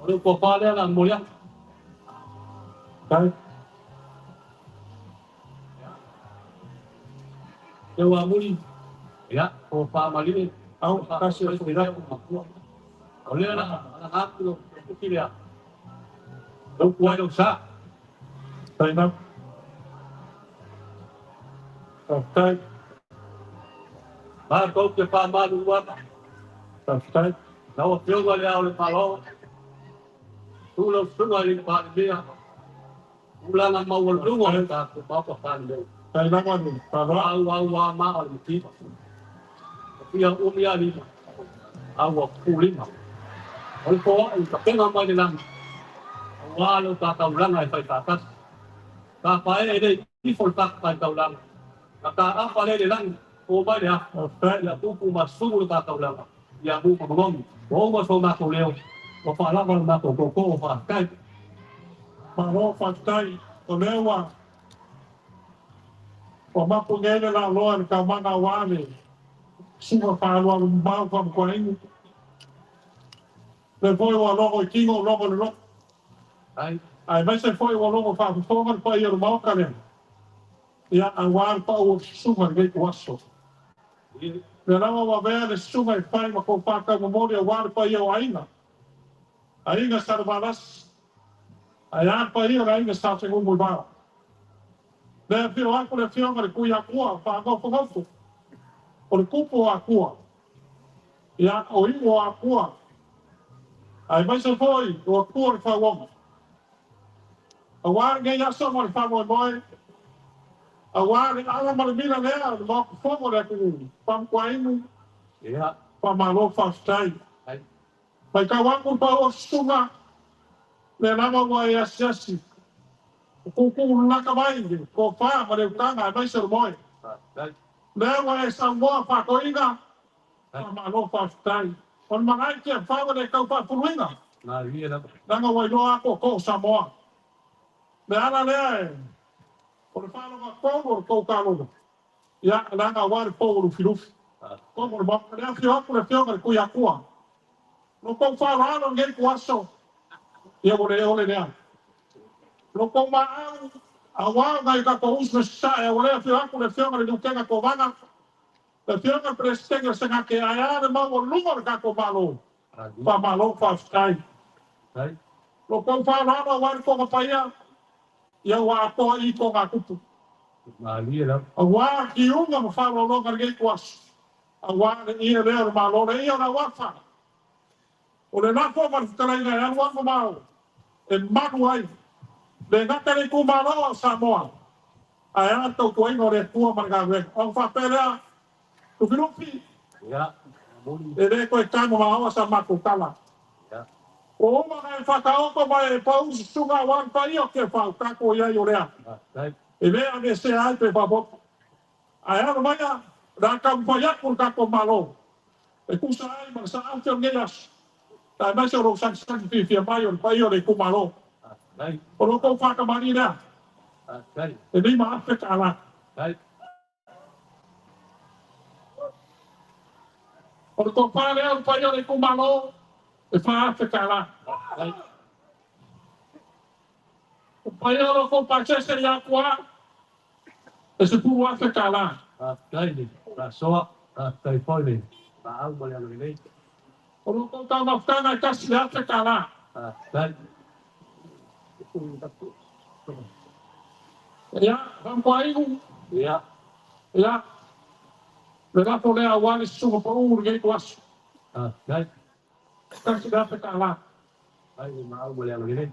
O le tofa lea na momoli atu. Faafetai. Teuamuli, ia, tofa malie. Au, tasi o Fuilatu. O lea na alaga atu lau tusi lea. Lau tuai lau sa. Faafetai. Faafetai. Matou te faamalulu atu. Faafetai. Lau Afioga i Le Ao o le Malo, susu lau Susuga i le Palemia, tulaga maualuga o le tatou Maota Palemene. Faafetai lava le faaaloalo. Auau maa o le mativa. Ua fia umi lava lima, a ua pupulima. O le foai tapena mai le lagi, aua lo ta taulaga e fai faatasi. Ta pae e le ifo le fatafaitaulaga, na ta afa lea i le lagi, po mai le afa. Faafetai. Ia tupu ma sumu le ta taulaga, ia mu ma manogi. Ua uma so matou leo, ua faalava le matou tootoo, faafetai. Malo faafetai. O lea ua mapu nei le laaloa i le taumaga aua le susuga faaalualumamao Faamutuainu. Lea foi ua logo i tino, logo i le loto. Ai. Aemaise foi ua logo faafofoga le paia o le Maota lea. Ia, aua le pau o le susuga i lenei ituaso. Lea lava ua avea le susuga e fai ma tofa taumomoli aua le paia o aiga. Aiga Salevalasi, ae a le paia o le aiga Sa Fenunuivao. Lea afio atu le afioga i le Tuiatua faanofonofo, o le tupu o Atua, ia, o iu o Atua, aemaise foi o Atua o le fauono. Aua lenei aso ma le faamoemoe, aua le ala ma le mila lea o le Maota Fono o le atunuu, Faamutuainu, Ia. faamalo faafetai. Ai. Matau atu le pau o susuga, lea lava ua e asiasi, o tuutuu laka mai le tofa ma le utaga aemaise o le moe. Faafetai. Lea ua e saunoa faatoina, Ai. faamalo faafetai. O le magai tiafau e le tau faafuluina, Malie lava. leaga ua iloa atoatoa o Samoa. Le ala lea e, o le faalogatonu o le tou talola, ia, leaga aua le pou o Lufilufi. Faafetai. Togo le Maota, lea afio atu le afioga i le Tuiatua. Lo tou faaaloalo i lenei ituaso, ia ua le ole lea. Lo tou maau, aua o nai o tatou uso i Sasae, ua le afio atu le afioga i le Lutena Kovana, le afioga i le Peresetene o le Senate, ae a le maualuga o le tatou Malo. Malie. Faamalo faafetai. Ai. Lo tou faaaloalo aua le toga paia, ia ua atoa i togatupu. Malie lava. Aua kiuga ma faaaloaloga i lenei ituaso, aua le ia lea o le Malo, le ia o le auafa. O le lafo ma le fetalaiga e alu alu mamao, e malu ai le gata i le itumalo o Samoa, ae a le tautuaina o le Atua ma le galuega. Ona faapea lea, Lufilufi, Ia. Muli. e le toe tago maoa sa matou tala. Ia. Ua uma ona e faataoto ma e pau susuga aua le paia o Tiafau, tatou i ai o lea. Faafetai. E le aveesea ai pe faaopoopo. Ae alo maia, o le a taumafai atu le tatou Malo, e tusa ai ma le saausi o lenei aso, aemaise o lou sagisagi fiafia mai o le paia o le itumalo. Faafetai. O lo outou faakamani lea, Faafetai. e $5,000. Faafetai. O le tofa lea o le paia o le itumalo, e $4,000. Faafetai. O le paia o lo outou pasese ia Atua, e $10,000. Faafetai le faasoa, faafetai foi le maau ma le agalelei. O lo outou taumafataga e $1,000. Faafetai. Ia, Faamutuainu, Ia. ia, le lafo lea aua le susuga pau i lenei ituaso, Faafetai. $1,000. Faafetai le maau ma le agalelei.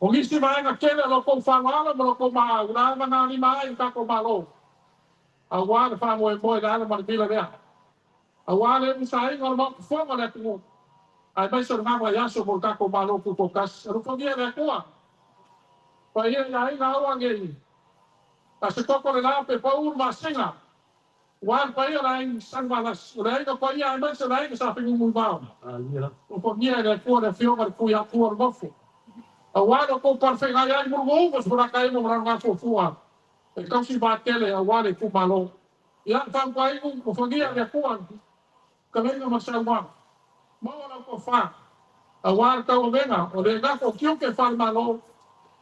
O nisi vaega tele o lo outou faaaloalo ma lo outou maau, na avagalima ai le tatou Malo, aua le faamoemoe le ala ma le mila lea. Aua le umusaina o le Maota Fono o le atunuu, aemaise o le gagaiaso mo le tatou Malo Tutoatasi. Alofagia e le Atua, paia i aiga aua nei, a se koko le la pe pau le masina, ua le paia o le aiga Salevalasi, o le aiga paia aemaise o le aiga Sa Fenunuivao. Malie lava. Alofagia e le Atua le afioga i le Tuiatua o le nofo. Aua le tou palefeagai ai mulumu ma se fulaka emo ma lana gafuafua. E tausi vatele aua le itumalo. Ia, faamutuainu, alofagia e le Atua, fetalaiga ma saunoaga. Maua lau tofa. Auā le tauavega, o le gafa o tiute falemalo,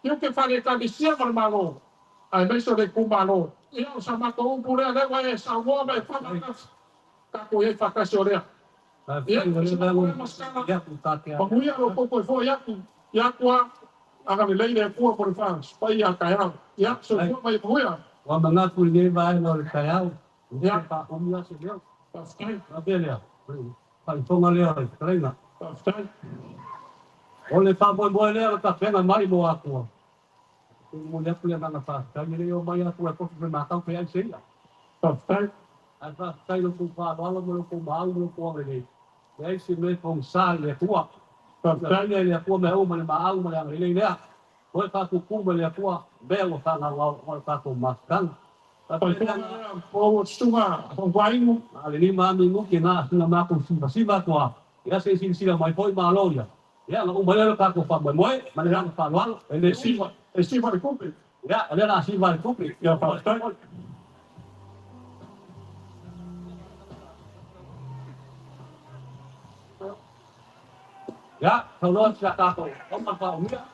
tiute faale-Ekalesia ma le Malo, aemaise o le itumalo. Ia, o sa matou upu lea, lea ua e saunoa ma e faamanatu, tatou i ai faatasi o lea. Ia, o se matou masitala, manuia lo outou toe fo'i atu i Atua, agalelei le Atua mo le paia a taeao. Ia, soifua ma ia manuia. Ua manatu i lenei vaega o le taeao, Ia, faaumi lava se leo. Faafetai. Faapea lea, faaifoga lea o le fetalaiga. Faafetai. O le faamoemoe lea o tapena mai mo Atua. Momoli atu le agaga faafetai, e le i omai Atua e tofi fematau pe ai se ia. Faafetai. Ae faafetai i lo outou faaaloalo ma lo outou maau ma lo outou agalelei. Leai se mea e pogisa i le Atua. Faafetai. Ia le Atua mea uma le maau ma le agalelei lea. Toe faapupu mai le Atua mea ua faagaugau o le tatou mafutaga. Faaifoga lea o susuga Fauvainu. A le 5 minuti na sina matou sivasiva atu lava. Ia se i silasila mai foi Malo ia. Ia ona uma lea o le tatou faamoemoe ma le agaga faaaloalo. E le E siva, e siva le tupe. Ia, o lea o le a siva le tupe. Ia, faafetai. Ia, saunoa si a tatou oma faaumia.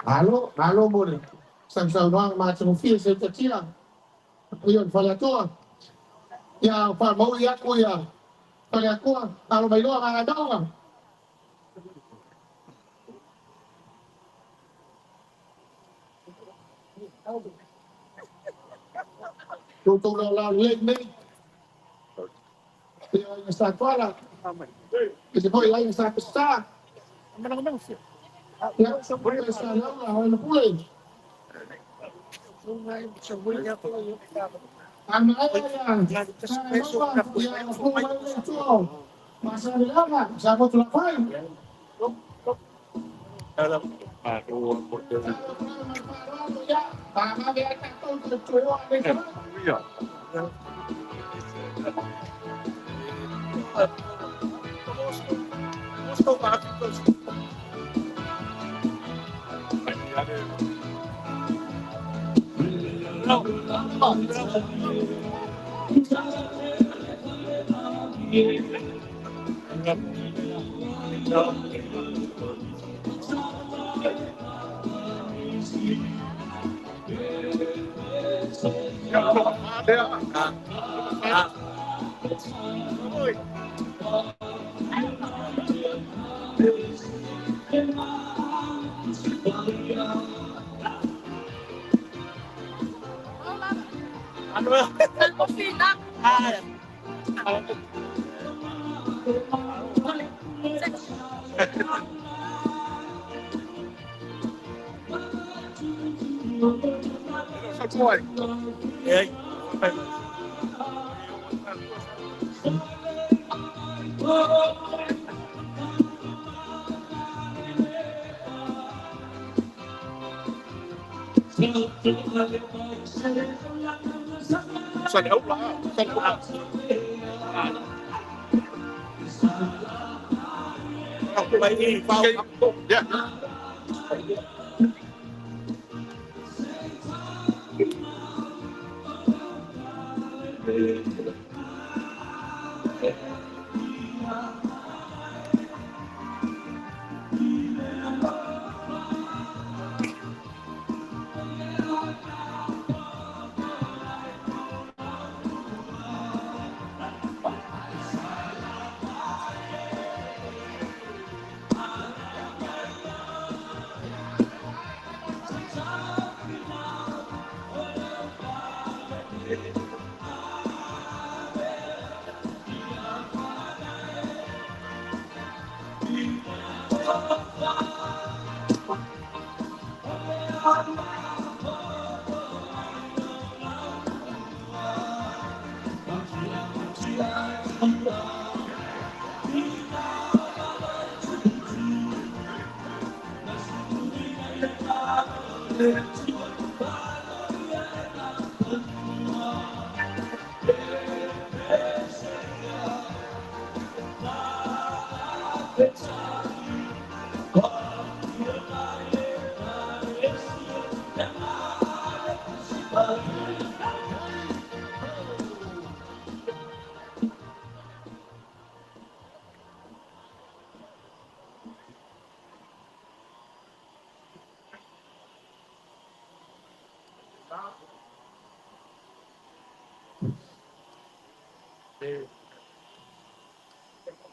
Malo, malo mo le sausaunoaga matagofie se tatia ia o le faleatoa. Ia faamaui atu ia faleatoa alo mai loa gagadaoga. Toutou laolao lelei nei. Ia aiga sa Tuala. I se foi aiga sa Pesā. Ia, le sa Laula, o le pule. A maea ia Gagaemauga, ia ona fou mai lea i tua o Faasaleleaga, sa Motulafai. Tatalo atu lava ma le faaaloalo, ia, vavave ai tatou i toe o a nei tala.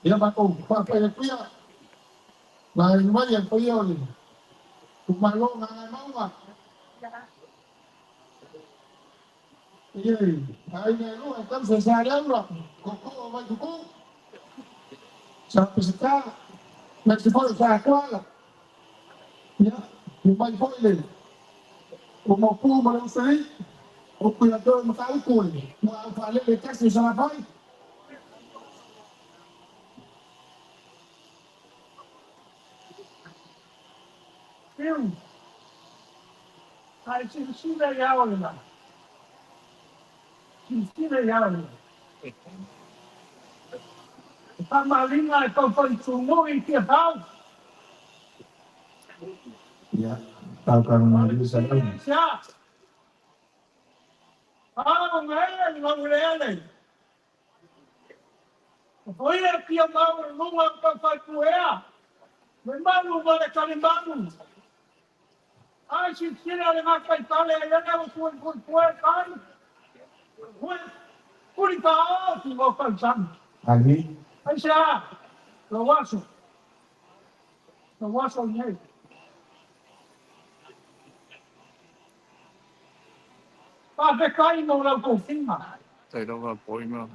Ia matou faafaiatia na mai e paia o le itumalo Gagaemauga. Ia aiga e lua e tausi e Saleaula, Koko o Vaitupu, Sa Peseta, aemaise foi o Sa Tuala. Ia, mai foi le o Maupu ma le Usalii, upu ia te oe Matautu e muaau faalele e tasi o Salafai. Fiu, ai silasila i ao le silasila i ao le. E faamaaliga e taufai i Tiafau. Ia, taukaga Saleaula. Sia. Ao ngae le laueleele. O foi e pia mau e lunga o taufai puea. Me malu ma le kalimanu. Ai silasila le gataifale e lele o tui pui pue kai. Pue puri pao ki mo tausaga. Ali. Ai sea, lo aso. Lo aso nei. Faafetai mo lau tofiga. Tai lava poima.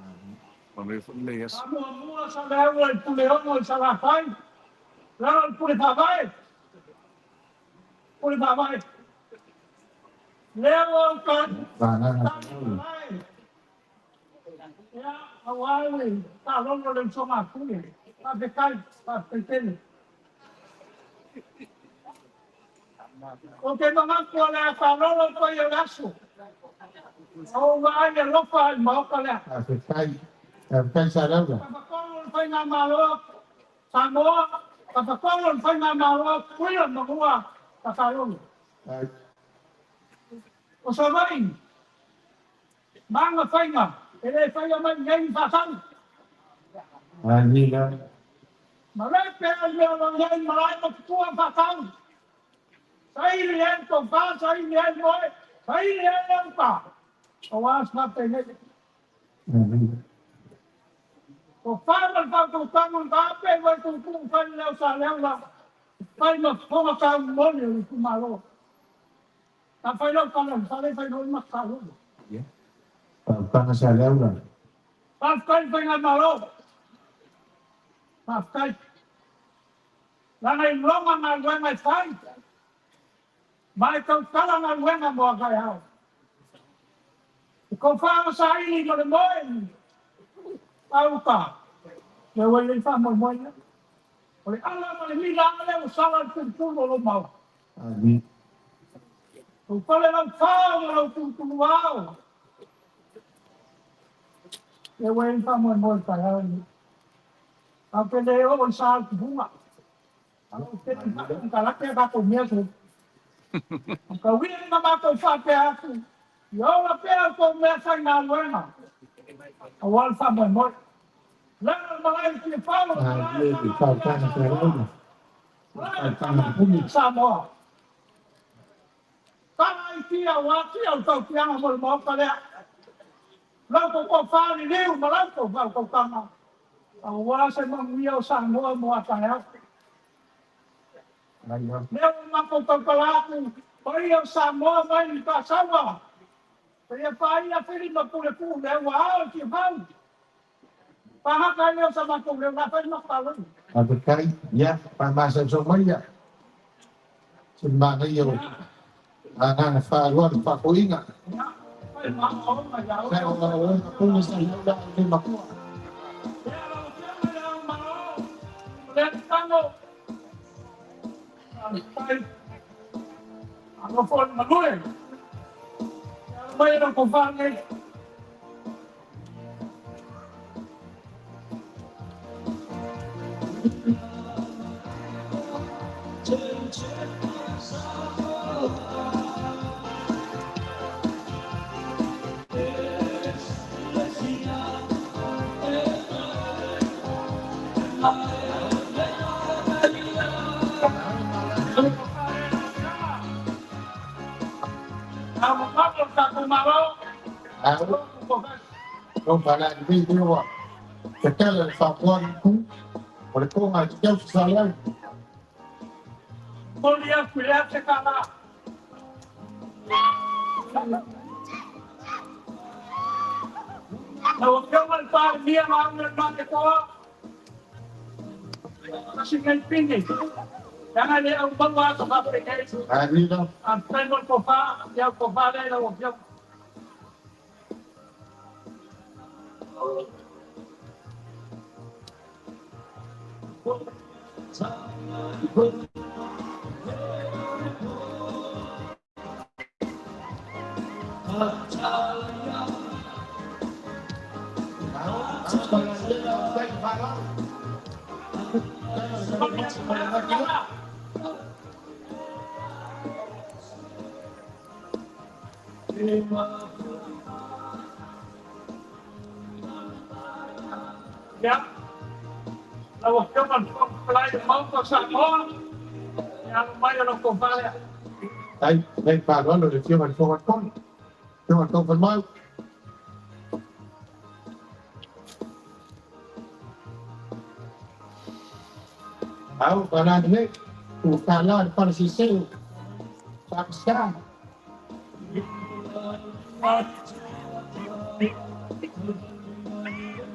Ma me foi le yes. Faamuamua Saleaula i Puleono i Salafai. Lalo i Pule Faavae. Pule Faavae. Lea ua uta. Vagaga Saleaula. Ia, auā le taalogo le usoga a Pule. Faafetai, faafetai tele. Ou te manatu o le a taalolo paia o le aso. O vaai alofa i le maota lea. Faafetai. Faafetai Saleaula. Tafatolu le faigamalo Samoa, tafatolu le faigamalo Tutuila ma Manua tafalolo. Ai. O Savaii, ma aga faiga, e le faia mai nei ni faatau. Ali la. Ma le pea le mea o lo o i ai malae ma tutua faatau. Saili ai le tofa, saili ai le moe, saili ai le uta. Aua se faapenei. Ali. Tofa ma le faautautaga o le vaape ua i tuutuu fai le leo Saleaula, fai ma fofoga taumoli o le itumalo. Na fai lau tala i le fale, fai loa ma talogo. Faautaga Saleaula. Faafetai le faigamalo. Faafetai. Leaga i loga galuega e fai, ma e tautala galuega mo taeao. E tofa ma saili ma le moe, auta, le ua i ai faamoemoe ia. O le ala ma le mila lea ua sala le tulutulu o lou mau. Amen. Ua fale lau fao ma lau tulutulu ao. Le ua i ai faamoemoe i taeao lenei. Ae pe le oo i sa o tupuga. Ae te kalake a tatou mea se. Tauia na matou faapea atu. Ia ola pea o tou mea faigaluega. Aua le faamoemoe. Lana malae i Tiafau, malae i Samoa. Samoa. Tala i tia o atia o le tautiaga mo le maota lea. Lau tou tofa liliu ma lau tou faautautaga. Aua se manuia o Samoa mo a taeao. Lea ua matou tautala atu, paia o Samoa mai i Faasaua. Paia paia Fili ma Puletuu lea ua ao i Tiafau. Pahaka ai lea o sa matou leo, la fai makaloi. Faafetai, ia, faamasausau mai ia. Se manaia o agaga faaaloalo faafoiga. Fai maoaoga ia oe. Sa o o tonu sa i la le matua. Lea lau Afioga i Le Ao Malo, o lea tago. Faafetai. Alofa o le manue. Ia mai e lau tofa nei. Ua mamalu o le tatou Malo. Au, o pala ni ni wa. Te tele le whakoa ni ku. O le konga i te tau sa lai. Moli atu i le ase kala. Lau Afioga i le Palemia ma au le Maketoa. Kasi ngai pini. Leaga le au maua atu faapenei. Amina. Faafetai mo le tofa, ia tofa lea i lau Afioga. Ia, lau Afioga i le Fofoga Fetalai o le Maota o Samoa, ia alo mai o lau tofa lea. Ai, nei faaaloalo le Afioga i le Fofoga Tonu. Afioga Tau Mau. Au, pala nei. U kala le pala siseu. Sa.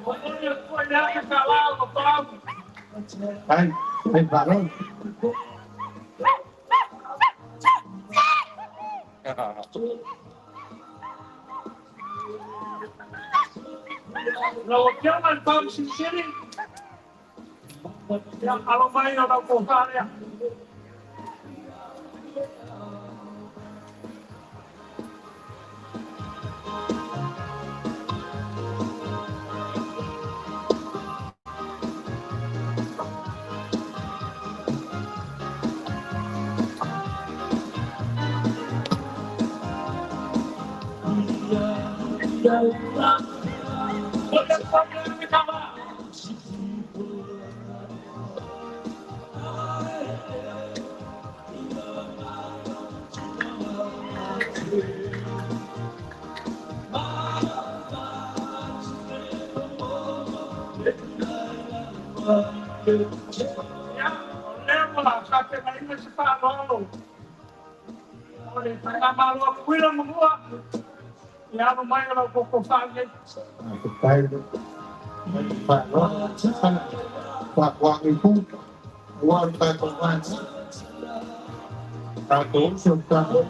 O le atu ai le ase kala o lo pau. Ai, nei faaaloalo. Lau Afioga i le Pauli Silisili, ia alo mai o lau tofa lea. O le atu ai le ase kala. Ia, o lea ua tapenaina se faaaloalo. O le Faigamalo a Tutuila ma Manua, ia alo mai o lau tofa nei. Faafetai. Faaaloalo. Faatoagi pu, ua le tatou vaega. Tatou uso i tatou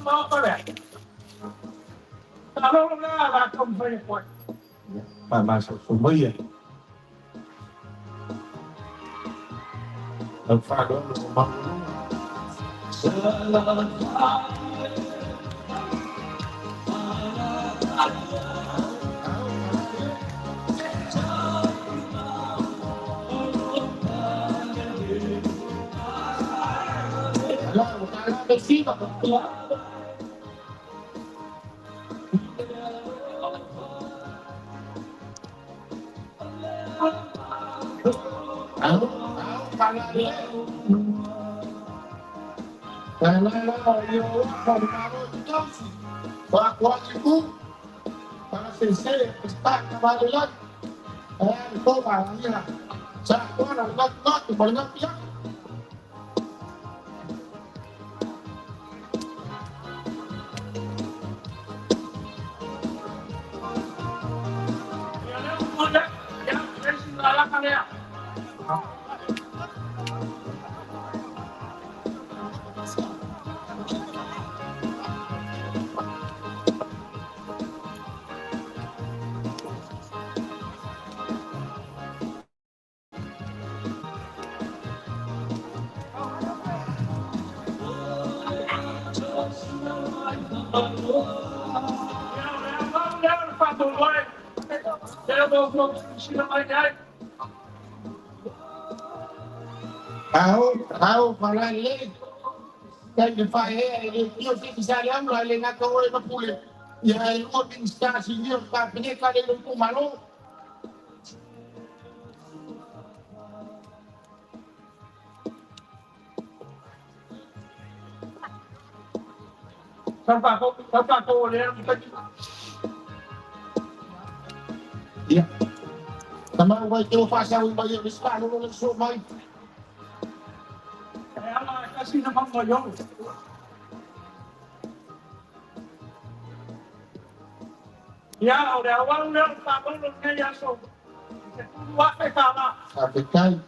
malo. Faamasoasoa maia. Lau faaaloalo maualuga. Ala, ua tala le siva. Ao, ao, tala le. Tala la, ia o pa le malo i tausi. Faatoagi pu, para se está na vale la. Ai, toma, ia. Sa kona le ngati ma le ngati ya. Ao, ao, pala le. Kai le fa e le tio se sa le amla le na ko le pule. Ia e o bin sta si ni ka pene ka le ko malo. Ia. Tama wai te o fa sa ui mai le sta no le so mai. Ia, o le auau lea o le faamaulo lenei aso. I se $3,000. Faafetai.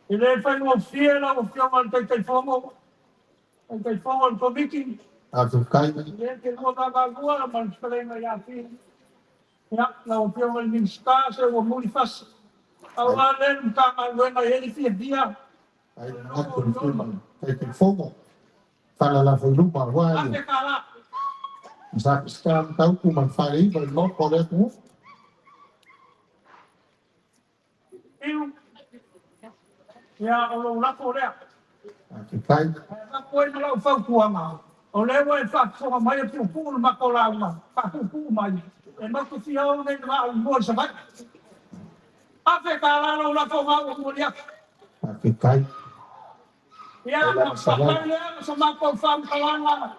E le faigofie lau Afioga i le Taitaifono, Taitaifono o le Komiti, Faafetai. le te lua vavalua ma le fetalaiga ia Fili. Ia, lau Afioga i le Minisita, se ua mulifasi. Aua lea le Matagaluega e ai le fiafia. Ai manatu le firma Taitaifono. Fala la foi luma ua ia. $1,000. Sa sta taupu ma fale i le mo le tu. Iu. Ia, o lou lafo lea. Faafetai. Ae avatu ai ma lau fautuaga, o lea ua e faafofoga mai e puupuu le matou lauga, faapuupuu mai, e matou fia o nei le vaa o i Savaii. $1,000 lou lafo ma ua momoli atu. Faafetai. Ia, na papai lea ma sa matou faamatalaga,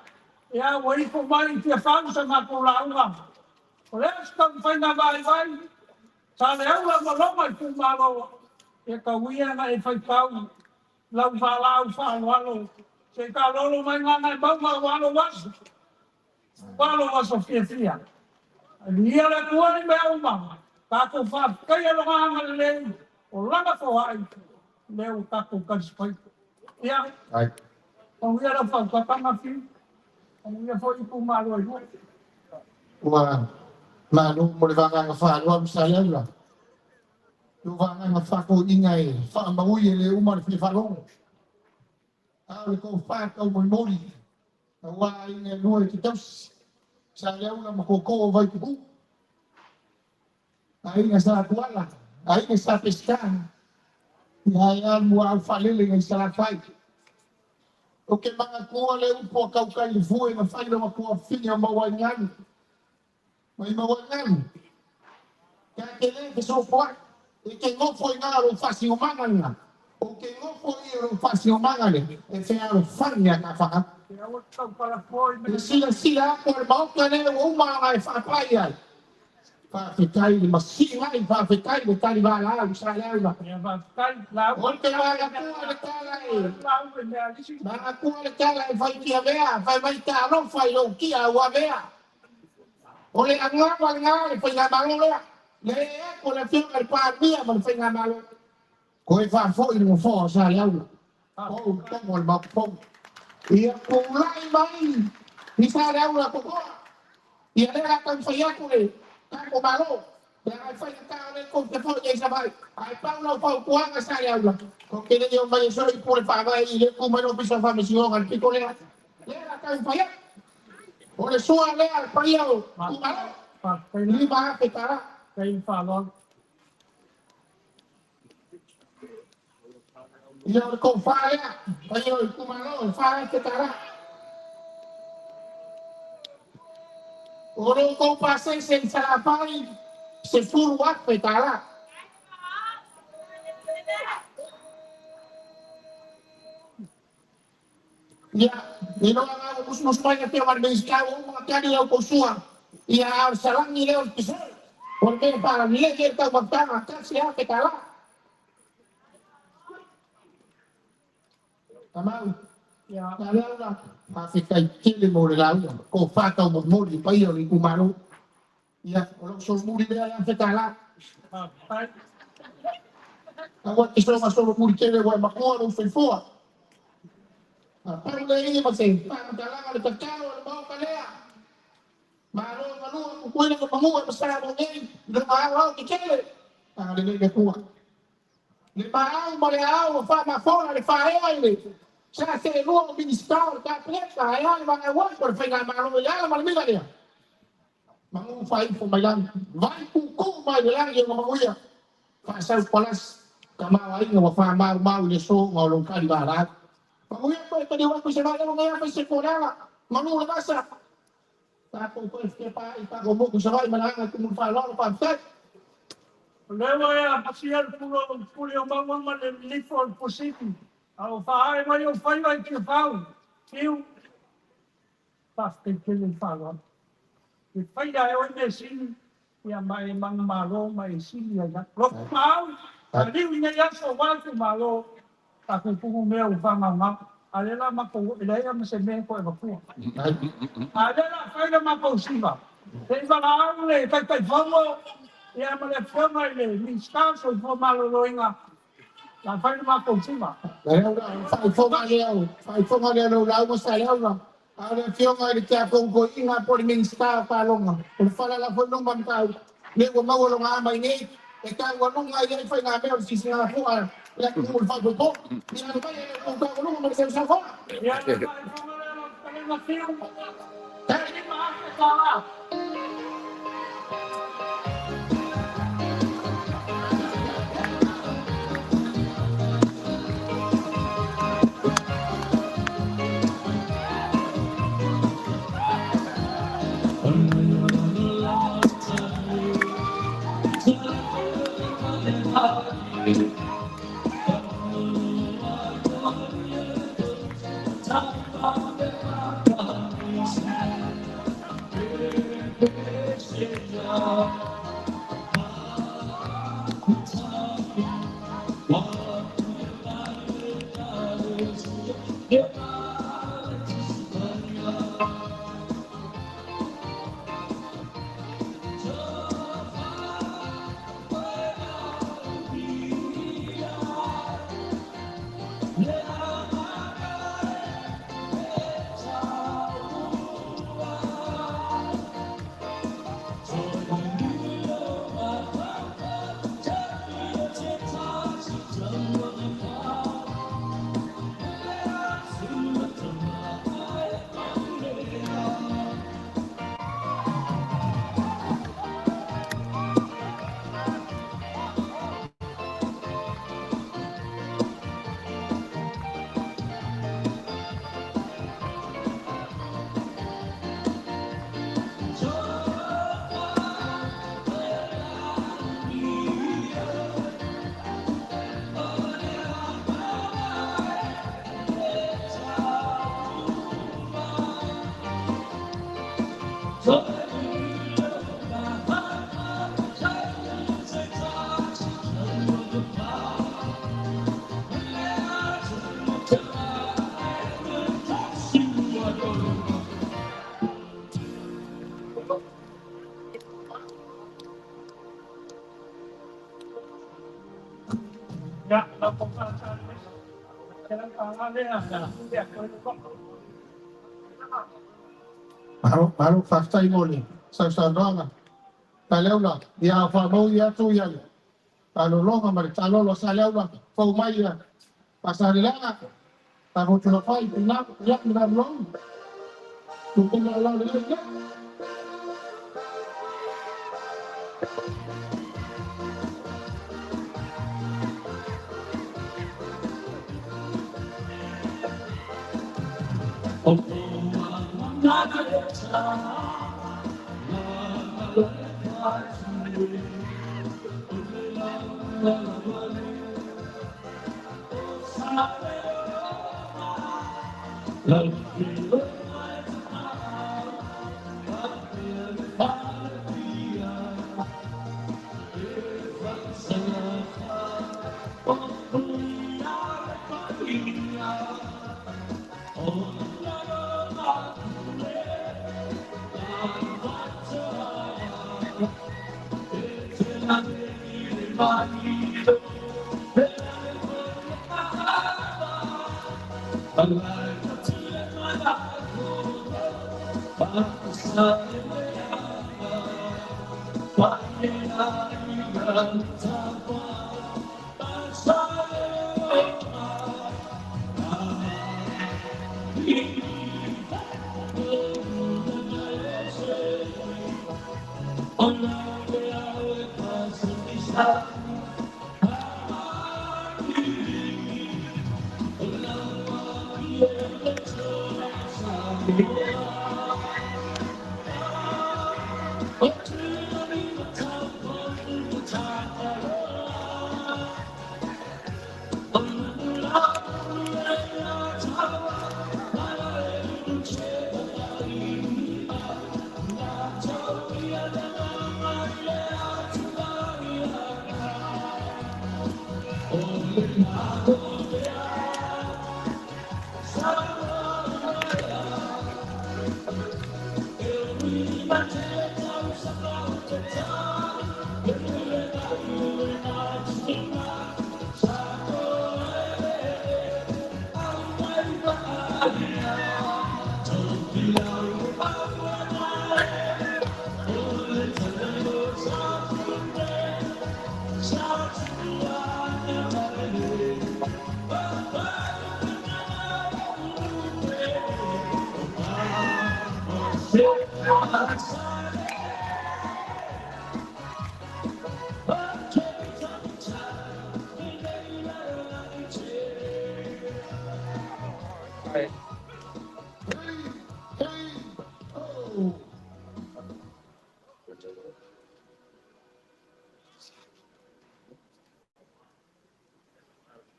ia, ua ifo mai i Tiafau sa matou lauga. O lea se taumafaiga vaivai, sa le aula ma loma i itumalo, ia tauia na e faitau lau valaau faaaloalo, se i taalolo mai Gagaemauga ua alo aso. Ua alo aso fiafia. Alia le Atua ni mea uma, tatou faafetaia lona agalelei, o lana foai, lea ua tatou talisifai. Ia, Ai. manuia lau faautautaga Fiu, manuia foi itumalo e lua. Ua malo mo le vagaga faaaloalo sa le aula. O vagaga faafoiga e faamaui e le uma le fia faalogo. A o le tofa taumolimoli, aua aiga e lua i te tausi. Sa le aula ma koko o vai kuku. Aiga sa tuala, aiga sa pesca. Ia ia mua au whalele ngai salafai. O ke manga kua le upo a kaukai le fue na whaila ma kua whini o maua nganu. Mai maua nganu. Kia ke le ke sopoa. E ke ngofo i ngā ro whasi o manga nga. O ke ngofo i ro whasi o manga le. E whea ro whani a ka whaka. E sila sila ako le maoka le o uma nga e whaapai ai. Whaafetai le masi ngai, whaafetai le tali wala au sa le aula. O te wala kua le tala e. Mga kua le tala e whai kia mea, whai mai ta alofa i lou kia ua mea. O le angawa le ngā le whai ngā malo lea. Le e ako le whionga le pāmia ma le whai ngā malo. Ko e whaafoi le ngofoa sa le aula. O tongo le maupong. Ia pulai mai i sa le aula kokoa. Ia lea tau whai aku le kako malo. Ia ai whai ka le ko te fo ia sa vai. Ai pau lau pau kuanga sa le aula. Ko ke le o mai so i pule wha vai i le ku mai no pisa wha misi onga le piko lea. Lea tau whai aku. O le sua lea le pai au ku malo. Lima afe tara. Ia o le kou wha lea. Pai au i ku malo, wha afe tara. O le kou pasese i salafai, se furu afe tara. Ia, i loa ngā musmus mai na te o marmeis kau o mga kani au kosua. Ia au salangi leo le pisau. O le mea para ni le ke tau magtanga, kasi afe tara. Tamau. Ia lea la, whawhetai tele mo le lauga, ko whātau mo mori pai o le kumalo. Ia, o lou solo muri lea ia wheta la. Aua te solo solo muri tele wai makoa lou whaifoa. Pau le ia ma se whangatalanga le tatalo le maoka lea. Malo malua kukuina ka mangua ma sa mo nei, le maau au ke tele. Tanga le le kua. Le maau ma le au, wha mafona le whaea i le. Sa se lua o minista o le kapeneta, ai ai wanga wai ko le whainga malo i ala ma le mila lea. Mangu whai fo mai langi. Vai kuku mai le langi e manguia. Wha sau palas, ka mau ainga wa wha mau mau le so ngau lo kari wā rā. Manguia koe tani waku se mai ngai awhai se kōranga. Manu le vasa. Tākou koe te pā i tākou moku sa vai mananga ku mun wha lolo wha whai. Lewa e a pasia le pulo puli o maua ma le lifo o le positi. Au whaai mai o whai mai ki whau. Kiu. Whawhai tele whalo. I whai ai o me sini. Ia mai mang malo mai sini ai. Loko mau. A liu nei aso wātu malo. Ta ku pugu mea u whanga ngā. A le la mako, e leia ma se mea ko e mapua. A le la whai la mako siva. Te iwa la au le tai tai whango. Ia ma le whanga i le minsta so i wha malo loinga. La whai la mako siva. Whai whonga leo, whai whonga leo lau lau sa leo la. A le fionga i le kia kong ko inga po le minsta whalonga. O le whala la whai nunga mtau. Le ua maua longa ama i nei. E tau ua nunga i ai whai ngā mea o le sisi ngā fua. Le aku le whai po. Ia le mai e le kong kau nunga ma le seu sa wha. Ia le whai whanga leo la whai whiu. Te lima afe tāla. Malo, malo, faafetai mo le sausaunoaga. Saleaula, ia faamaui atu ia le talologa ma le talolo a Saleaula, fou mai ia Faasaleleaga, Savotulafai, Tina, ia, Milalou, Tupuna lau le ia.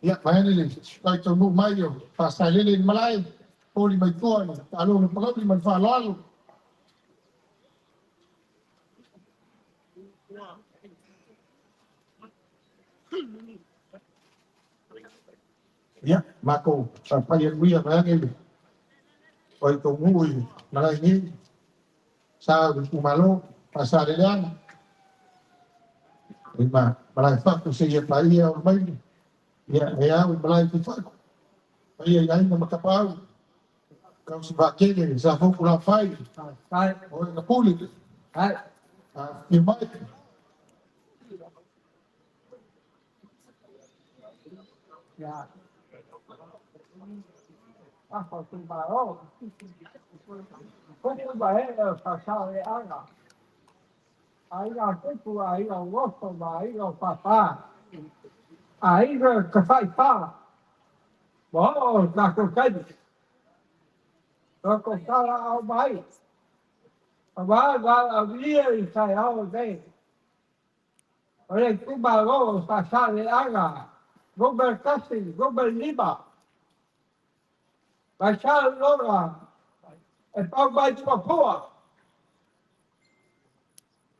Ia, vaeane le taitaunuu mai o Faasalele i le malae, poli mai tua i le taalolo palauli ma le faaaloalo. Ia, matou faapai aluia vaeane le taitaunuu i le malae nei, sa o le itumalo Faasaleleaga, i ma malae fatu seia paia o le maile. Ia, e au i malae i fatu, paia i aiga ma tapaau, kausi vaatele, sa foku la fai, o e na pule, afifio mai.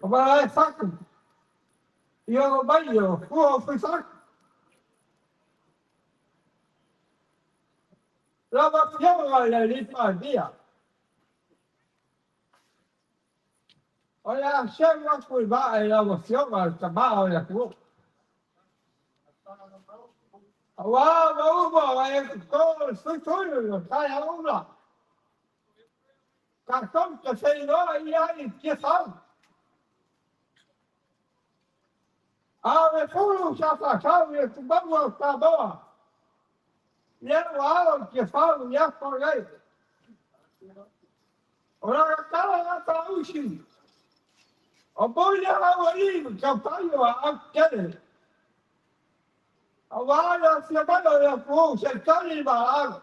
O malae fatu. Ia o mai o fua o fuifatu. Lau Afioga i le alii Palemia, o le a seu atu i vaa i lau Afioga le tama o le atunuu. Aua ua uma ona e toto le suisui o taeao ula. Tatou te feiloai ai i Tiafau. A o le fulu sa faasau i le tumauga o Samoa, lea ua ao i Tiafau i aso nei. O lana tala na tausi, o muli aualii ma tautai o aau tetele. Aua le afio mai o le atunuu se i tali valaau.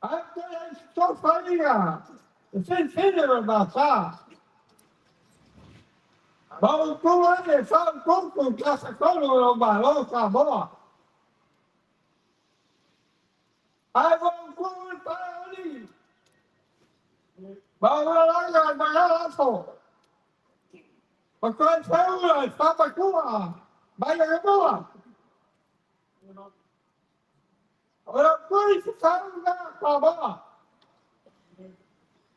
Ae ou te le i tofaina le filifili o le mata. Ma ou tu ai e faaututu i tafatolu o lou Malo Samoa. Ae ua ou tu i Palauli ma ou lalaga i Magalaafo ma toe feula i Famatua mai Agamua. O lau tui fetau lena Samoa.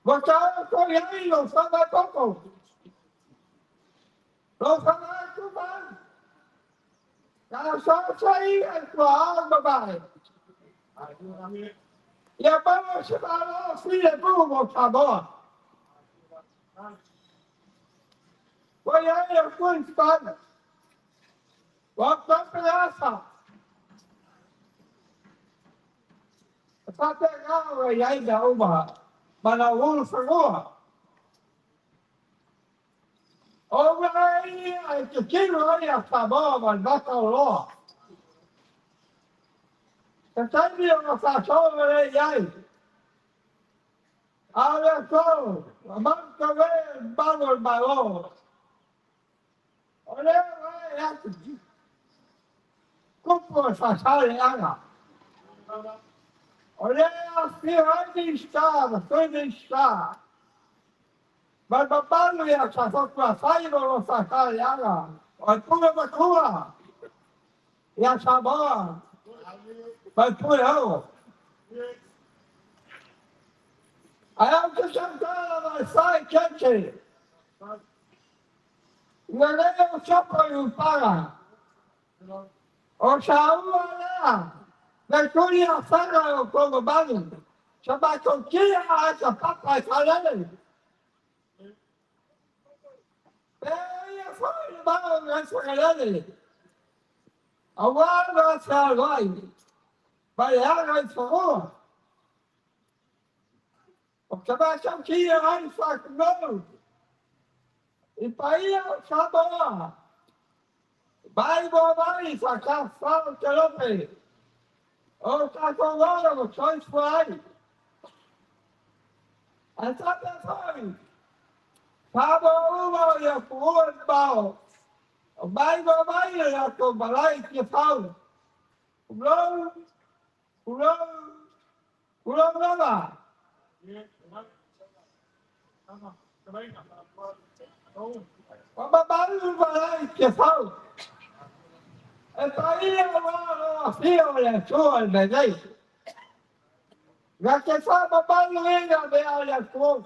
Ua taoto i ai lou faamaepopo, lou fagatumau, na soosooia i tuaau mamae. Ia maua se Malo filemu mo Samoa. Ua i ai lau tui fetau, ua tapeasa. E faapena ona i ai mea uma ma lau ulufanua. O mea ia e titilo ai a Samoa ma le mataoloa. Se taimi ona faasolo lea i ai. A o le aso, ua mautauē le mamalu o le Malo. O lea ua ee atu tupu o le Faasaleleaga. O lea e afifio ai Minisita ma Sui Minisita ma le mamalu ia Safotuafai ma lona Faasaleleaga o le Pule Matua ia Samoa ma le Pule Hou. Ae ou te tautala ma le faaeteete ua le o sopo i Upala. O saua lea me tuli a fana o kou mamalu sa matou tia a sa papa e falele. Pe ia foi le mau ngai fagalele. Aua le fealoai ma le aga i fanua. O te matautia ai faatumau i paia o Samoa, mai mo mai faatafafao te lope o tatou ola ua soifua ai. Ae faapea foi, Samoa uma o ia puua mamao, o mai mo mai le latou malae i Tiafau. Tulou, tulou, tulou lava. Ua mamalu malae i Tiafau. E paia aua lou afio o le Atua i le mea nei. Na te faamamaluina mea o le atunuu.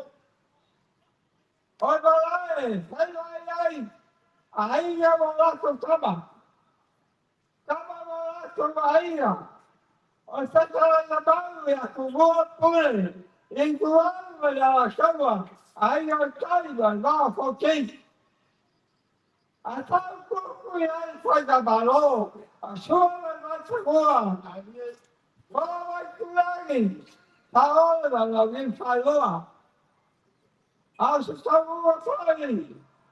O le malae e faiva ai ai aiga ma latou tama. Tama ma latou aiga. O le fetalaiga mau ia Tumua Pule i Ituau ma le Alataua, Aiga o le Tai ma le Vaa o Fonoti. A faapuupuu i ai le Faigamalo a Sua ma le Vaifanua, Foo Aitulagi, Saole ma Launiufaaloa. A o se taunuuga foi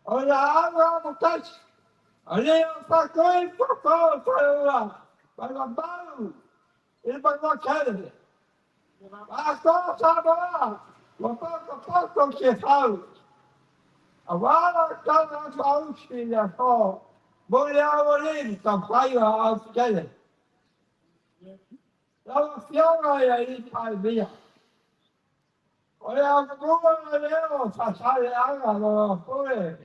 o le laau amotasi, o lea o faatoi toto o le faleula ma le mamalu i le Manuatele. Atoa Samoa ua potopoto Tiafau, aua lau tala faaausi i le aso mo le aoalii le taumafai o aao tetele. Lau Afioga i le Alii Palemia, O le autua lea o Faasaleleaga ma Pule.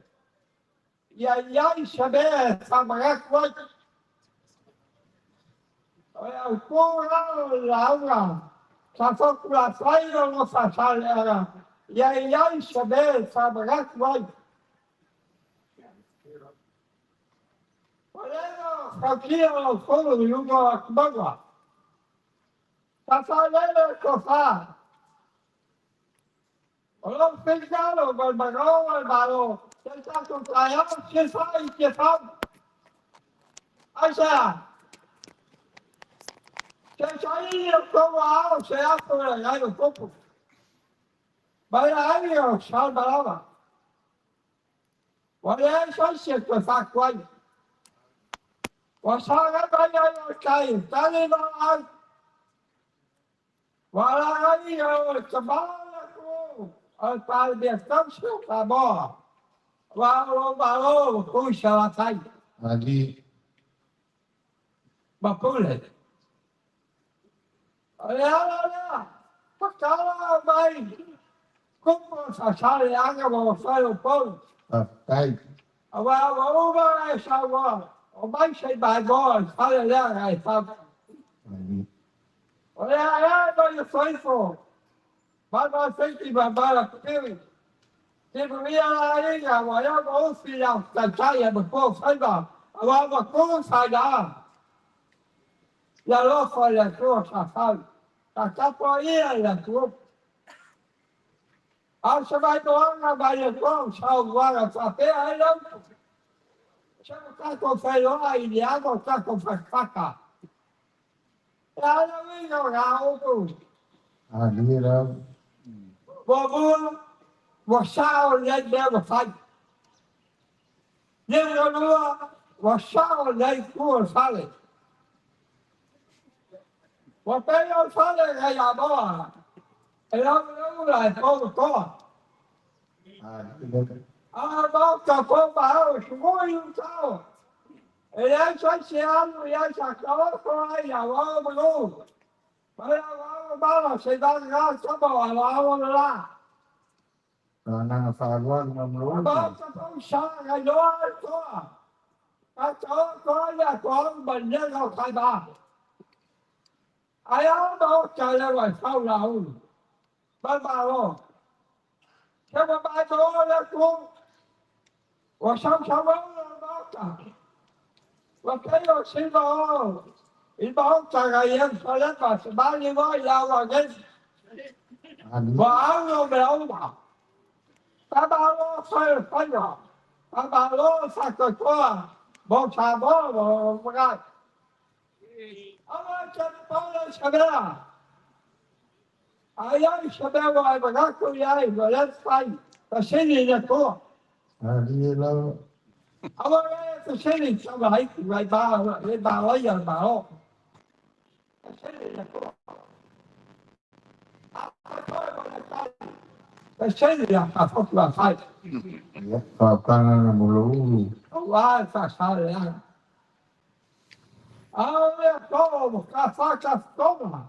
Ia i ai se mea e faamanatu ai. O le autua o le lauga sa fotulafai o Faasaleleaga. Ia i ai se mea e faamanatu ai. O lea fautia o fono i luga o Atumauga. Sa faalele tofa. O lou finagalo ma le manao o le Malo, se tatou taeao se fai i Tiafau. Aisea? Se saili o tou aao se aso e ai o tupu. Ma le aiga o Salmalava. Ua leai se isi e toe faatuai. Ua saga mai ai o le tai, tali valaau. Ua lagaina o le tama o le atunuu o le Palemia tausi o Samoa. Ua o Malo ua Tuisalafai. Ali. Ma Pule. O le ala lea, tatala mai kupu o Faasaleleaga ma mafai o Upolu. Faafetai. Aua ua uma e saunoa, o mai se i maimoa i fale lea na e fau. Ali. O le ae mai le soifo, mai mai feiti ma mala piri. Timuria la aiga, ua ia ma ufi lau taitai e ma po faiva, aua ua tu faina. Ia alofa i le Atua sa fau, sa tapuaia i le Atua. A o se vaimoaga mai le Atua saunoaga faapea ai lau. Se ua tatou feiloai i le ava o tatou fatafata. E ala uiga o la upu. Ali lau. Muamua, ua sao lelei mea ua fai. Lima lua, ua sao lelei itu o le fale. Ua pei o le fale nai Amoa e laulaula e poutoa. Ali lau. A maota po ma au e sugui utao. E leai se isi e alu i ai sa taoto ai ia wao manu. Ma ia wao mala se vagana tama o wao le la. Agaga faaaloalo ma A maloulu. maota po sa ngai loa le toa. A taoto ai ia toa ma lega o taima. Ai a maota le wai fau la ulu. Ma malo. Se ua mai mo le atu. Ua sausauau le maota. Ua pei o sina o i maota nai Ierusalema se mali mai lau nei. Ali. Ua aulo mea uma. Faamalo fai o le faiva. Faamalo faatoatoa mo Samoa ma lona lumanai. Aua e te pole i se mea. A i ai se mea ua e manatu i ai, ua le mafai fesili i le Atua. Ali lau. Aua le fesili i Savaiki mai le malaia le Malo. Fesili i le Atua. Afai foi ua le tali, fesili ia Faafotuafai. Ia, faautaga na maloulu. Aua le Faasaleleaga. A o le Atua ua tafatafatoga.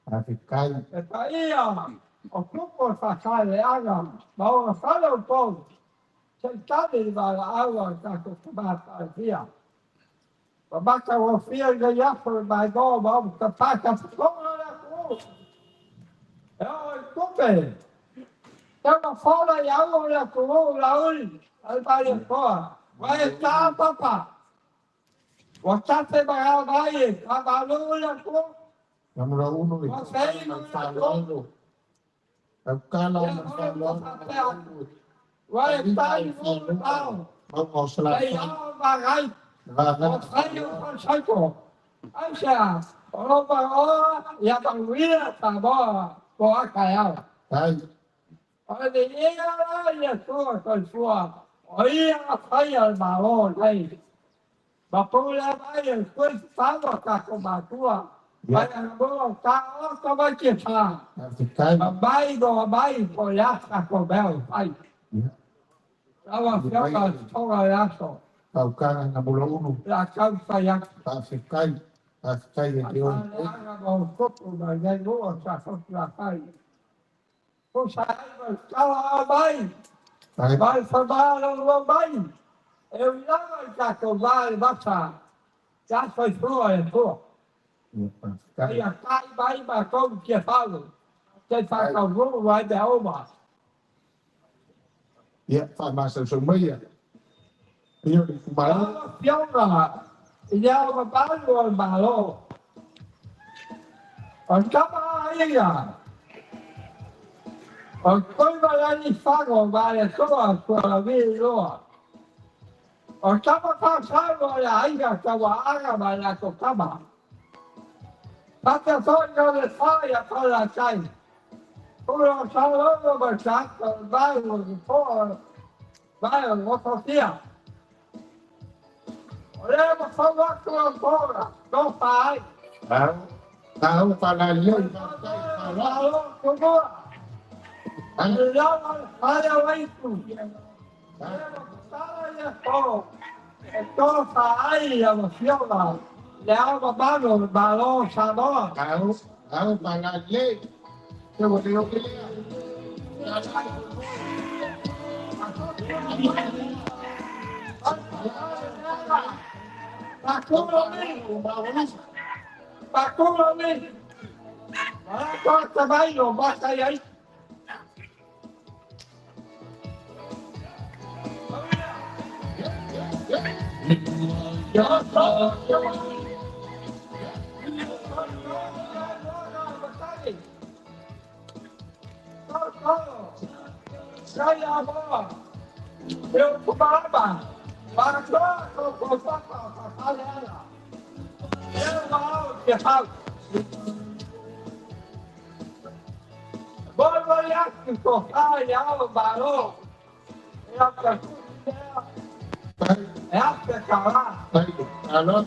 Faafetai. E paia o tupu o Faasaleleaga ma ona fale o Upolu. Se i tali le valaau a le tatou tama Palemia. Ua matagofie lenei aso i maimoa ma ona tafatafatoga le atunuu. E oo i tupe. Tau fola i au o le atunuu lauli a le Malietoa. Ua e tā papa. Ua tate marao mai e faamalu le atunuu. Na maloulu i Ua tautala feinu ma le le atunuu. faaaloalo. Tautala Ia ma le oe ua faaaloalo na faapea atu. maloulu. Ua e Taliga tai i mulu faalogo. tao. Mauga o Sei Salafai. ao magai. Le Ua vavaga fai o faaaloalo. falsaito. Aisea, o lou maloa ia manuia Samoa mo a taeao. Tai. O le viiga la i le Atua soifua, o ia na faia le Malo nei. Ma pule mai e tui fafau a tatou matua, Ia. mai anamua o taoto mai Tiafā, Faafetai. ma mai noa mai po o le a tatou mea o fai. Ia. Lau Afioga i le Fofoga o le Aso, Faautaga na maloulu. o le a taumafai atu. Faafetai. Faafetai e te oe. Faasaleleaga ma ou tupu ma lenei nuu o Safotulafai. Ai. Mai whamalo mai. E uilaga i tātou mā le mata. Ia soifua e Atua. Ia tai mai mātou ki e whau. Te whakauru ai me oma. Ia, whaamasausau mai ia. Ia, i kumalo. Lau Afioga i le Ao Mamalu o le Malo. O tama a ia. O Tuimalealiifano Vaaletoa Sualauvi II. O tama faasau o le aiga Tauaaaga ma le latou tama. Faapea foi o le fā ia Falelatai. Pule o Salogo ma le tagata o le vai o le Nofoa vai o le Nofoafia. O lea ua fau atu lau toga, tofa ai. Au, au, whalalei, Malo tumua. Ai. Le lava le fale o aitu. Lea ua tatala ia to. E tofa ai lau Afioga le Ao Mamalu o le Malo o Samoa. Au, au, whalalei. Te wa leo ke lea. Pakula ni. Malako mai o mata i ai. Ai, alo.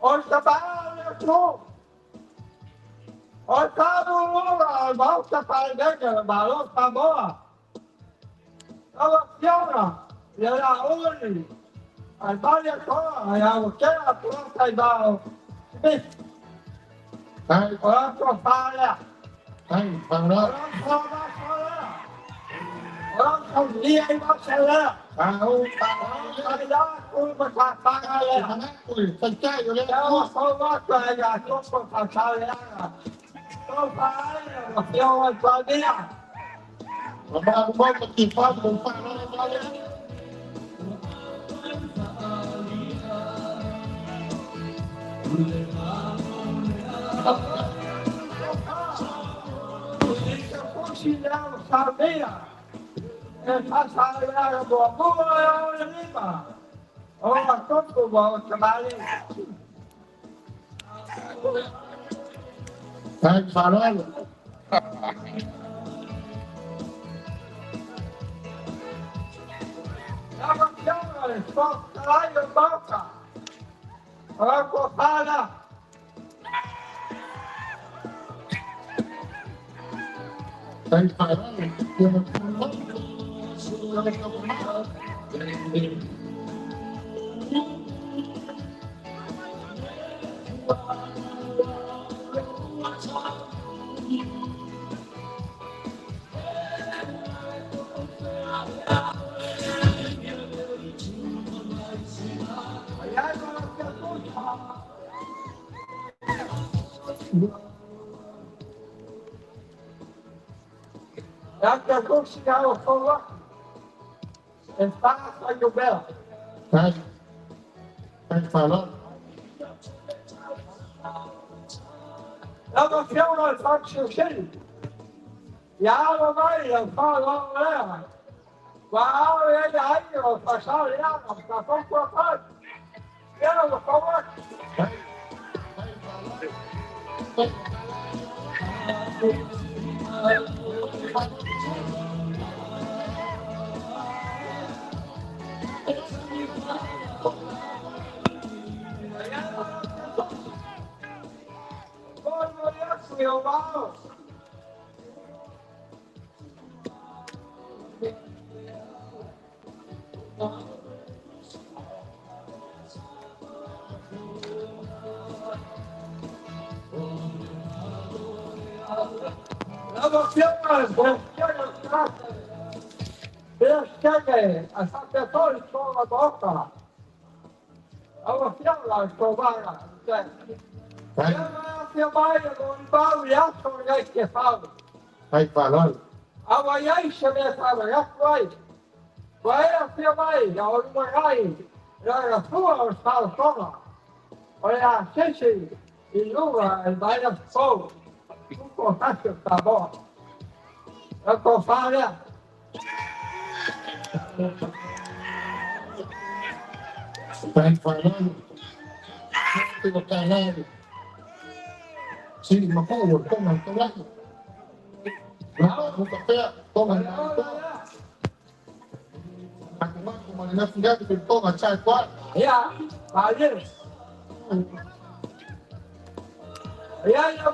O tapaale tu. O talu mauta paledega malo Samoa. Lau Afioga ia Lauli ai mali atoa ia Utea Polataivao Smith. Ai. O lau tofa lea. Ai, O whala. lau tomaso lea. O lau taulia i vasa lea. Au, O lau taiaku matataga lea. Ui, whaitai o lea. Lea ua fau atu ai ia Topo Faasalelega. Tofa ai lau Afioga i Palemia. O maa mau ka ki whamu, whalala wale. I te pusi lea o Samia. E faasalelega muamua e o le lima. O atopu ma o tamali. Ai, whalala. Lau Afioga i le Fofoga Fetalai o le Maota. O lau tofa lea. Ai, whalala. Ia ma Ai ai ma lau Fia Ia te tusi lea ua fau atu. E fā fuainumera. Ai, ai, whalala. Lau Afioga i le Faamasino Sili. Ia alo mai lau faaaloalo lea. Ua alo ai le aiga o Faasaleleaga ma tatou tuafai. Ia ua fau atu. Ai, ai, Momoli atu o vao. Vai falando. Vai falando. Sí, me pongo, toma, toma. No, café, toma, toma, Ya, vale. Ya, ya,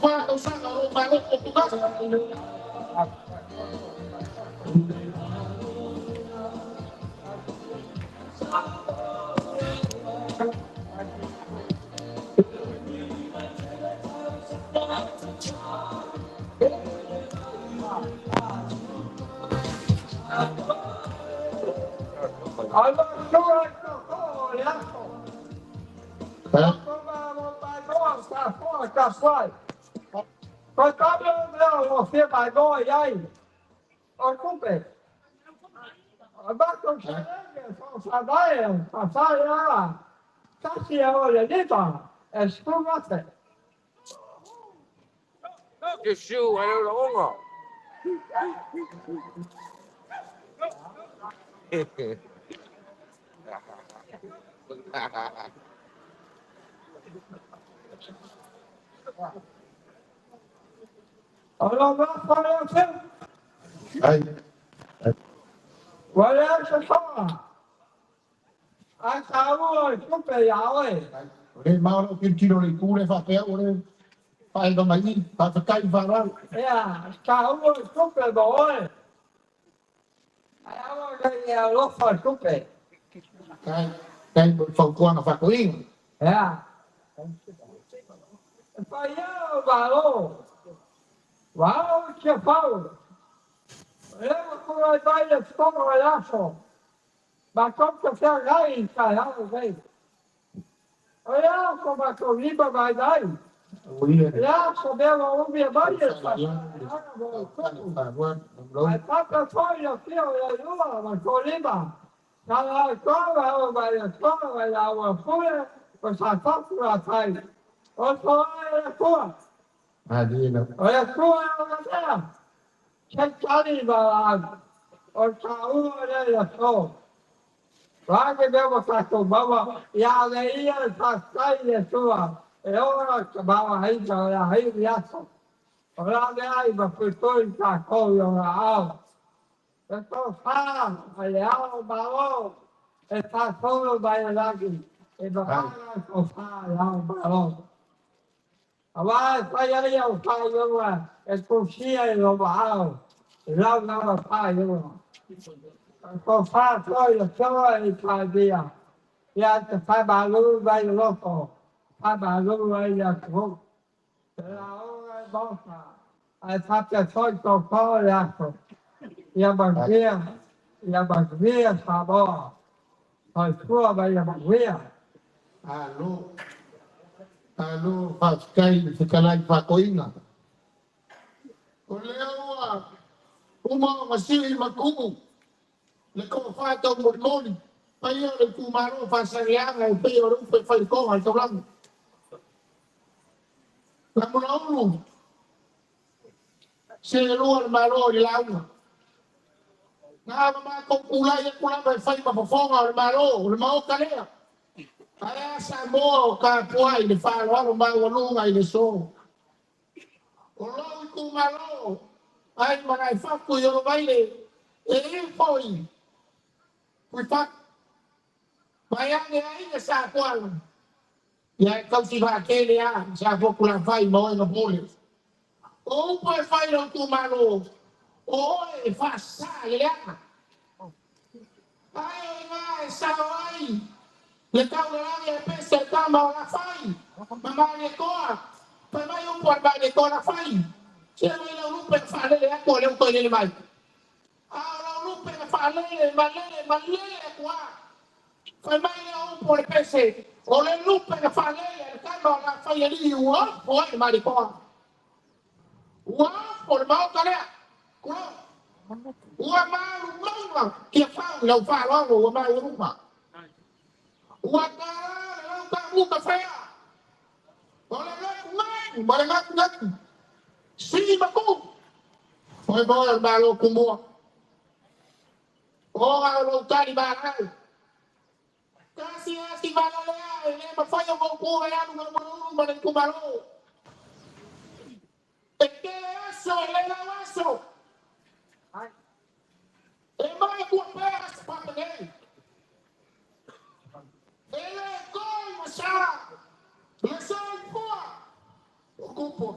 fa tausaga o lou Malo Potugasi.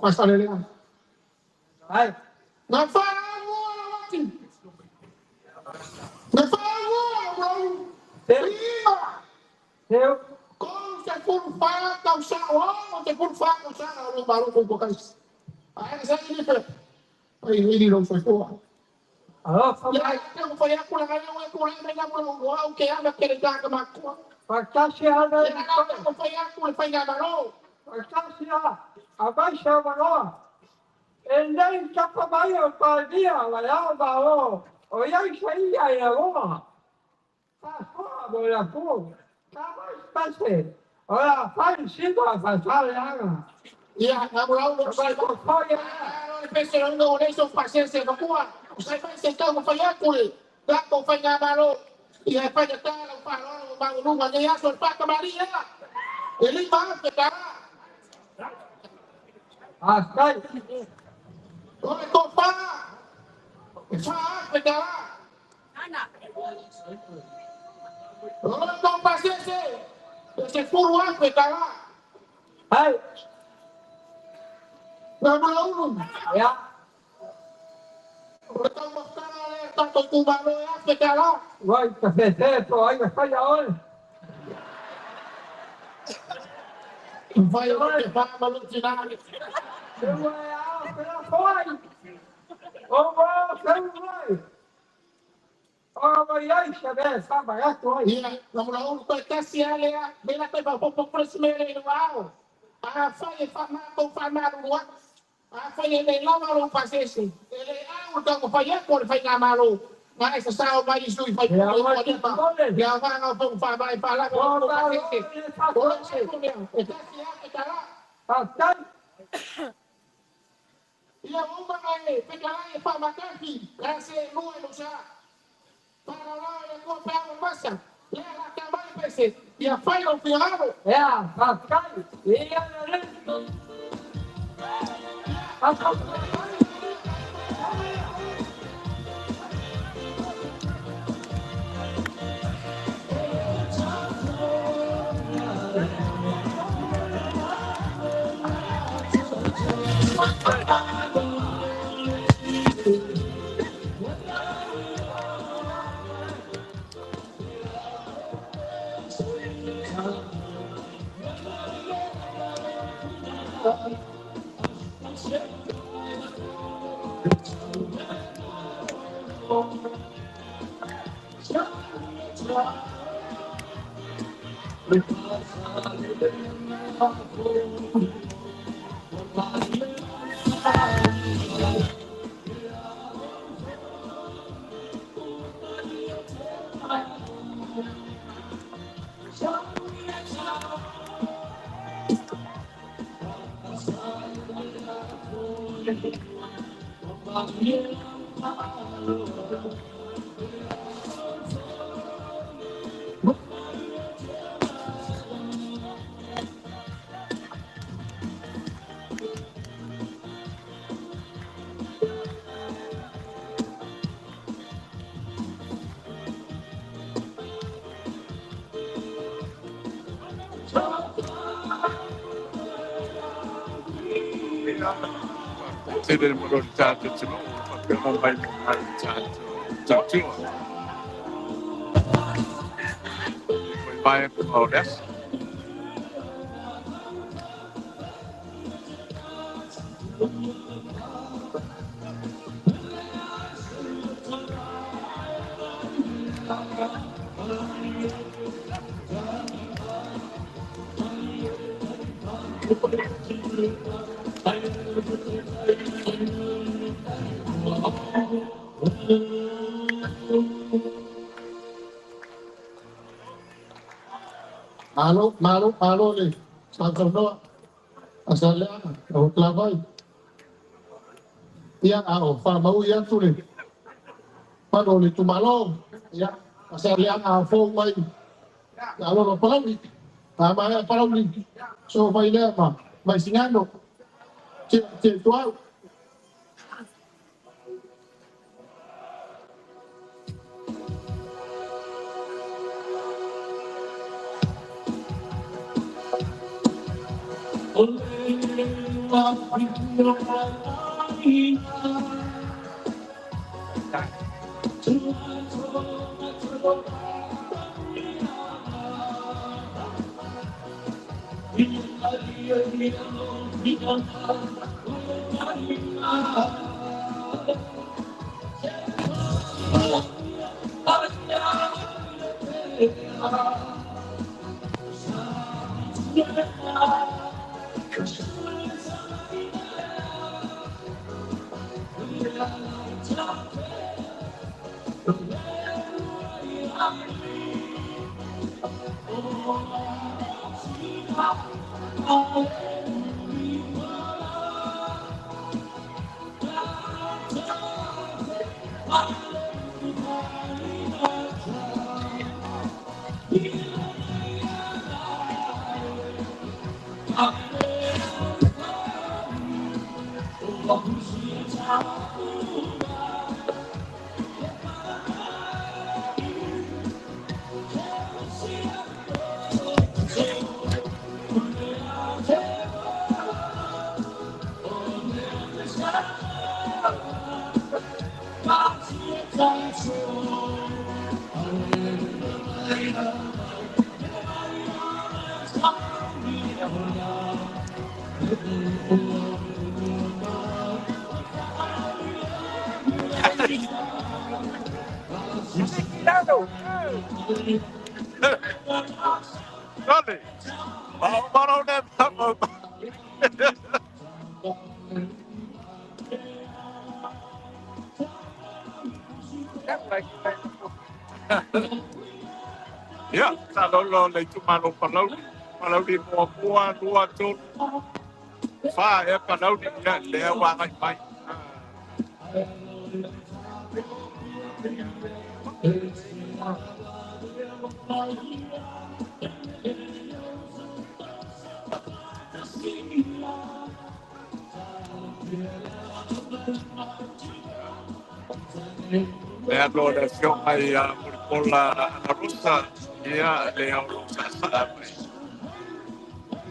Faasaleleaga. Ai. Na faalua lau ati. Na faalua lau lau. Seu. 9. Seu. 34 tausaga, 64 tausaga o lou malo faitokaisi. Ae saili pe. Ai ili lou soifua. Alofa Ia mai. te fai atu la ngai o ku la mai na mo au ke ama ke le taka makua. Faatasi ana Ia i na toe. te fai atu le faiga malo. Faatasi a. Aumai avanoa. E lei tapa mai o Palemia ma le Ao Malo o iai se ia i le Roma. Faasoa mo le atunuu. Tamai pese o le a fai sina faasaleaga. Ia na mo lau O sai matou foi lea. le pese lo le so pasese no kua. Sai fai se tau fai atu le tatou faiga malo. Ia fai ta lau faaaloalo ma maualuga nei aso le faakamalia. E 5,000 tala. Faafetai. O le tofa e 4,000 tala. O le tou pasese e 10,000 tala. Ai. Na mulaulu. Ia. O le taumafataga lea tatou itumalo e 1,000 tala. Ua i tafefe po o ai na faia oe. Fai o le fa ma lo tina. Se ua e ao felafoai. O ua feulai. O ua iai se mea e faamanatu ai. Ia, na mulaulu toe tasi lava lea, mea toe faaopoopo pule si mea lea i le vao. Afai e faamatou faamalulu atu. Afai e le lava lou pasese, e le au le taumafai atu o le faigamalo. Na e sasao mai i sui Ia faipule ua ua lima. tele. Ia vaga o fono faavae faalava O lau malo pasese. i le O le faasoa. upu lea, e 1,000 tala. Faafetai. Ia ua uma na e fetalai e faamataki, la se lua e losa. Faalalao i le Atua pe a masa. Lea la tamai pese, ia fai lou finagalo. Ia, faafetai. Ia lelei. Faafetai. Tele mo lo tatou atunuu faapea mai mo mai tatou tautua. E mai o le aso. Malo, malo, malo le sausaunoa. Asaleaga, o Clavai. Ia, a o faamaui atu le pano o le itumalo. Ia, Asaleaga a fou mai. Alo Palauli. A maea Palauli. So mai lea ma mai Sigano. Te te tuau. O le Dale. Ia, sa lolo le itumalo Palauli. Palauli muamua, lua, tolu, fa ea Palauli, ia, lea ua agai mai. Lea loa le afioga ia Mulipola Anarosa, ia, lea o lo o saasaa mai.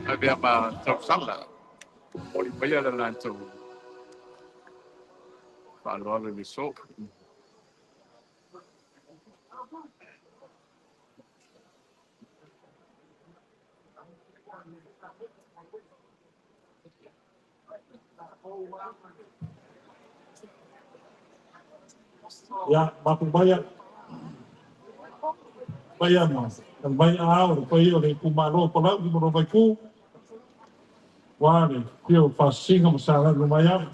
Avea ma tausala, momoli maia le latou faaaloalo i le so. Ia, matou maia, maia ma mai aao le paia o le itumalo o Palauli ma lona Vaipū, aua le afio o Faasisiga ma Sa Lagi o Maiava,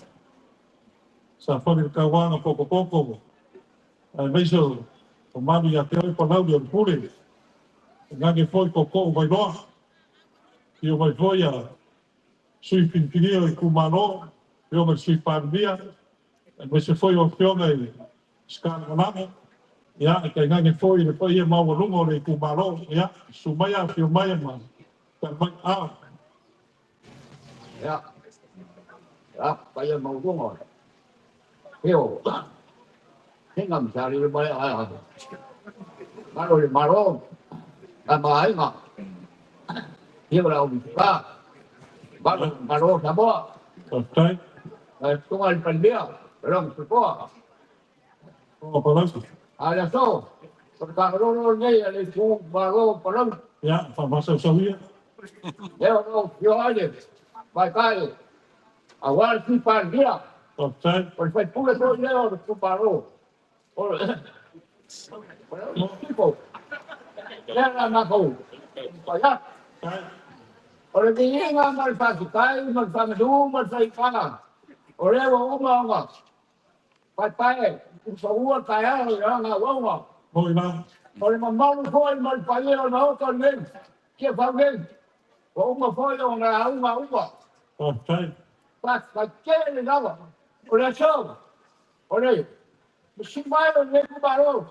sa fali le tauaga popopopo, aemaise o malu ia te oe Palauli o le Pule, e gage foi tootoo Vailoa, afio mai foi a sui filifilia o itumalo, afioga i le Sui Palemia, aemaise foi o afioga i le Minisita Lagolago, ia, e tainane foi le paia maualuga o le itumalo, ia, susu maia, afio maia ma tali mai aao. Ia, ia, paia maualuga, eo, hinga ma sa lilo mai a malo le Malo, a maaiga, ia o le au Minisita, malo malo Samoa. Faafetai. Ae susuga i le Palemia, Laloga Soifua. O Palauli. A le aso, o le tagalolo lenei a le itumalo o Palauli. Ia, faamasausauia. Lea o lo o afio ai le Tamaitai aua le Sui Palemia. Faafetai. O le faipule foi lea o le itumalo o le Sisifo. Lea la matou fai atu. O le viiga ma le faafetai ma le faamanu ma le faitaga, o lea ua uma ona paepae usoua taeao i lana auauna. Moi lava. O le mamalu foi ma le paia o le Maota lenei, Tiafau nei, ua uma foi ona lauga uma. Faafetai. Faafetai tele lava. O le aso, o le masi mai o lenei itumalo,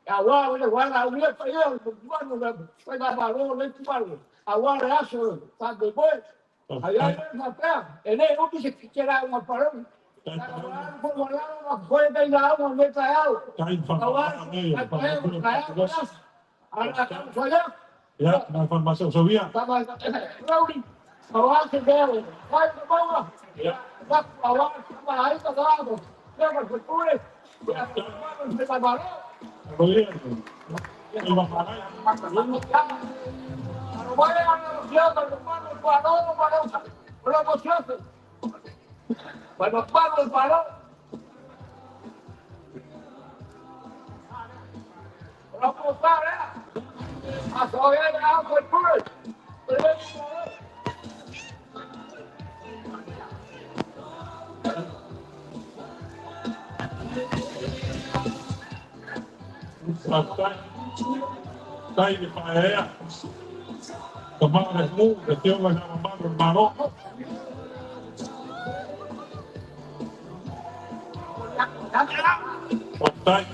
aua o le valaaulia paia o le mamalu o le faigamalo o lenei itumalo, aua le aso e faamoemoe. Ai ai le faapea, e le umi se lauga Palauli. Ia, na faamasausauia. Tai le paea. Kamara mu, le teo la mamalu malo. Tai.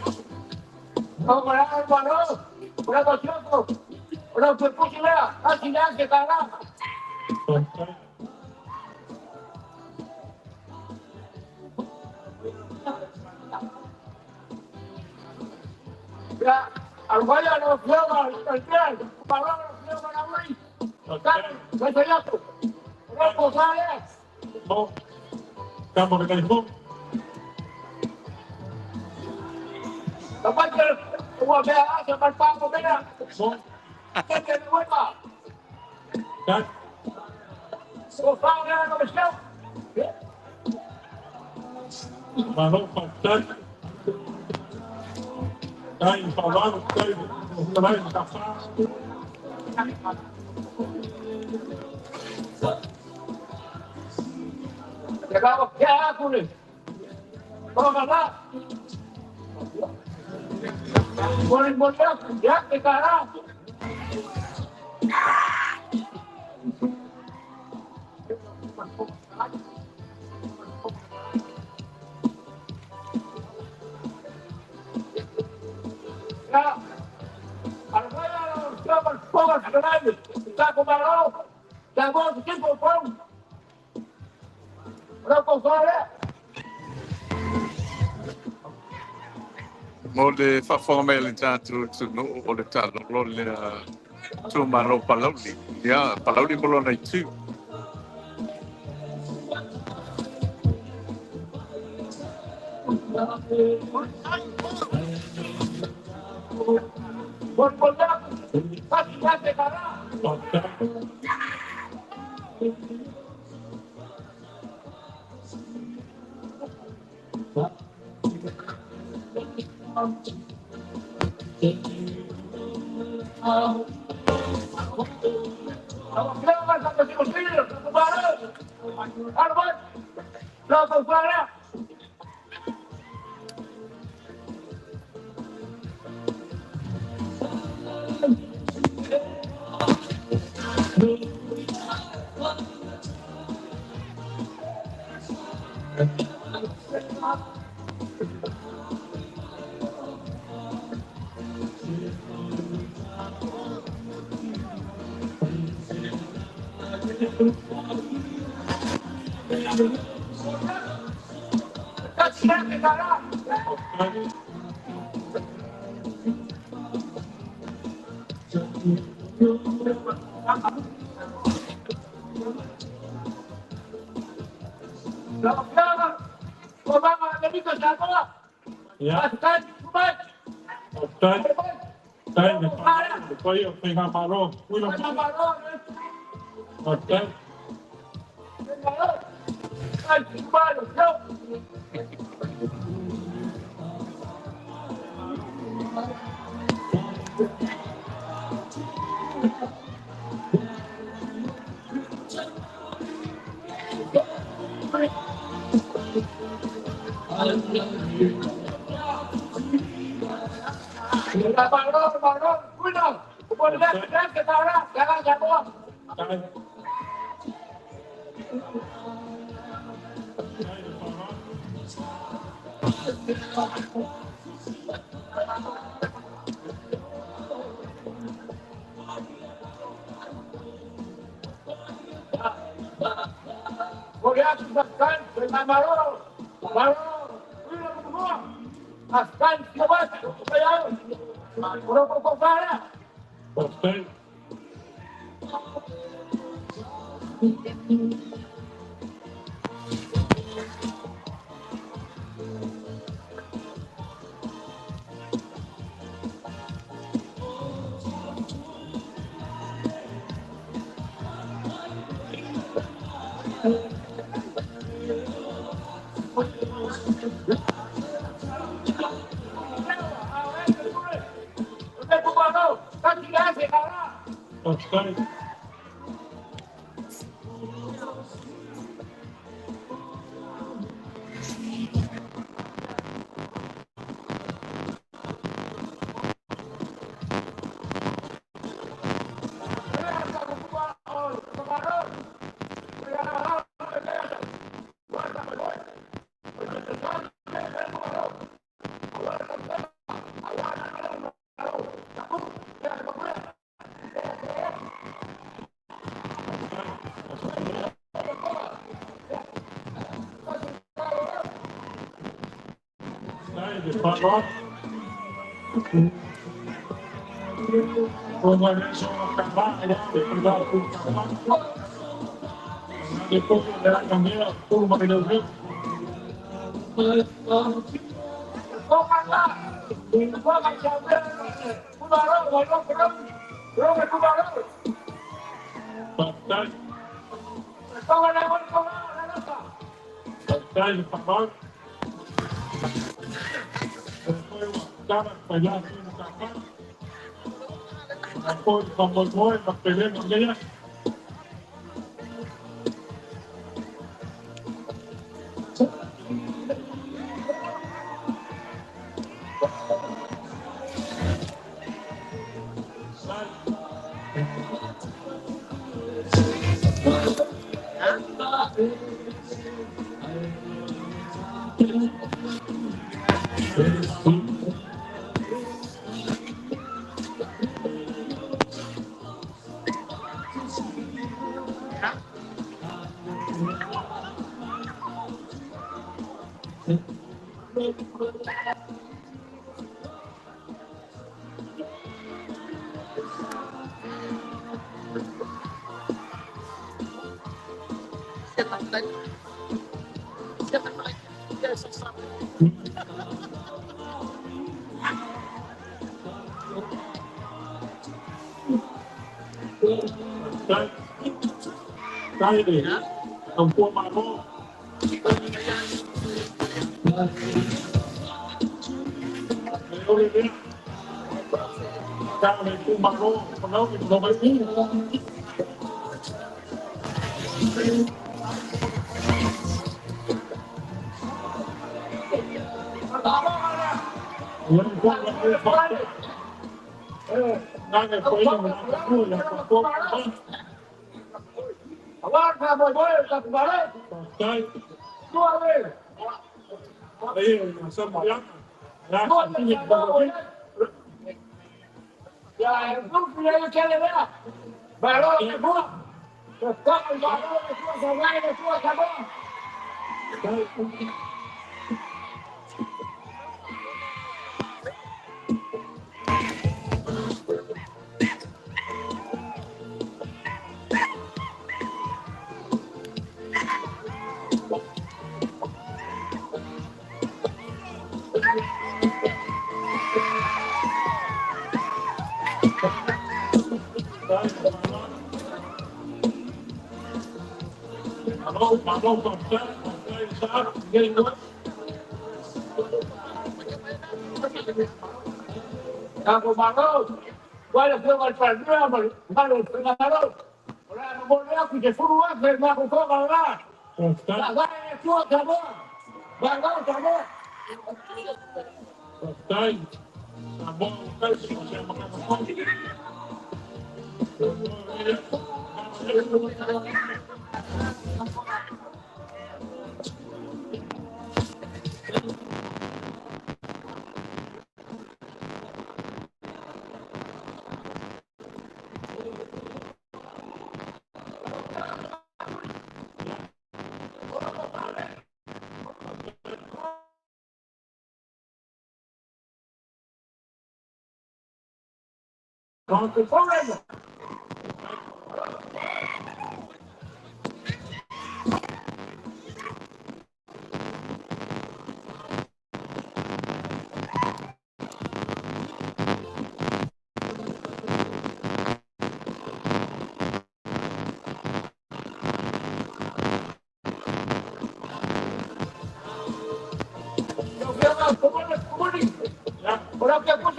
Mo le faafofoga mai a le tatou atunuu o le taalolo lea itumalo o Palauli. Ia, Palauli ma lona itu.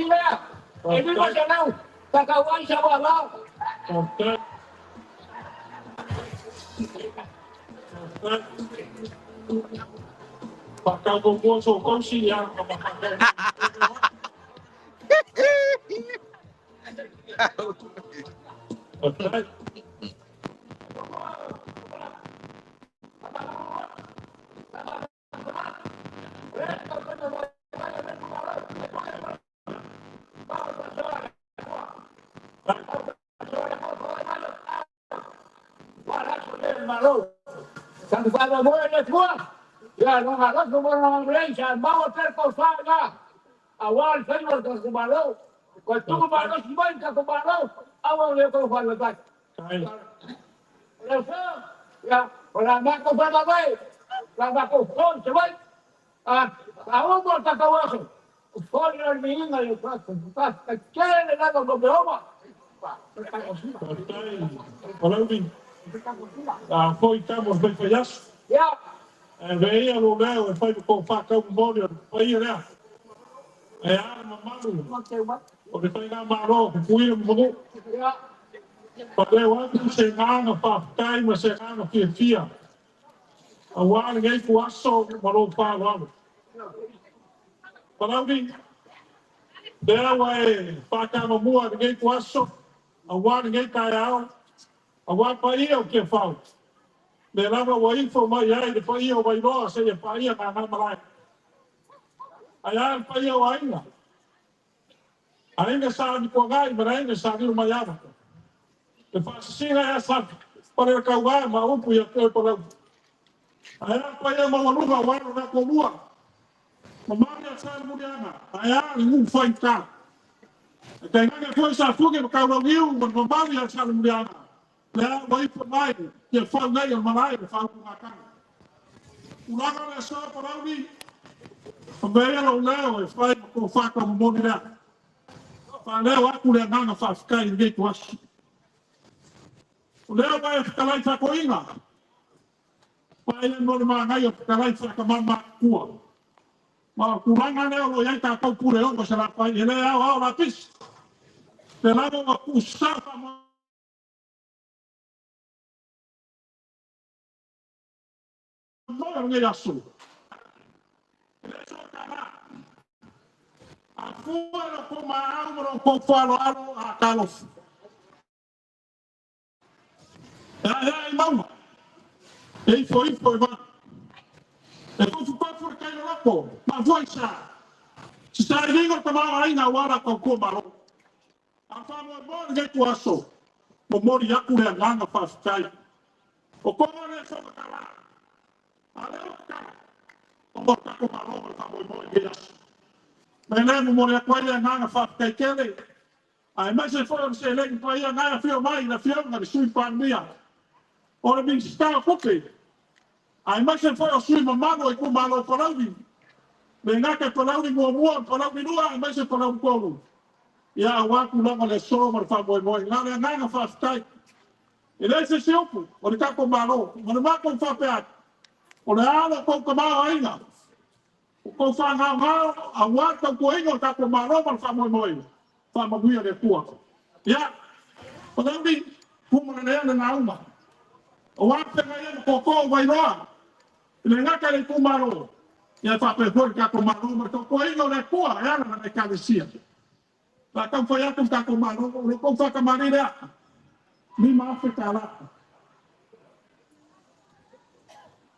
tasi lea. E 500. Tatau ai sa uavao. Faafetai. Faatau muamua sou kausi ia ma faatau. Faafetai. Sa faamoemoe le Atua, ia lona alofa ma lona agalelei sa maua pea le tofa auā le faiga o le tatou Malo. Toe tuu malosi mai le tatou Malo, aua le toe faavaivai. Faafetai. O le aso, ia, o le a matou faavaivai, o le a matou foi se vai, a uma o tatou aso, foi le viiga i le tatou faafetai tele lava mo Iehofa. Faafetai. Palauli. A foi tamo o fai aso. Ia. E veia lo leo e fai ko whakau momoli o le paia lea. E a mamalu o le faiga malo, pupuia manu. Ia. Faaleo atu se agaga faafetai ma se agaga fiafia. Auā lenei tuaso ma lou faaaloalo. Palauli, lea ua e faatagomua lenei tuaso, auā lenei taeao, auā paia o Tiafau. Le lava ua ifo mai ai le paia o Vailoa seia paia Gagaemalae. Ae a le paia o aiga. Aiga Sa Nikuagai ma le aiga Sa Lilomaiava. Le faasisina e asa pale le kauvā ma upu ia te oe Palauli. Ae a le paia maualuga o alo na toalua. Mamalu ia Sa Muliaga. Ae a le nuu faigata. E tainane foi sa fuge ma kaulauliu ma le mamalu ia Sa Muliaga. Le a ua ifo mai ia fau nei o le malae le faautugatagi. Tulaga o le aso Palauli, o mea lou leo e fai ma kou whaka momoli lea. Faaleo atu le agaga faafetai i lenei tuasi. O lea ua e fetalai faakoiga. Paia mo le magaia o fetalai faakamama tua. Ma o tulaga lea o lo o i ai tatou pule ono se lapai e le ao ao lapisi. Le lava ua tuusasao faamoemoe o lenei aso. E le so tala. A fua lo kou maau ma lo kou faaaloalo a talofa. E ae ae i mauga. E ifo ifo i vanu. E tofu tofu le tai loloto. Mafua i sa. Se sailiga o le tamaoaiga aua la tautua malo. A faamoemoe lenei tuaso. Momoli atu le agaga faafetai. O koga le sogatala. A lea o tatala. O mo tatou malo ma le faamoemoe i lenei aso. Me le momoli atu ai le agaga faafetai tele. Aemaise foi o le seleni paia na e afio mai le afioga le Sui Palemia. O le Minisita o Tupe. Aemaise foi o sui mamalu o itumalo Palauli. Le gata i Palauli 1, Palauli 2, aemaise Palauli 3. Ia auā tulaga o le aso ma le faamoemoe. Na o le agaga faafetai. E leai se isi upu o le tatou Malo. Ma le matou faapea atu. O le a lo tou tamaoaiga. O tou faagaogao auā le tautuaina o le tatou Malo ma le faamoemoe. Faamanuia le Atua. Ia, Palauli, puma le lea le lauga. O a feagai ai ma tootoo o Vailoa. I le gata i le itumalo. Ia faapea foi le tatou Malo ma le tautuaina o le Atua e ala lana Ekalesia. La taumafai atu le tatou Malo, o le tou faakamali lea. $5,000.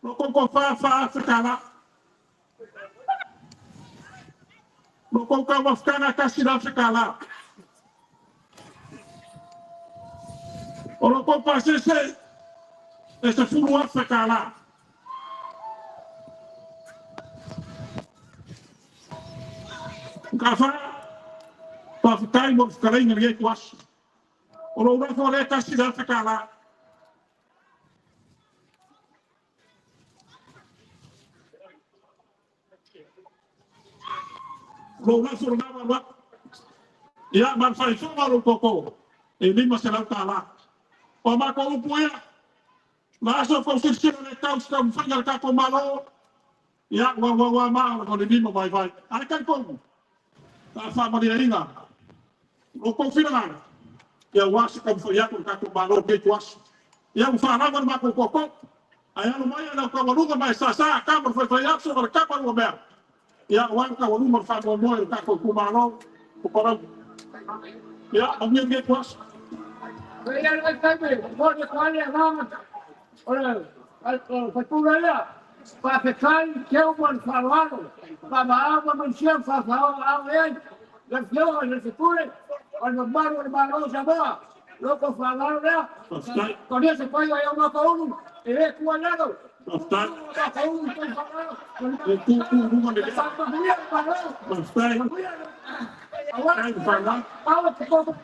Lo tou tofa $4,000. Lo tou taumafataga $1,000. O lo tou pasese e $10,000. Ka fa faafetai mo le fetalaiga i lenei tuaso. O lou lafo lea $1,000. Lou lafo lena ua alu atu. Ia, ma le faaifoga o lou tootoo, e $500. O a matou upu ia, la aso tou silasila le tau se taumafaiga a le tatou Malo, ia, ua ua ua ma o le lima vaivai. Ae talitonu, Faafamaliaina lo kou finagalo ia ua se taumafai atu le tatou Malo i lenei ituaso. Ia ua faalava le matou tootoo, ae alo mai le autaualuga ma e sasa tama o le faifaiaso ma le tama lua mea, ia aua le taualuga o le faamoemoe o le tatou itumalo o Palauli. Ia, manuia lenei ituaso. Faafetai teu ma le faaaloalo, faamaava ma isia faafaaoa ai le afioga i le sui usufono o le mamalu o le Malo o Samoa. Loko faaaloalo lea. Faafetai. Konia se fai ai o makaulu, e le tua i lalo. Faafetai. Makaulu i faaaloalo. Le tutu luga le lea. Manuia le Malo. Faafetai. Manuia le Faafetai le faaaloalo. Aua te koko.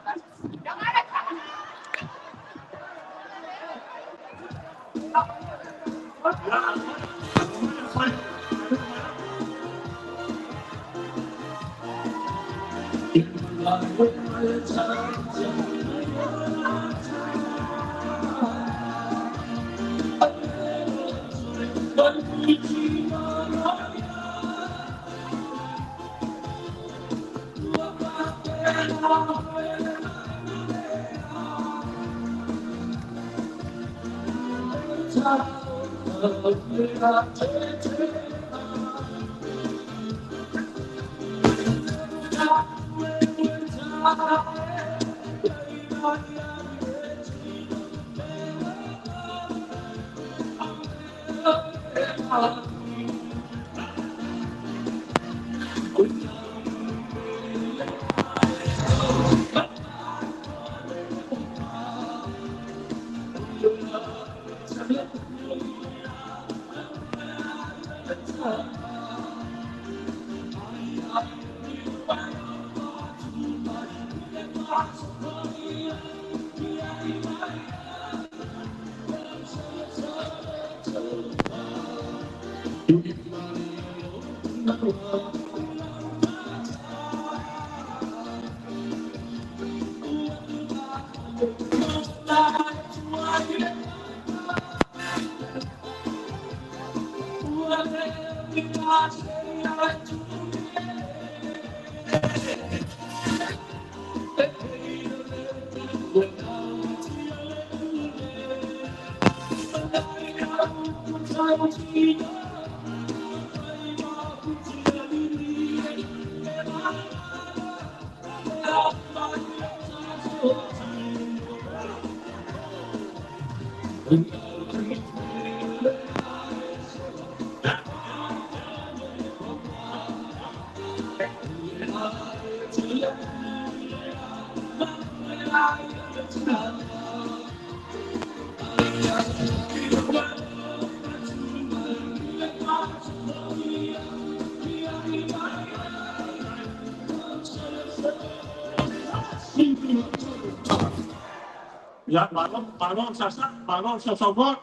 Fai. Ia, malo, malo le sasa, malo le sausaunoa.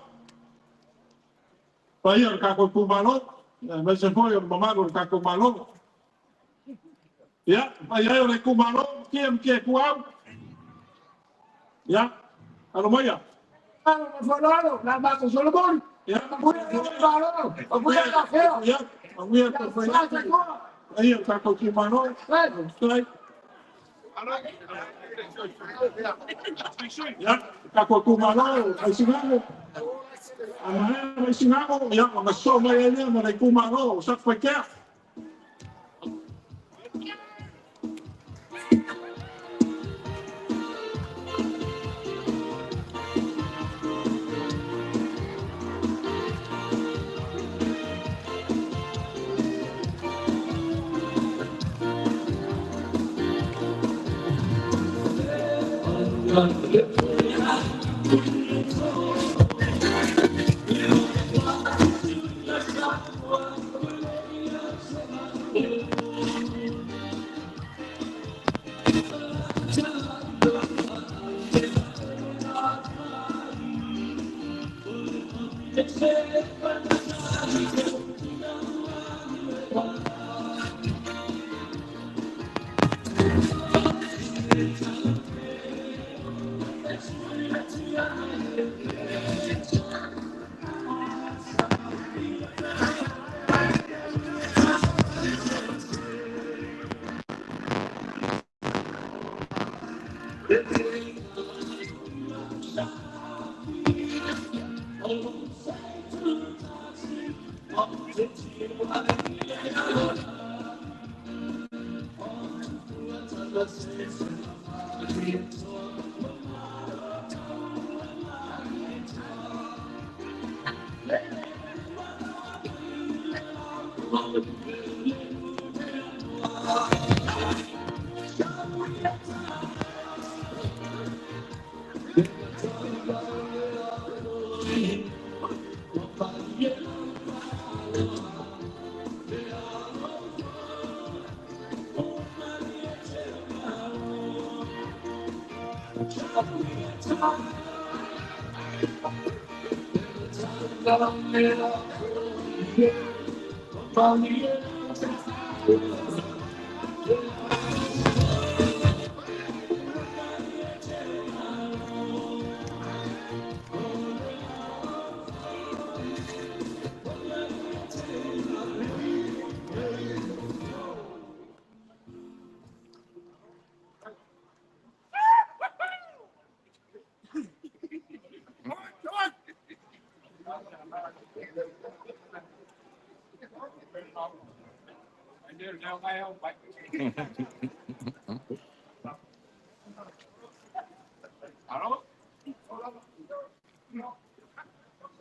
Paia o le tatou itumalo, aemaise foi o le mamalu o le tatou Malo. Ia, paia e o le itumalo, matia matia ituau. Ia, alo maia. Faaaloalo, na matou Solomoni. Ia, Manuia le Malo. Manuia le afio. Ia, manuia le taumafai atu. Paia o le tatou itumalo. Faafetai. Ia, tatou itumalo, Vaisigano. A maea Vaisigano, ia, ona sosoo mai ai lea ma le itumalo o Satupaitea.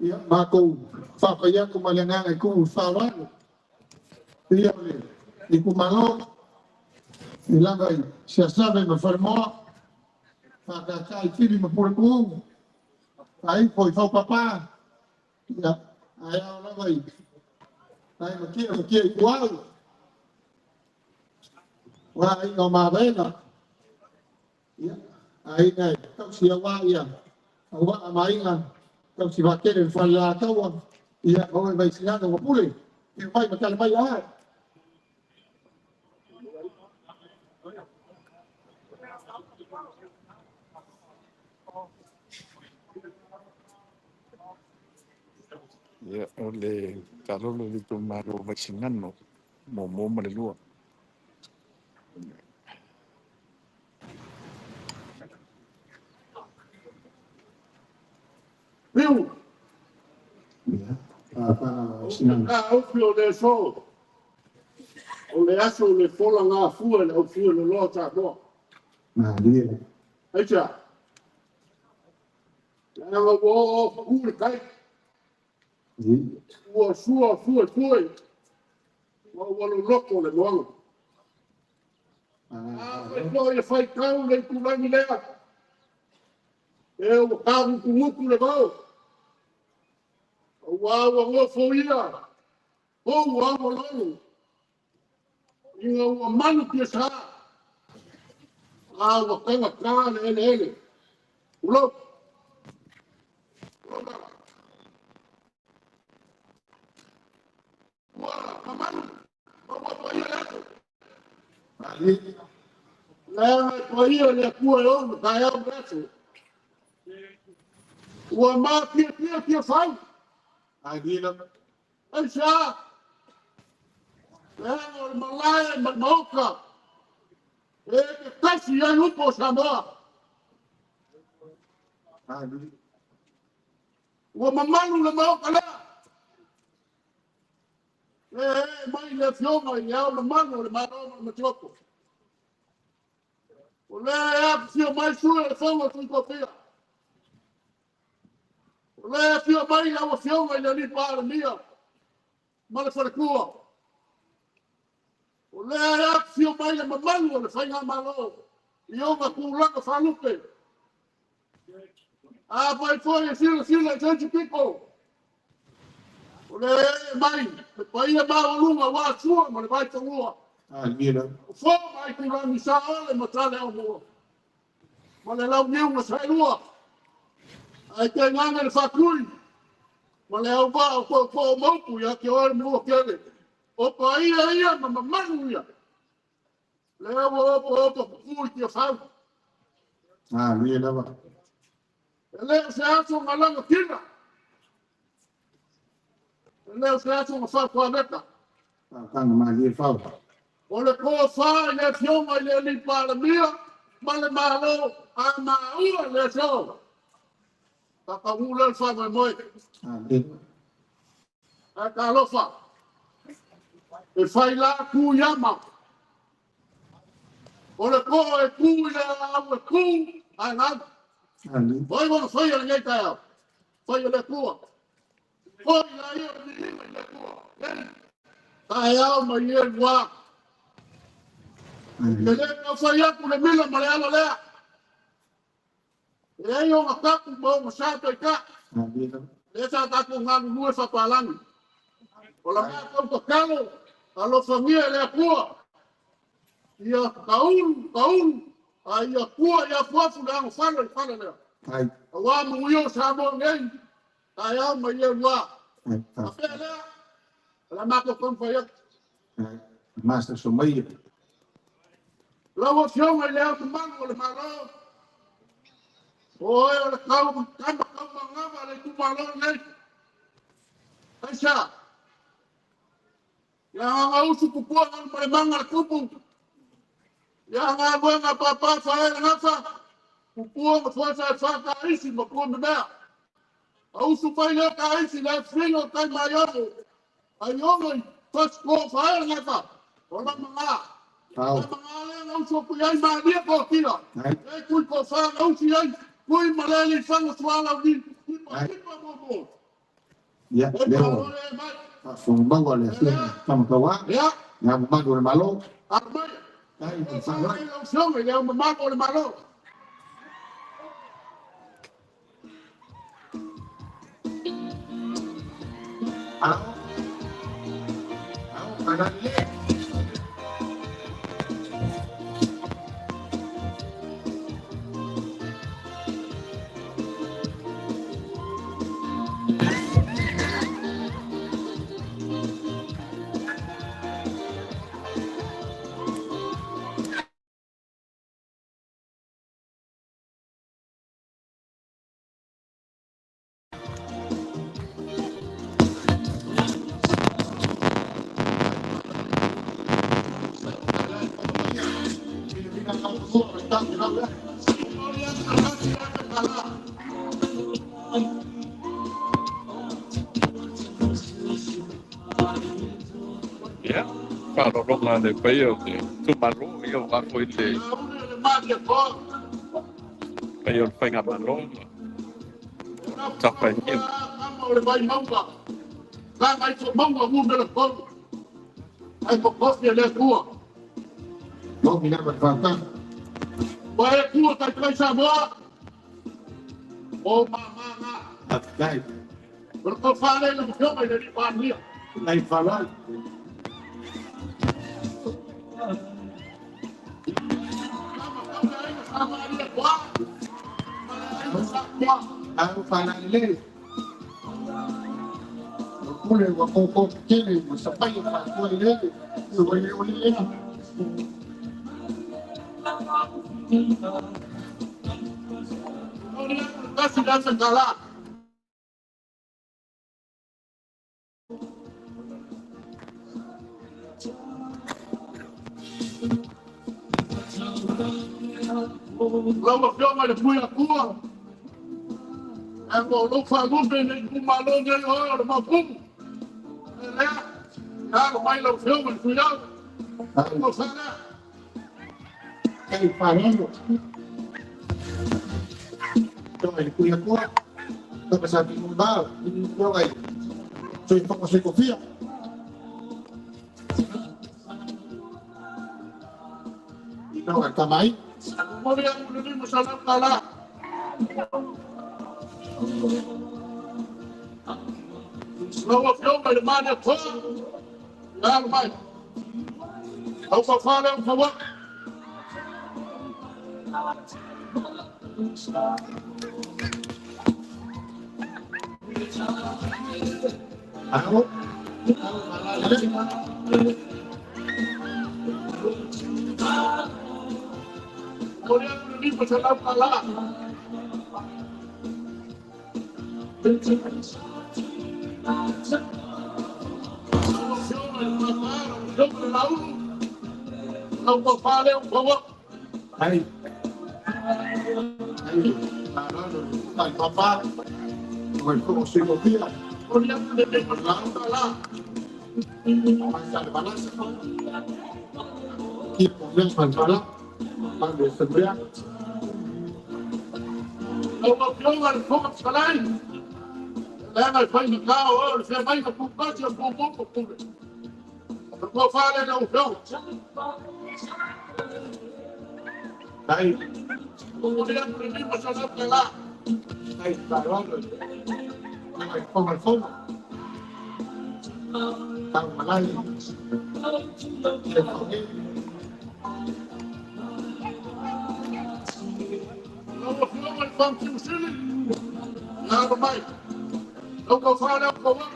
Ia matou faapai atu ma le agaga i tumu faaaloalo ia o le itumalo i lava i Siasave ma Falemoa, faataataa i Fili ma Puletuu, faaifo i Faupapa, ia ae ao lava i ai matia matia i Tuau, ua aiga o Mavaega, ia aiga e tausi aua ia aua ma aiga tausi vaatele le fale ia oe mai sinana ua pule, i mai ma tale mai oe. Ia, o le taalolo i le itumalo o Vaisigano 1 ma le 2. Piu, Ia, Vaisigano. ka ufi o le aso, o le aso o le fola ngā fua le au fua le loa tātoa. Malie. Aitia, langa ua o o ku le kai, ua sua fua fua, ua ua loloko le moanga. A fai foi e fai kau le itulagi lea, e ua kāgutugutu le vao, ua ua gofo ia, o ua ua lolo, ina ua manu pia sa, a ua kaga kā le ele ele. Ulo. Ua kamanu, ua paia le aso. Malie. Leaga e paia le Atua e ona taeao ma le aso. Ua mapiapia pia fai. Malie lava. Aisea? Leaga o le malae ma le maota. E te tasi ai upu o Samoa. Malie. Ua mamalu le maota lea. E e mai le afioga i le ao mamalu o le Malo ma le Masiofo. O lea e afifio mai sui o le Fono a Sui Tofia. O lea e afio mai lau afioga i le alii Palemia ma le faletua. O lea e afifio mai le mamalu o le Faigamalo i ona tulaga faalupe. A fai foi e silasila i se isi pito. O lea e mai le paia maualuga ua Sua ma le Vaifanua. Malie lava. O fo ma Aitulagi Saole ma Saleaaumua. Ma le launiu na saelua. Ae tainane le faatui ma le auvaa o tootoo maupu ia te oe le Manuatele. O paia ia ma mamalu ia. Lea ua opoopo kuku i Tiafau. Malie lava. E le o se aso na lagatina. E le o se aso na faatuaveta. Faataga malie fau. O le tofa i le afioga i le alii Palemia ma le Malo a maua le aso. Tatagu lea le faamoemoe. Malie. Ae talofa. E fai la tu i ama. O le ko'o e ku i le au e ku ae gau. Oi ua faia lenei taeao. Faia le Atua. Foi laia o le viiga i le Atua. Taeao ma ie lua. E le taufai atu le mila ma le ala lea. E leai ona tapu ma ona sa taitai. Lea sa tatou galulue faapalagi. O la matou tatalo, alofagia e le Atua. Ia taulu, taulu, a ia tua i afuafu le agofale i le fale lea. Aua manuia o Samoa nei, taeao ma ie lua. Faapea lea, o le matou taumafai atu. Master Somaia. Lau Afioga i le Ao Mamalu o le Malo, o oe o le tau tama taumagava a le itumalo lenei. Aisea? Ia gagausu pupua galu ma le maga le tupu. Ia galuega papa fae le gafa. Pupua ma fuasa e fa taisi ma pua memea. Ausu mai lea taisi le filo tai mai ono. Ai ono i first floor fae le gafa. O la manga. Au. La manga le gausu ku ai ma lia ko tira. E kui ko fa gausi ai. Kui ma le li fango suala ni. Kui ma Ai. pa mo mo. Ia, E lea pa ua le mai. faafofoga le Afioga Tamataua, Ia, le mamalu o le Malo, armai. tai E te fa faalai. le gausi le mamalu o le Malo. Ao, ao, fagalele. Ia, faalologa le paia o le itumalo, ia aua foi le paia o le faigamalo ma tapaia. Logi lava le faataga. Faafetai. Nai faalai. Ao faalalelei. O pule ua koko tetele ma sapai e faatua i lele. Ua le o le ea. Lau Afioga i le Tuiatua, e mo lou faalupe i le itumalo nei oe o le Maopumu. E lea, e alo mai lau Afioga i le Tuiau, Ai, mo sa lea. tai faalalo. Toga i le Tuiatua. Toga sa pinuva. Toga i soifogo soifofia. Toga i tamai. Momoli atu le $500. Lau Afioga i le Malietoa, e alo mai. Lau fafā lea o Sauaga. Ao, ao faalalelei. Momoli atu le $500. Lau Afioga i le Papa, lau Afioga i le Laulu, lau fafā lea o Sauaga. Ai, ai, faalalo le tai papa. Toga i le fogo soifofia. Momoli atu le $500. Mai sa le balasa. Kia po lea ma le fala. Ma le sepea. Lau Afioga i le Fofoga Fetalai, leaga e faigata o oe o le feagaiga pupati o pupuu ma pule. O le tofa lea lau Afioga. Tai. Momoli atu le $500. Tai faaaloalo i le Fofoga o le Fono. Tau malai le fauge. Lau Afioga i le Faamasino Sili, ia alo mai. Lau tofa lea o Kouaga.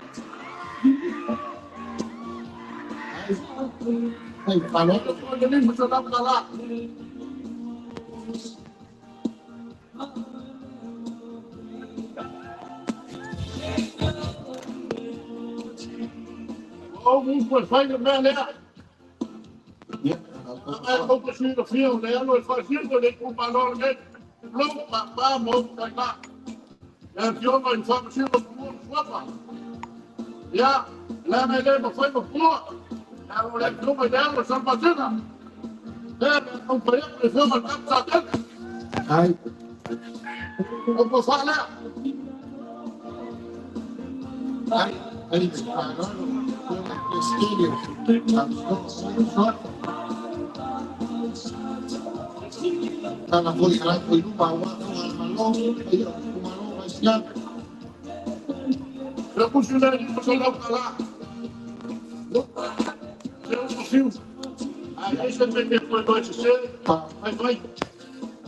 Tai. Tai faaaloalo. Atu le $500. Ua ou upu e fai le mea lea. Ia. A e tou silafia o le alu e faasino le itumalo lenei. Lou papa ma ou taina. Le Afioga i le Faamasino Tumua le Suafa. Ia, leaga e le mafai ma pua. Ia, o le Afioga i le alo o Salamasina. Lea le a taumafai atu le Afioga i le Kapu Satene. Tai. O tofa lea. Tai. Tai faaaloalo. Afioga i le Peresetene o Suafa. Tala foi i latou i luma aua foga le Malo, paia o itumalo ma isiaga. Le pusi le $500. Le uma fiu. A e se me ke koe koe se se. Fai fai.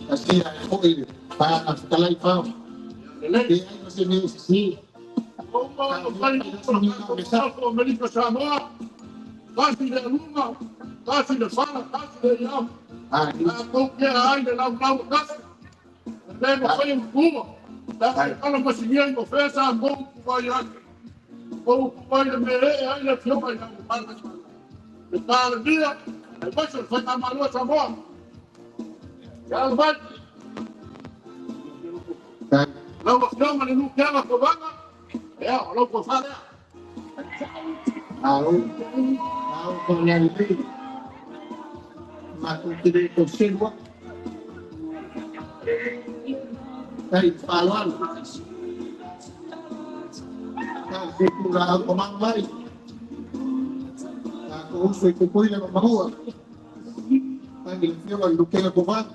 Asia e foi le paga fetalai fao. Lelei. E ai ma se mea i sisi. O uma o fai o le tatou Amerika Samoa. Tasi le aluga, tasi le fala, tasi le iao. Ai. A tou kea ai le laulau o tasi. Le mafai o pua. La e kala masinia i mafea sa kou kuai ai. Kou kuai le mea e ai le afioga i lau mala. Le Palemia, le maise o le Faigamalo a Samoa. Ia alo mai. Tai. Lau Afioga i le Lukeaga Kovaga, ia, o lau tofa lea. Ao. Ao faalalelei. Matou te le tauselua. Tai faaaloalo. Tau se tula au o mau mai. Tatou uso i Tutuila ma Maua. Tai le Afioga i le Lukega Kovaga.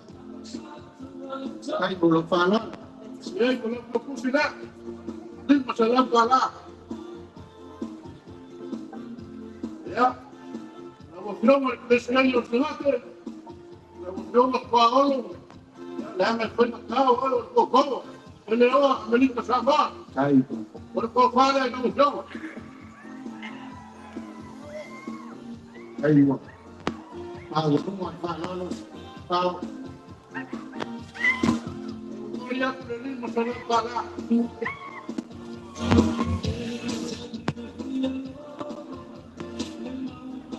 Tai mo lau faaaloalo. Ia, o lau tofusi lea. $500. Ia, lau Afioga i le Peresetene o le Senate, lau Afioga Tuaolo, leaga e faigata o oe o le toatoo, e le oa Amerika Samoa. Tai. O le tofa lea i lau Afioga. Tai ua. Maualuga le faaaloalo. Fao. Momoli atu le $500.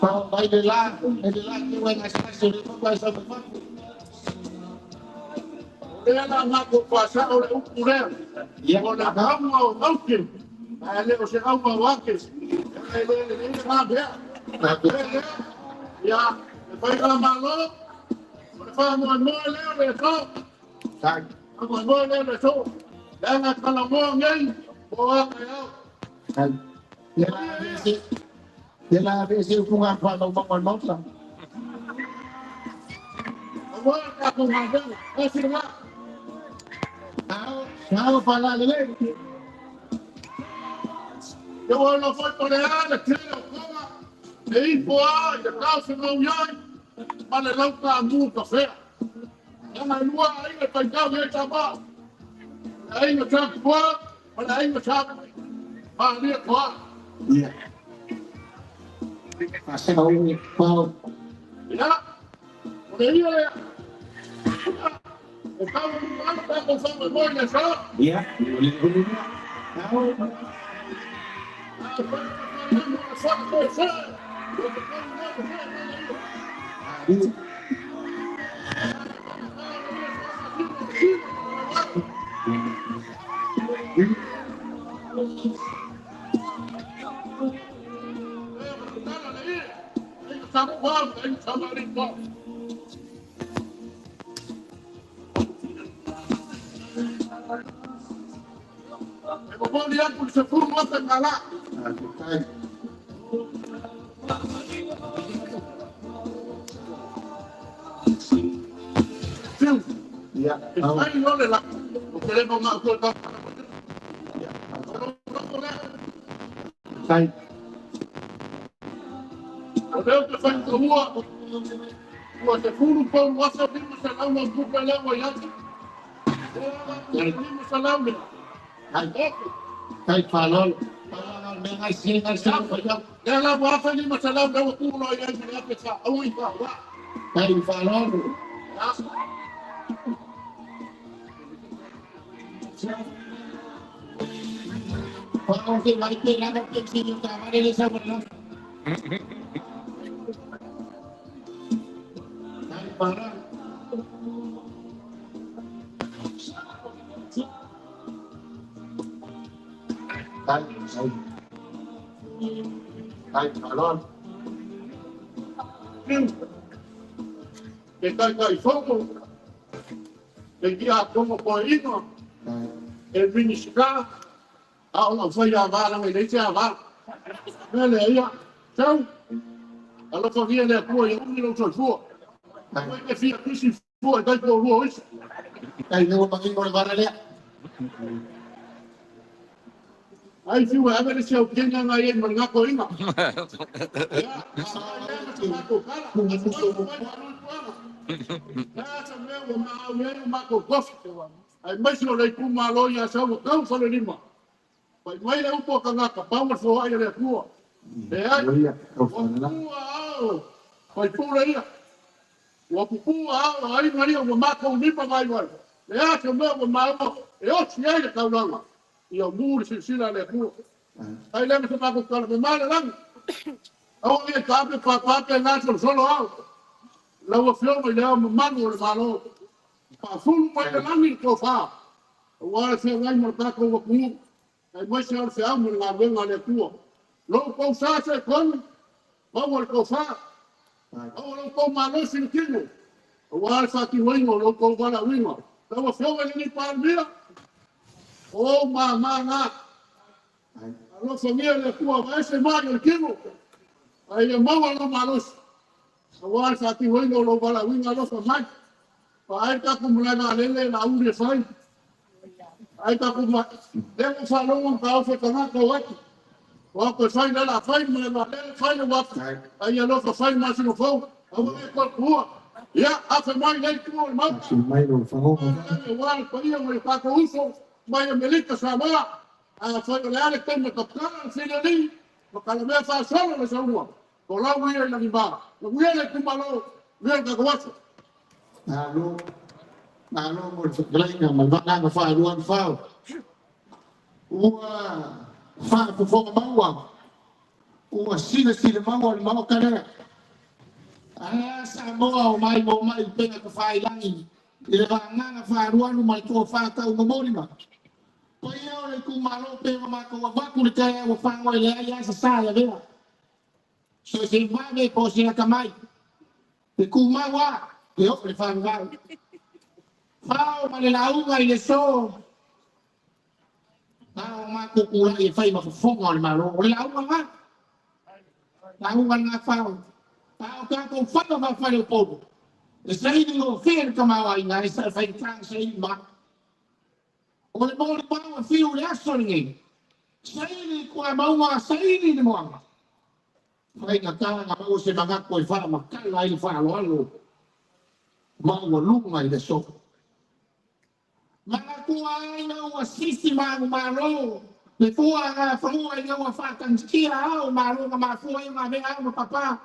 Fao mai le la. E le la te ua gasegase o le papa e sau mai fafo. O lea la matou faasao le upu lea. Ia. O le auga o mauke, ae le o se auga o ake. E le lelei lena mea. Tatou. Le lea, ia, le Faigamalo, o le faamoemoe lea o le aso. Tai. Faamoemoe lea o le aso. Leaga talamoa nei, po a taeao. Tai. Ia la vese. Ia la vese upuga faamaumau a le Maota. Aua le tatou galuega, tasi le la. Ao. Ao faalalelei. Ia ua iloa foi po o le a le tele o toga, e ifo a i le taofi i ai, ma le lauta kafea. Leaga e lua aiga e faitau i ai Samoa. Le aiga Sa Tupua ma le aiga Sa Malia Toa. Ia. Faasea ue. Fao. Ia, o le ia lea. O tau luma ai tatou faamoemoe i le aso. Ia. O le ulu. Ao. A fai ma le faafoefoe, ua tatau lea ma fea ma le ia. Ai. E momoli atu le $10,000. Fiu. E fai o le la. O te le ma o ka. O leo te whai ua, ua 13,500 ma tupe lea ua i atu. 500 lea. Tai whalolo. Lea la ua 1,500 lea ua tuulo i ai ma le ape sa au i wha wā. Tai whalolo. Whao te mai te lana te tini o tāmare le sa wala. Tai whalolo. Tai Tai whalolo. Ke kai kai whongo. Ke kia kongo koe ingoa. E minisika. A o lau whai a wālanga i leite a wā. Mea le ia. Tau. Alofa via le atua i umi lau soifua. Koe ke fia kisi fua i tai po rua oisa. Tai nua mangingo le vara lea. Ai fiu e ave le siau kenya ngai e ma ngako inga. Ia, a lea ma te mako kala. Lea sa mea ua maau ai o mako kofi. Ai maisi o le itumalo ia sau ua kau fale lima. Pai mai le upo ka ngaka pau le foai le atua. E ai, ua pupua ao, pai pule ia. Ua pupua ao, ai maria ua mako lima mai mai. Le a se mea ua maua, e osi ai le kaulanga. Ia mu le silasila le atua. Ai le ma se mako kala me male langi. Au ia ka ape pa pa pe ngā solo solo au. Lau afioga i le ao mamanu o le malo. Pa fulu mai le langi le tofa. Ua le feagai mo le tātou atunuu. Ai mai se o le feau mo le galuega a le Atua. Lou kou sa se konu, maua le tofa. Aua lou kou malosi le tino. Ua le faatinoina o lou kou valaauina. Lau afioga i lenei Palemia, o mamā ngā. Alofagia le Atua vaese mai o le tino. Ai ia maua lou malosi. Aua le faatinoina o lou valaauina alofa mai. Fa ai tatou malae vaalele la uli e fai. Ai tatou ma lea ua faalogo ma taofi tagata o atu. O au toe fai le la fai ma le vaalele fai le uafu. Ai ia alofa fai le masina fou. Aua ne i toe tuua. Ia, afe mai nei itu o le Maota. Aua le paia ma le tatou uso mai Amerika Samoa. Afai o le a le taimi e taputala le fileli ma kalamea faasolo le saua. O lau ia i lagima. Manuia le itumalo, manuia le tatou aso. Malo, malo mo le fetalaiga ma le vagaga faalua le fao. Ua faafofoga maua, ua silasila maua le maoka lea. Ae a Samoa o mai mo mai upega tafailagi i le vagaga faalualu ma le tofa taumomoli ma. Paia o le itumalo pe ma matou avatu le taeao ua fagoa i leai a sasā e avea. So se vave po o se atamai. E tumau a, e oo le faavavau. Fao ma le lauga i le so. Na o matou tulai e fai ma fofoga o le Malo. O le lauga lena. Lauga lena fao. A o tatou faiva faafale o Upolu. E saili gofie le tamaoaiga e faigata ona saili ma. O le molimau e fiu i le aso lenei. Saili i tuamauga, saili i le moana. Faigata ona maua se manatu e faamatala ai le faaaloalo maualuga i le aso. Manatua ai ina ua sisi manumalo le fua gafanua ina ua faatagisia ao malo na mafua ai ona avea ao ma papa.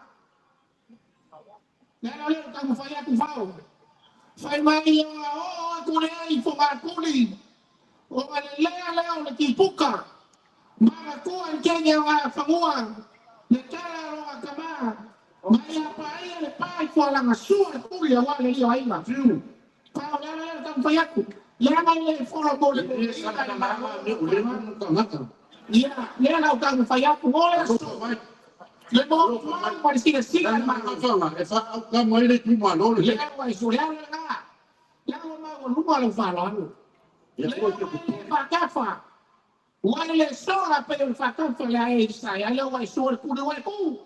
Le ala lea o le taumafai atu fao. Fai mai ia oo atu lea i Fogatuli ona le lea lea o le tipuka. Manatua i le kene o gafanua le tala a lona tama ma ia paia le pa i fualagasua le tuli aua le lia o aiga. Pao le ala lea o le taumafai atu. Leaga e le fola mo le ina le Malo. Ia, lea la o taumafai atu mo le aso. Le molimau ma le silasila a le Malo. Lea ua i le ala lena. Lea ua maualuga lau faaaloalo. Lea ua le faatafa. Ua le sola pe o le faatafa le ae i sai ai ua i soa le kule ua ku.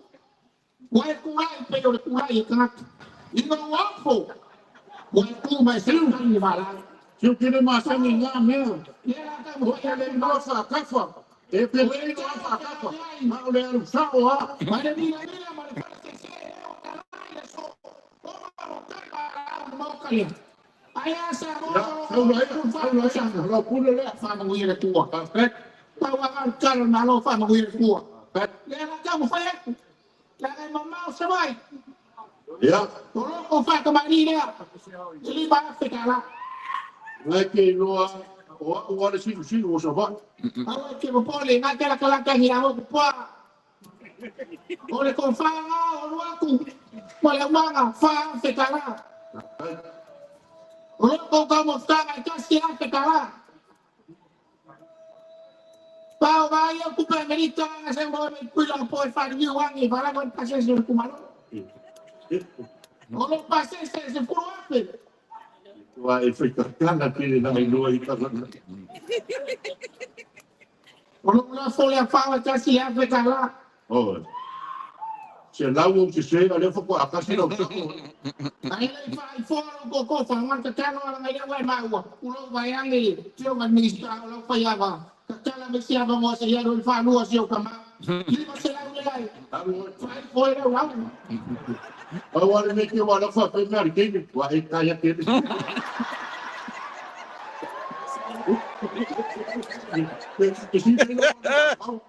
Ua e kulai pe o le kulai e tagata. Ina ua ofo. Ua e ku mai se tani vala. Siu kile masani ngā mea. Ia la ka mo O le loa whaakafa. E pe le loa whaakafa. Ma o le alu sao a. Ma le mila mila ma le fale se se o kalai le so. O ma o kai ma la o mo kale. Ai a sa mo. Ya, saula ia, saula ia. Lau pule lea. Whamanguia le tua. Perfect. Pau a kalo malo whamanguia le tua. Perfect. Le la ka mo fai atu. La ngai mamao se mai. Ya, O loko whakamani lea. E lima afe ka la. ngai ke loa o au wale silu silu o sa vai. Aua ke popole ngai ke la kalaka ni a hoku poa. O le konfanga o luaku. Ma le umanga wha afe ka la. O loko ka mo whanga i kasi afe ka la. Pau vai au kupe Amerika nga se mo me kuila po e whare ni wangi wala ko pasese o kumalo. O lo pasese se furu afe. Ua e whika kana kiri ngai loa i tala. O lo la fole a whawa kasi afe ka la. Oh. Se lau o se se a lea whakwa akasi lau sao. Ai le whai fōro ko ko wha ngā tatalo ala ngai wai maua. Ulo vai angi tio ngai ministra o lau whai awa. Tatala me sia mo se ia ro whanua se o kama. Lima se lau le lai. Whai foi lau lau. Au ale me ke wala wha pe mea kini. Wa e kaya kini. Te si te loa.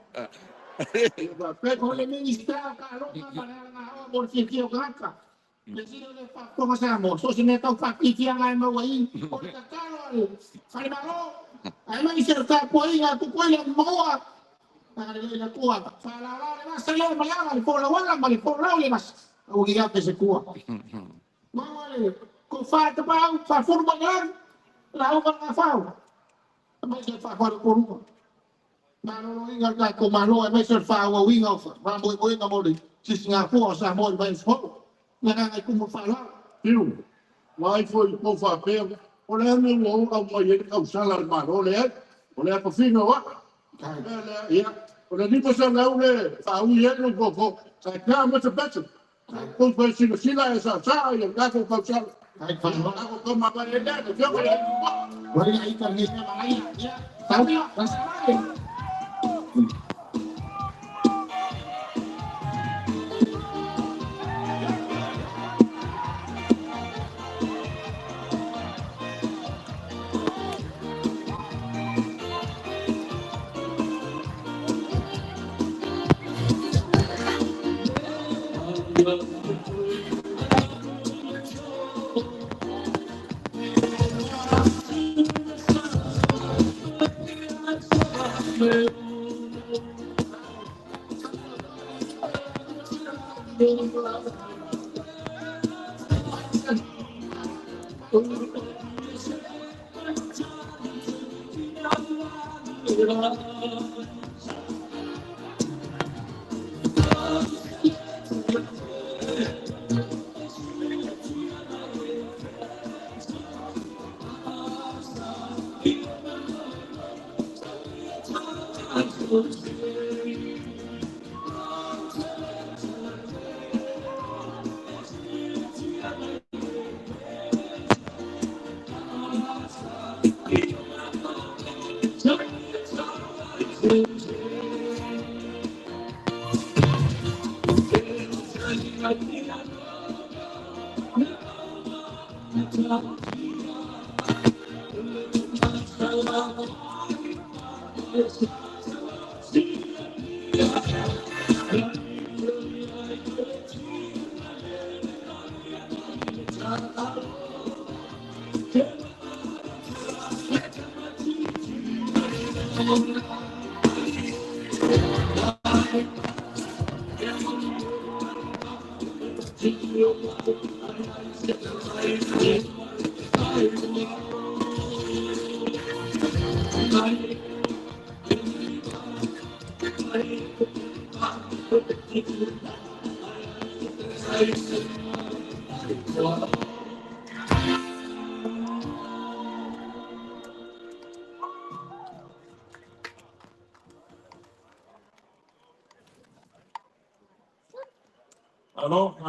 O le ministra ka aloha ma le nga o mo se tio kaka. Le sino le fa ko sa mo. So se me tau fa ki kia ngai mo wai. O le tatalo ale. Fale malo. Ai mai se ka po inga ku ko le moa. Ale le kua. Fa la la le mas le ma la le fo la wala ma le fo la le mas. O ki ya se kua. Ma le ko fa te pau fa furu ma ngan. La o ka fa. Mai se fa ko ko ru. Malo inga ka ko malo e mai se fa o winga o fa mo mo inga mo le. Si singa fo sa mo mai fo. Nga ngai ku mo fa la. Piu. Mai foi ko wha pea. O le ame ua o au mai e kau sala le malo le ai. O le apa whina wa. Ia. O le nipa sa lau le wha ui e no ko ko. Sa kia ma te bete. Ko ko sila sila e sa sa ia ka ko kau sala. Ai fa Ka ko ko ma pa e le. Ko ko le. Wala ai ka ni sa mga ya. Sabi, nasa mai.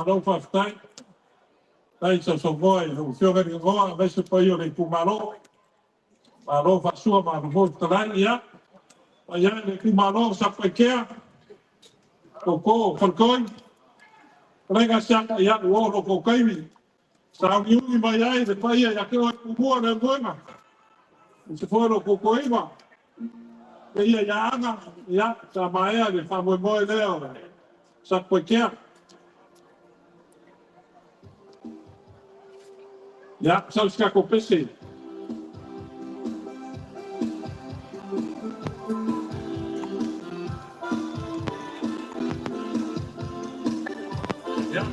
Malo faafetai. Tai sausaunoa i lau Afioga i le Nofoa aemaise paia o le itumalo. Malo faasua malo foi fetalai. Ia, paia e le itumalo o Satupaitea, Toto Faletoi, Fetalaiga Asiata, ia ua oo lo outou taimi sauliuli mai ai le paia ia te oe Tumua Leulumoega, aemaise foi lo outou toeaina, paia ia Aga, ia, sa maea le faamoemoe lea o Satupaitea. Ia, sau se tatou pese. Ia.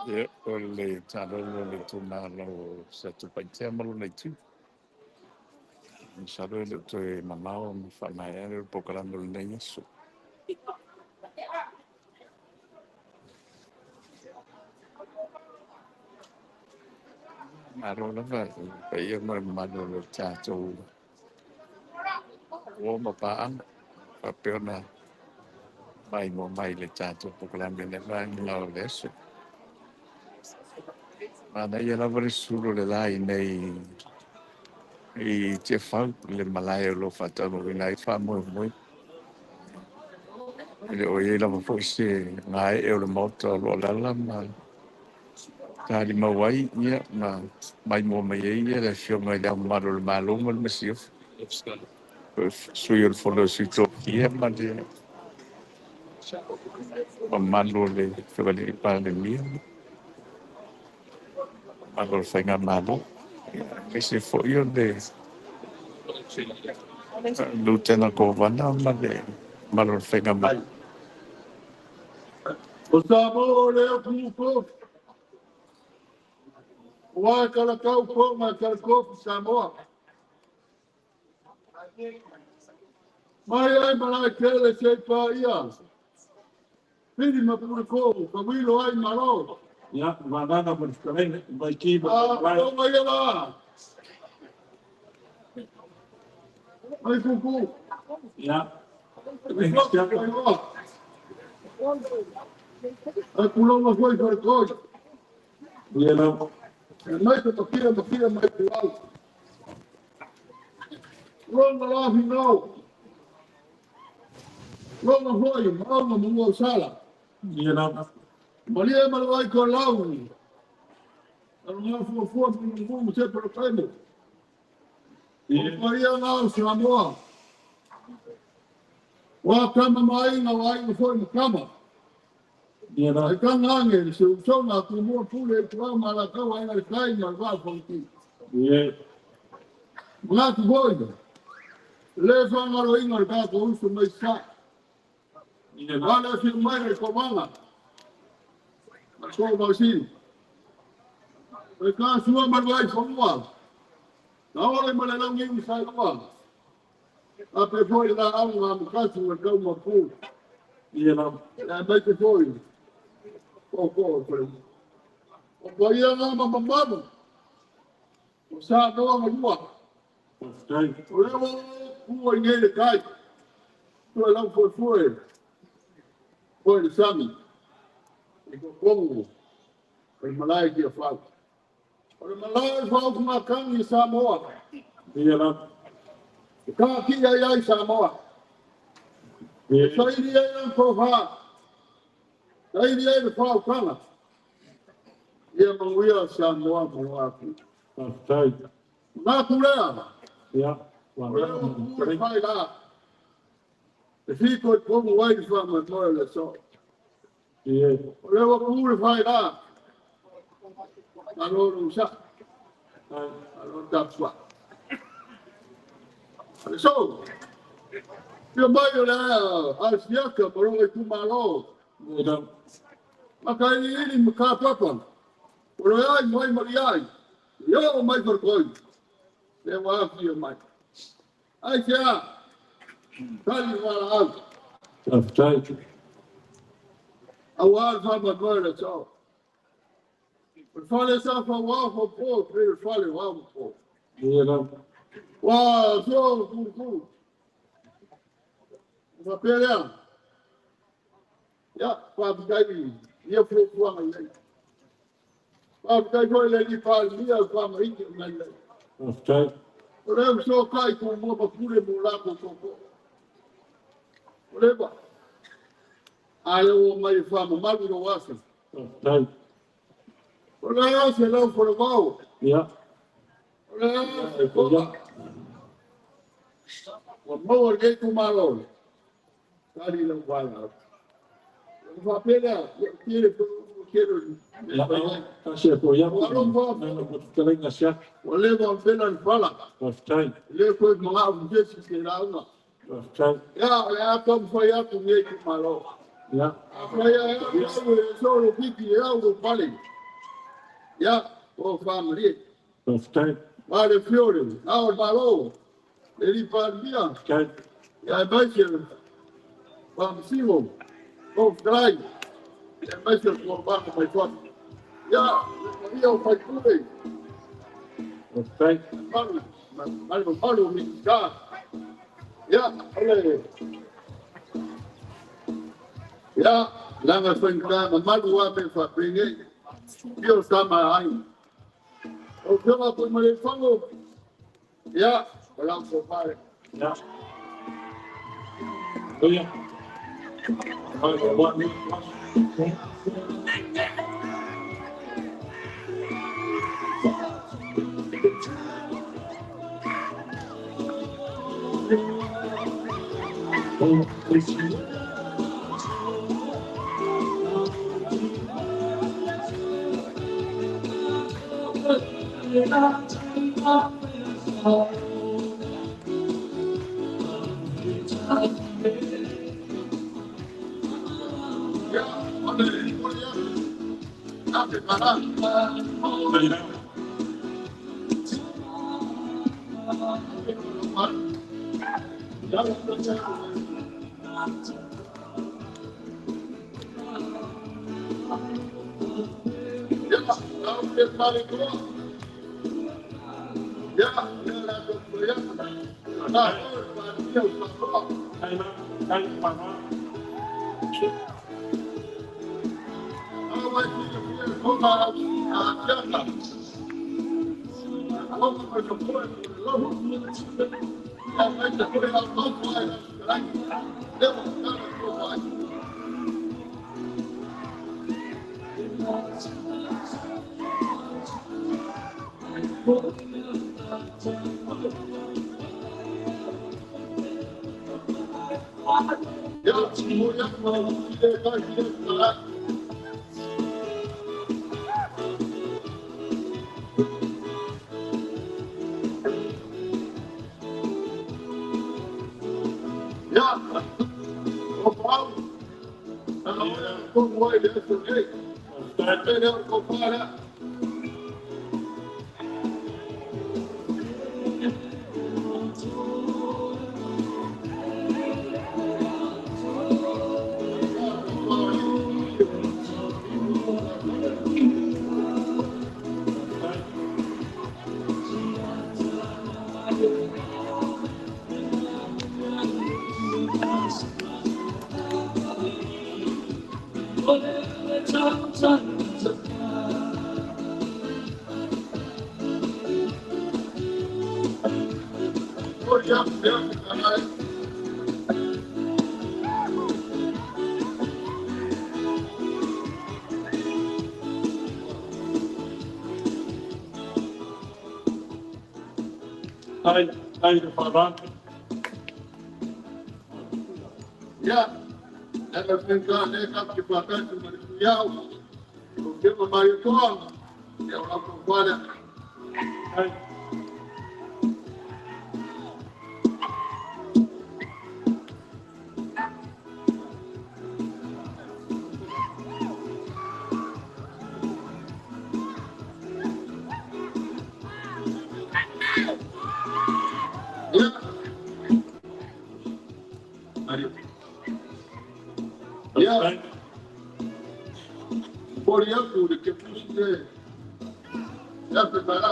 Ia, o le tatalo o le itumalo o Satupaitea ma lona itu. Masalo e le o toe mamao ma faamaea le polokalame o lenei aso. Malo lava i le paia ma le mamalu o le tatou uo ma paaga faapea ona maimoa mai i le tatou polokalame i lenei vaega o le aso. Manaia lava le sulu o le la i nei i Tiafau i le malae o lo o faataunuuina ai faamoemoe. E le o i ai lava foi se gaee o le Maota o lo o alaala ma talimau ai ia ma maimoa mai ai ia le Afioga i Le Ao Mamalu o le Malo ma le Masiofo, Sui o le Fono a Sui Tofia ma le mamalu o le Afioga i le Palemia, mamalu o le Faigamalo, aemaise foi o le Lutena Kovana ma le mamalu o le Faigamalo. O Samoa o le upu ua e kalakau po ma kalakofu Samoa. Mai ai malae tele sei pa ia. Pili ma pule ka wilo ai malo. Ia, Vaanana ma le fetalaiga mai ki ma A malae. o mai la. Mai kuku. Ia, Mai loa. Ai kulonga foi foi koi. Ia lava. E mai te topia topia mai te au. Lona la finau. Lona foi, maunga mua sala. Ia lava. Malia malu ai ko lau. Alo ngā fua fua mungu mu te polo kaimo. Ia. Maria ngā o Samoa. Wa kama mai ngā wai ngā foi kama. Ia lava. Ai ka ngange se usonga ku mua pule kua mala ka wai ngā kai ma wa fonti. Ia. Ngā tu foi. Le whangaro inga ka ko usu mai sa. Ia lava. Wala fi mai le komanga. Ko mausi. E ka sua marwai whanua. Na ole ma le langi u sai loa. A pe foi la au ngā mukatu ngā kau mapu. Ia lava. E mai te foi. Ko ko ko. O ko ia ngā mamamamu. O sa noa ngā lua. Faafetai. O leo kua i nei le kai. Tua lau foi foi. Foi le sami. I ko kongo. O le malae ki a whau. O le malae whau ku ngā kangi i Samoa. Ia lava. E kā ki ai ai Samoa. Ia. E sairi ai ang kōwhā. Sairi ai le whau kanga. Ia manguia Samoa maloa aku. Faafetai. Ngā kūrea. Ia. O leo ku le whai la. E whiko i kongo wai wha ma moe le so. Ia. O leo ku le whai la. Alo lo sa. Alo tapua. Ale so. Ia mai o le a siaka maronga i kumalo. Ia lava. Maka ili ili maka papa. O le ai mai mari ai. Ia o mai farkoi. Le wā fia mai. Ai te a. Tali wala au. Faafetai. Au a wha ma moe le so. O le whale sa wha wā wha pō, pe le whale wā wha pō. Ia lava. Wā, fio kuru kuru. Wha pērea. Ia, wha pikai, ia fio kuanga i ei. Wha pikai koe le li pāle mia, wha mahiki o ngai lei. Faafetai. O leo so kai ku mua mapure mo lako koko. O lewa. A leo o mai wha mamalu ro wasa. Faafetai. O leo se lau fora wau. Ia. O leo se koa. Ua maua le ku malo. Tari lau wala. Wha pērea, kere kere. Ia. Tasi e ko ia. Nana mo te talenga siaki. Ua lewa o pena ni wala. Faafetai. Le koe mga au jesi ke launga. Faafetai. Ia, le a tom whai atu nge ku malo. Ia. A whai a au e solo piki e au ro pale. Ia, o whamarie. Faafetai. Ma le fiore, au malo. Le li palmia. Faafetai. Ia e mai se whamsimo. O whakarai. Ia e mai se kua paka mai whatu. Ia, ia o whai kure. Faafetai. Malu, malu, malu, mi ka. Ia, ole. Ia, langa whainga, ma malu wa me whapenge. Ia sama ai. O te wā koe mare whango. Ia, o lau ko pare. Ia. Ia. Ai, wa ni. Ia, ole, ole ia. Ake para. Ia. Ia, au te pare koa. Ia, ia la ko ia. Na, o pa ia o pa. Ai ma, ai pa ma. Au ai ki te ko ma a siaka. Au ko ko ko lo. Ai le faaaloalo. Ia, e le ka te pātatu ma le tuiau. O te mai o toa, ia o lau tōwhale. Ai. Ia, pori atu le ke pusi le, ia te mara.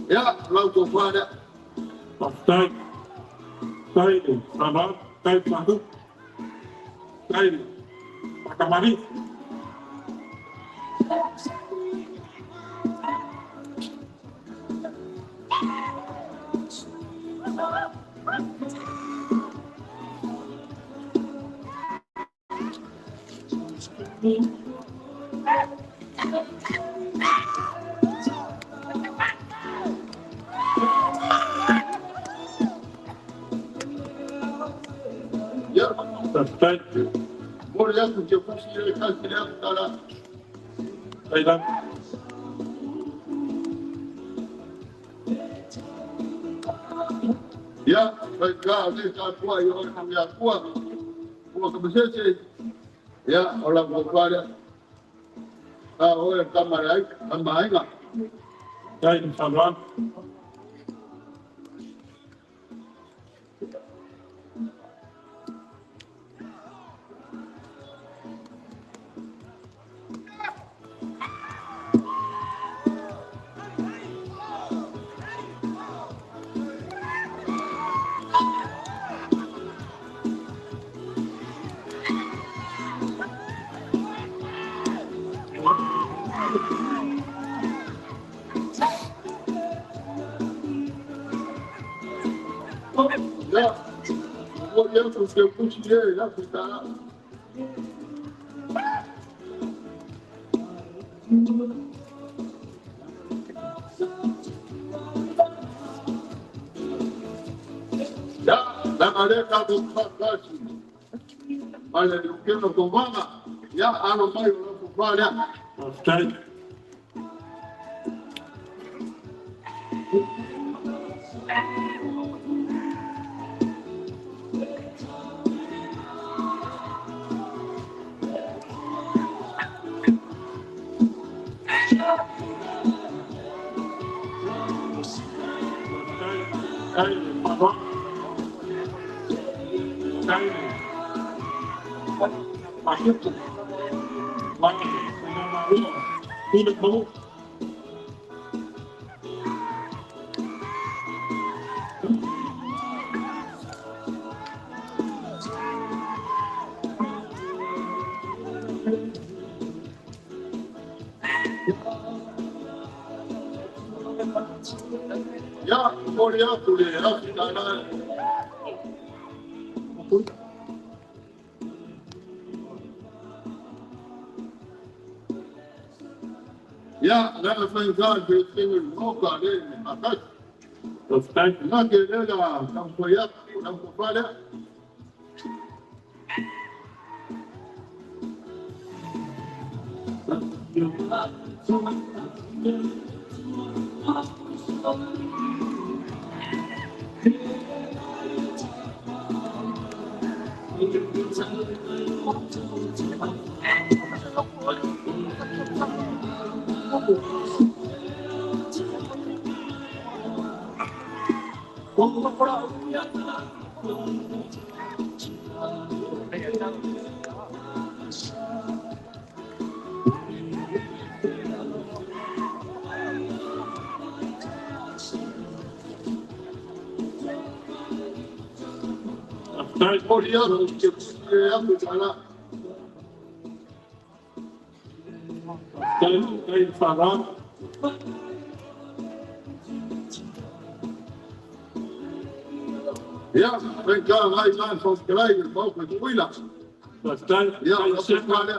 Ia, lau tōwhale. Faafetai. Tai le faaaloalo, tai Pahu. Tai le Fakamali. Ia, Faafetai. pori atu ke pusi le ka te lea tala. Tai lava. Ia, kai ka le ka tua i o ka tua. Ua ka mesese. Ia, o lau tōwhale. A oe ka mara ka maenga. Tai le faaaloalo. Ia, pori atu ke pusi le ia te tala. Ia, langa le ka tō whakasi. Mai le ukena tō manga. Ia, alo mai o lau tōwhale. Faafetai. Faafetai. Tai le faaaloalo. Tai le Ia, momoli atu le afi tala. Ia, le fai ga le tenga no ka le akai. Na ke le la ka ko ya na ko pa le. Momoli atu le afi tala. Ia, fai ga ngai lan fo klai le mo ko tuila. Ia, o se pa le.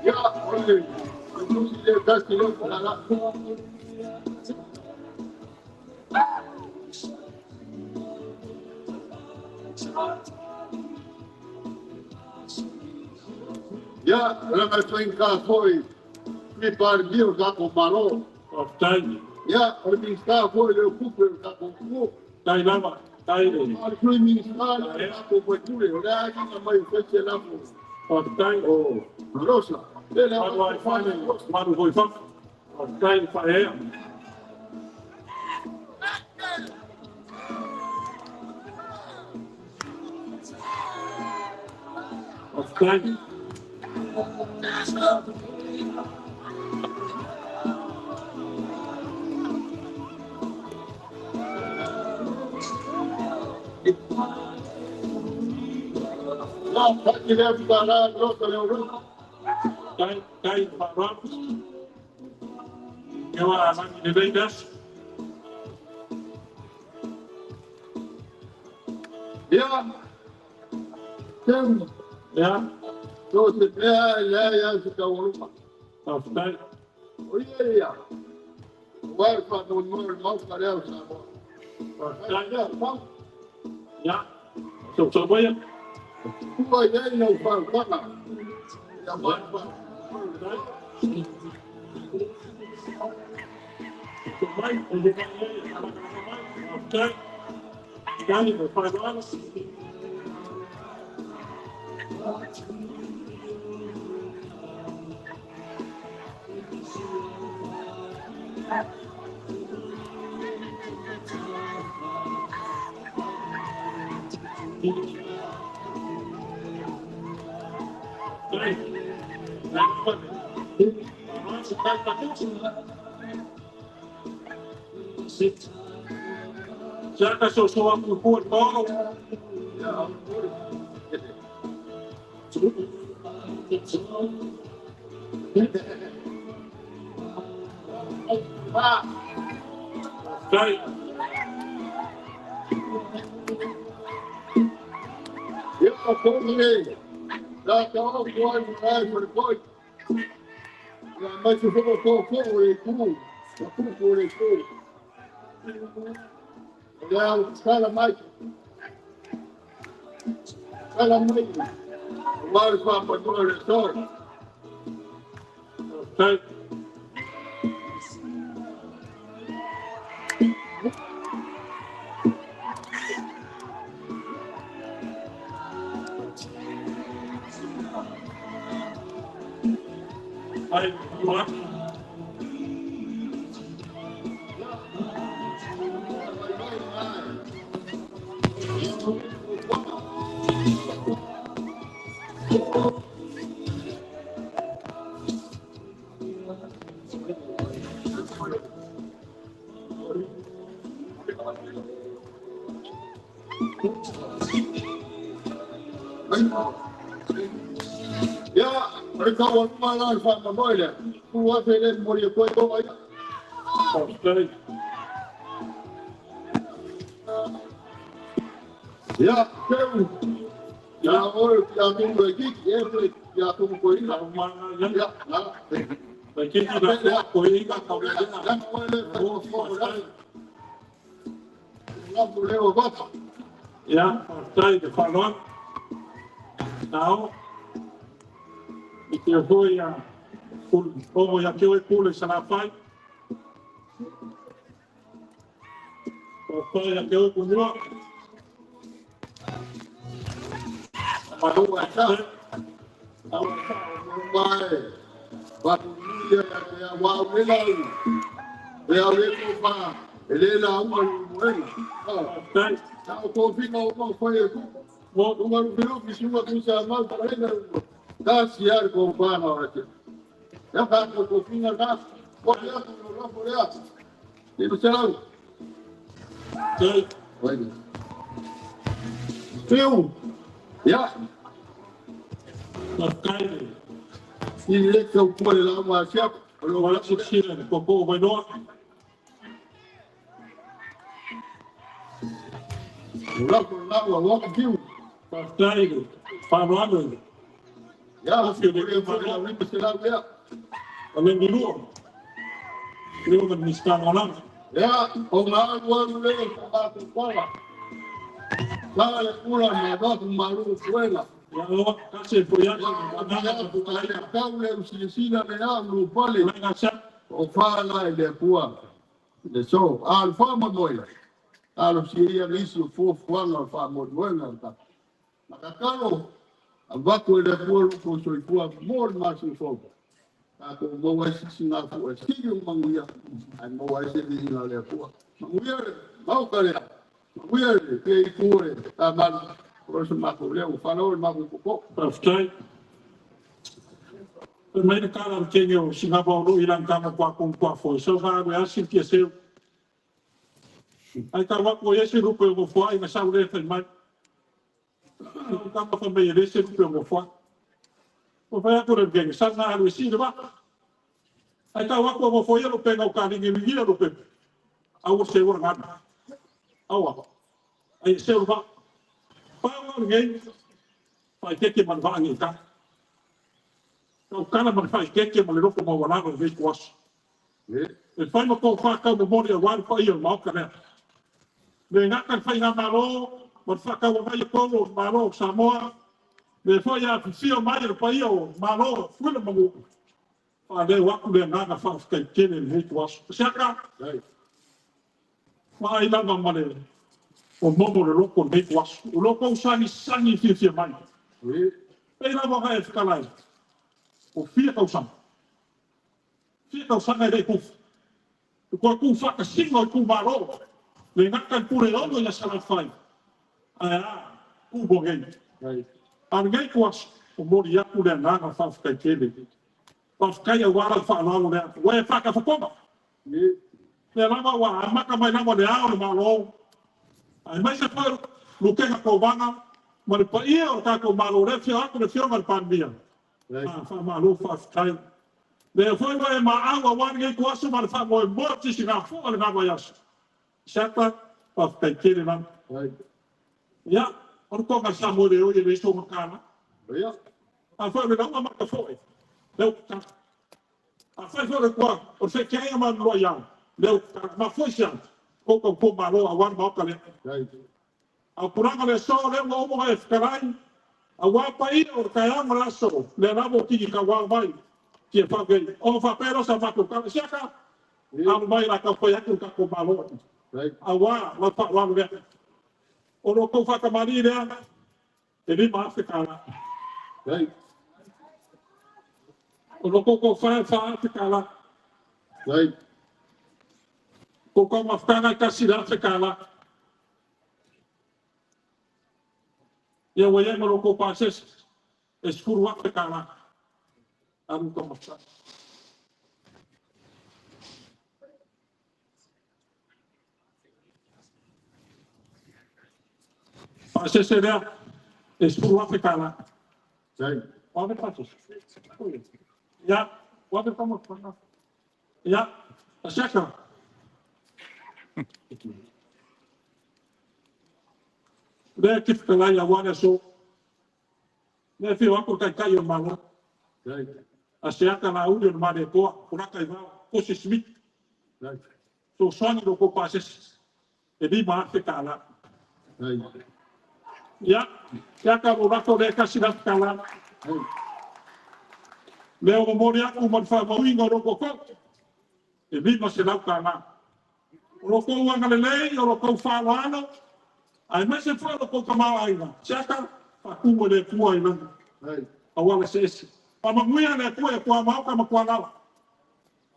Ia, o le le tasi le la. Ia, le mai fai ka foi. Ni par dio ka ko malo. Ia, o le minista foi le kupe ka ko ku. O le kui minista le ka ko ko kule. O le a ki mai fe se la fo. O Rosa. Le le La fa ki le la Rosa le ro. Ia. Tem. So se mea le ia se ka ulu. O ia ia. Wa fa no no no ka le sa mo. Ia, fa. Ua ia ia fa fa. Ia fa fa. Ia. Fa. Ia ko ni. La ka o ko ai mai ko ko. Ia mai se foko ko ko o le ku. Ma ku ko le ku. Ia sala mai. Sala mai. Wa le fa pa no le so. Tai. Ai, ma. Ia, o le kau aluma la le whaamamoe lea. Ku afe le mori e koe o ai. Faafetai. Ia, keu. Ia oe, ia tumu e kiki, e pe, ia tumu koe ina. Ia, Ia, la. le kiki na fua ko inga ka le Ia, oe le, o, o, la. La, le o vata. Ia, faafetai le faaaloalo. Nao, i te hoi a o ia te oe pule sa la fai. Faafetai ia te oe kunua. Malo ai sa. Au sa, o mai. Wa ia ia te a wa le la. E au le ko pa. E le la uma le moena. Ah, Faafetai. sa o ko fina o mo foi e ku. Mo, Uma no biru ki suma ku sa mau pa le na. Ta si ar ko pa na ora te. Ya ka ko ko fina ka. Ko ya ko no ko ya. Ni no será. tai. Oi. Teu. Ya, Faafetai. i le ko ko le la ma sia. Lo Wala si sila ni koko o wainoa. la ko la wa wa ki. Faafetai le faaaloalo. Ya, ko le ko la ni será ya. O le milua. Leo ma Minista Lagolago. Ya, o ngā ua le ko ka ko pala. La le kula ma ba ku malu fuela. Ia oa, kasi po ia, Ya, na ya na ku ka le ka le usisina le a lu pale. na sa. O fa la le pua. Le so, al fa mo moi. Alo si ia nisi o fo fuanga fa mo moenga ta. Makakalo, a vaku e le pua lo ko so i pua mo le masu fo. Ka ko mo wa si ngā fu e sigi o manguia. Ai mo wa si si ngā le pua. Manguia le, mau ka le. Manguia le, ke i kure, ta malu. Rosa mako le, o whanau le mako koko. Faafetai. Fai mai le kala o le kenge o Singapore o loo i lan kama kwa kong kwa fo. So fa we asi tia seu. Ai ka wa ko ese rupe o fo ai na sa ure fai mai. Kama fa mai ese rupe o fo. O fa ko le kenge sa na alu si le ba. Ai ka wa ko mo fo ia lo penga o ka ningi mingi lo pe. Au se ora ngana. Au. Ai se ora. Pa wa ngai. Fa ke man va ngi ka. Kau kana man fai keke ma le loko ma walago le veiku aso. E, E fai ma kou whakau mo mori a wāri pa ia o maoka lea. Me ngaka le whai ngā malo, ma le whakau a ngai kou o malo o Samoa, me foi a whiwhio mai le pa ia o malo, fuila mangu. Wha leo aku le nganga whaafkai tele le veiku aso. Se aka, dai. wha ai lava ma le o momo le loko le veiku aso. O loko usangi sangi whiwhia mai. E, Pei lava ngai e whakalai, o fia kausanga. Fia kausanga e rei kufu. Ko ku whakasinga o ku maro. Le ngaka pure ono ia sala whai. Ai a, ku bo ngei. dai. A ngei ku as, o mori aku le nganga whawhakai tele. Whawhakai a wara whaalalo le atu. Wai whaka whakoma. E, Le lava wa amaka mai lava le ao le malo. Ai mai se whai lukenga kau vanga. Ma le pa ia o tākou malo le whio aku le whio le pandemia. dai. A wha malo whawhakai. Le foi wa e ma au a wani ngei ku aso ma le wha moe moe tisi ngā fua le ngā wai aso. Sata, whawhakai tele lava. Dai. Ia, o ko ngā sa mo le o i le iso makana. Ia, A foi le laua maka foi. Leo ka. Afai foi le Atua, o le fekeaiga ma lua iau, lea mafua i se a, kou tautua Malo aua le Maota lea. A o tulaga o le aso lea ua uma ona e fetalai, aua paia o le taeao ma le aso, lea lava ua tini tauao mai Tiafau nei. Ona faapea lea o sa matou tala, siaka, alo mai la taumafai atu le tatou Malo, aua lau faaaloalo lea. O lo outou faatamalii lea, e $5,000. O lo outou tofa e $4,000. Kou taumafataga e $1,000. Ia ua i ai ma lo outou pasese e $10,000. Alu taumafataga. Pasese lea e $10,000. O a le pasese? Ia, o a le taumafataga? Ia, asiaka. Lea te fetalai aua le aso. Lea e fio atu le Taitai o le Malo. Asiata Laauli o le Malietoa, Kulata i Vao, Kosi Smith. Fesoasoani i lo outou pasese e $5,000. Ia, siaka lou lafo lea e $1,000. Lea ua momoli atu ma le faamauina o lou tootoo e $500. O lo outou agalelei, o lo outou faaaloalo, aemaise foi o lo outou tamaoaiga, siaka, faatumu e le Atua i lagi auala eseese. Faamanuia le Atua ia tuamaota ma tualaoa.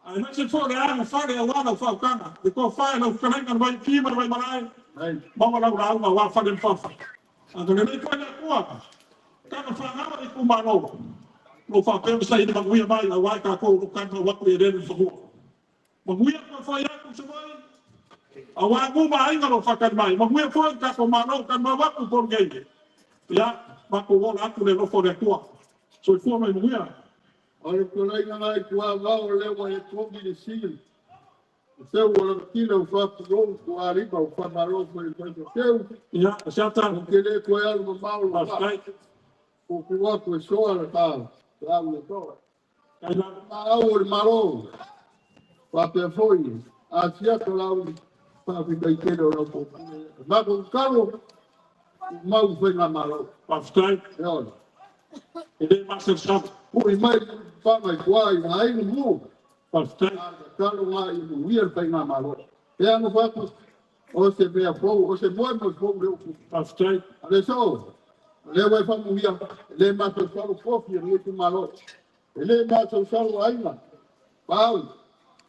Aemaise foi o le agafale aua lau faautaga, le tofa i lau fetalaiga le Vaiuki ma le Vaimalae, maua lau lauga aua fale ma fafa. Agalelei foi le Atua, tama fanau a le itumalo, lo faapea ona saili manuia mai aua i tatou o lo o talomau atu i eleele o le fanua. Manuia toe foi atu i Savaii, aua nuu ma aiga o lo o faatali mai. Manuia foi le tatou Malo o talomau atu i Upolu nei. Ia, matou ola atu le alofa o le Atua. Soifua ma ia manuia. O le tulaga nai tua vao lea ua e togi le sili. O seu o lanatila o faapulou tua lima o faamalo foi le faiva seu. Ia, asiata. O te le toe alu mamao lo Faafetai. Kuku atu e soa le ta au le toa. Tai lava. Ma au o le Malo. Faapea foi, asiata lau faafetai tele o lau popule. Matou tatalo, mau faiga Malo. Faafetai. Ioe. E le masalosalo. Ui mai fana i tua i aiga mu. Faafetai. Tatalo ngā i muia le faiga Malo. E ano fatu, o se mea fou, o se moe moe fou le upu. Faafetai. A le so, le ua e famuia, le masalosalo fofi e le itumalo. E le masalosalo aiga, pau,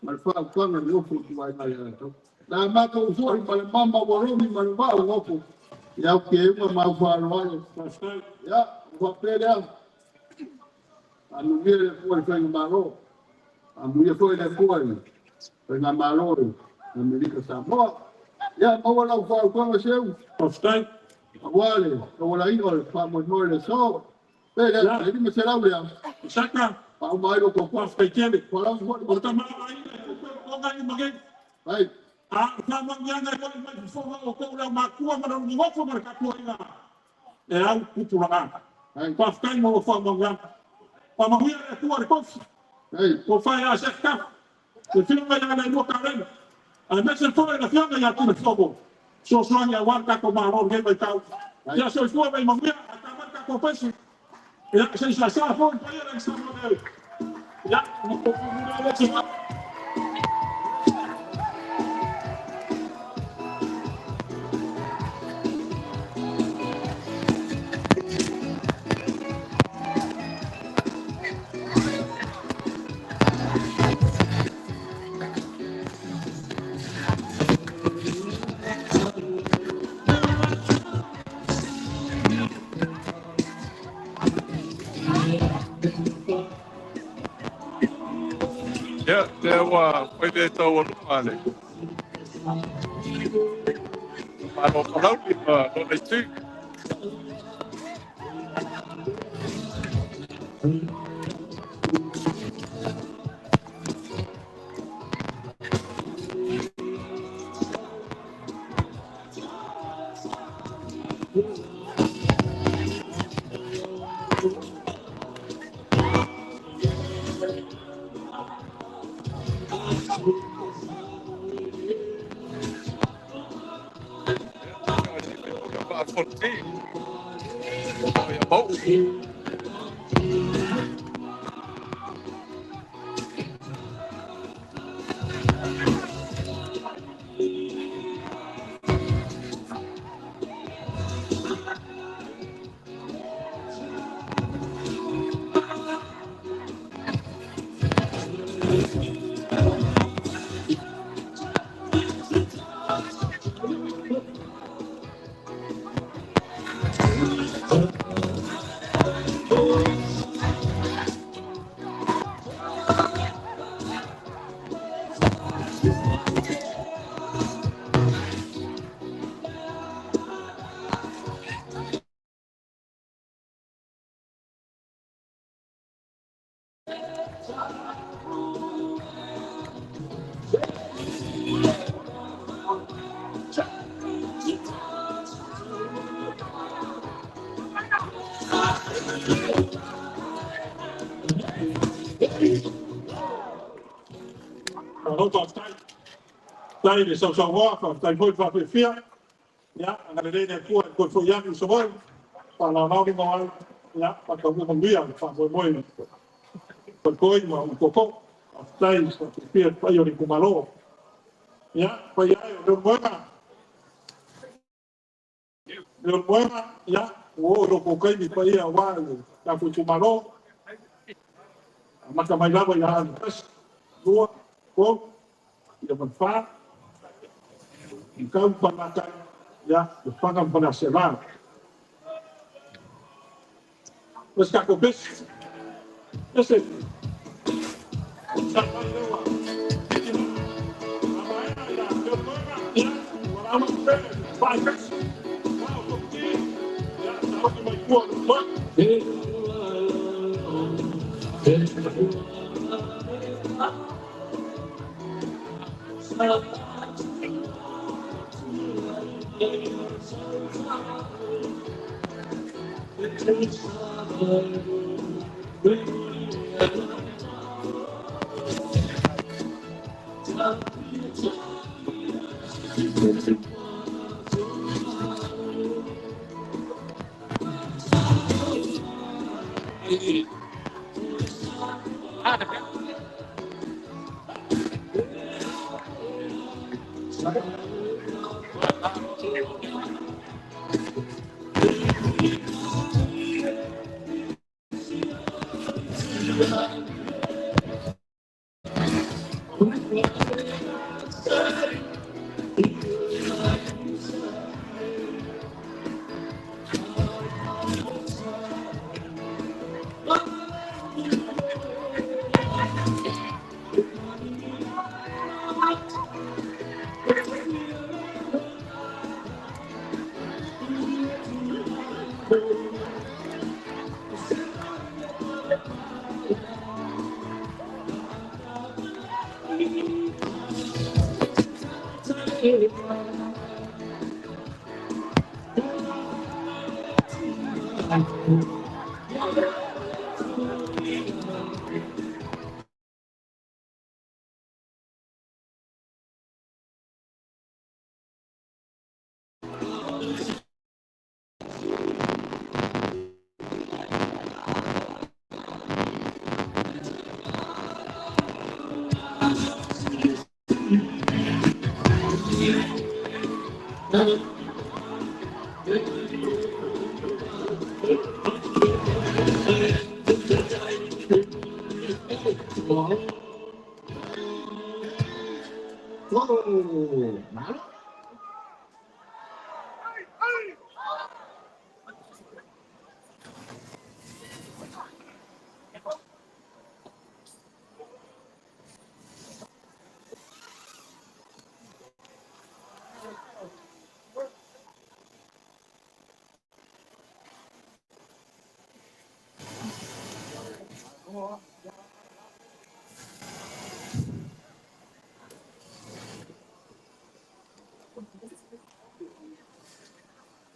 ma le faautaga le ofu i tuaiga ia latou. Na matou foi ma le mama ua romi ma le vao ofu. Ia au ke unga ma au faaaloalo. Faafetai. Ia, ua faapea lea. Anuia le Atua i le faiga Malo. Anuia foi le Atua i le faiga Malo i Amerika Samoa. Ia, maua lau faautaga seu. Faafetai. Aua le taualaina o le faamoemoe le aso. Pe lea, Ia. e 500 lea. Isaka. Faauma ai lo topo. Faafetai tele. Falau foi. O le tamaoaiga e tupe o ona i magei. Ai. A o faamanuiaga e foi mai fofoga o outou le aumatua ma le nofo ma le tapuaiga. E au pupulaga. Ai. Faafetai mo lou faamanuiaga. Faamanuia le Atua i le kofi. Ai. Tofa ia Asiata. Le afioga ia Leilua Kalena. Aemaise foi le afioga ia Tulifogo. Fesoasoani aua le tatou Malo i lenei vaitau. Ia soifua ma ia manuia, ae tamai le tatou pesi. Ia, se i saasaa foi le paia lea i Samoa nei. Ia, ona outou mulimuli lea se Ia, te ua fai le taualuga le Malo Palauli ma lona itu. Fonti. O ia mau. Tai le sausaunoa, faafetai foi le faafiafia. Ia, agalelei le Atua i toe foi atu i Savaii, faalaolao lima o ai, ia, faataunuu manuia le faamoemoe faletoi ma ona tootoo. Faafetai le faafiafia le paia o le itumalo. Ia, paia e o Leulumoega, Leulumoega, ia, ua oo i lo outou taimi paia aua le tatou itumalo. Amata mai lava ia Aana 1, 2, 3, ia ma le 4. Tau Falelatai, ia, Lefaga ma Faleaseela. Let's tatou pesi. Ese. Sa mai lewa. Amaea ia Leulumoega, ia, ua lauga pe, fai pesi. Mau topiti, ia, saofi mai tua o Leulumoega.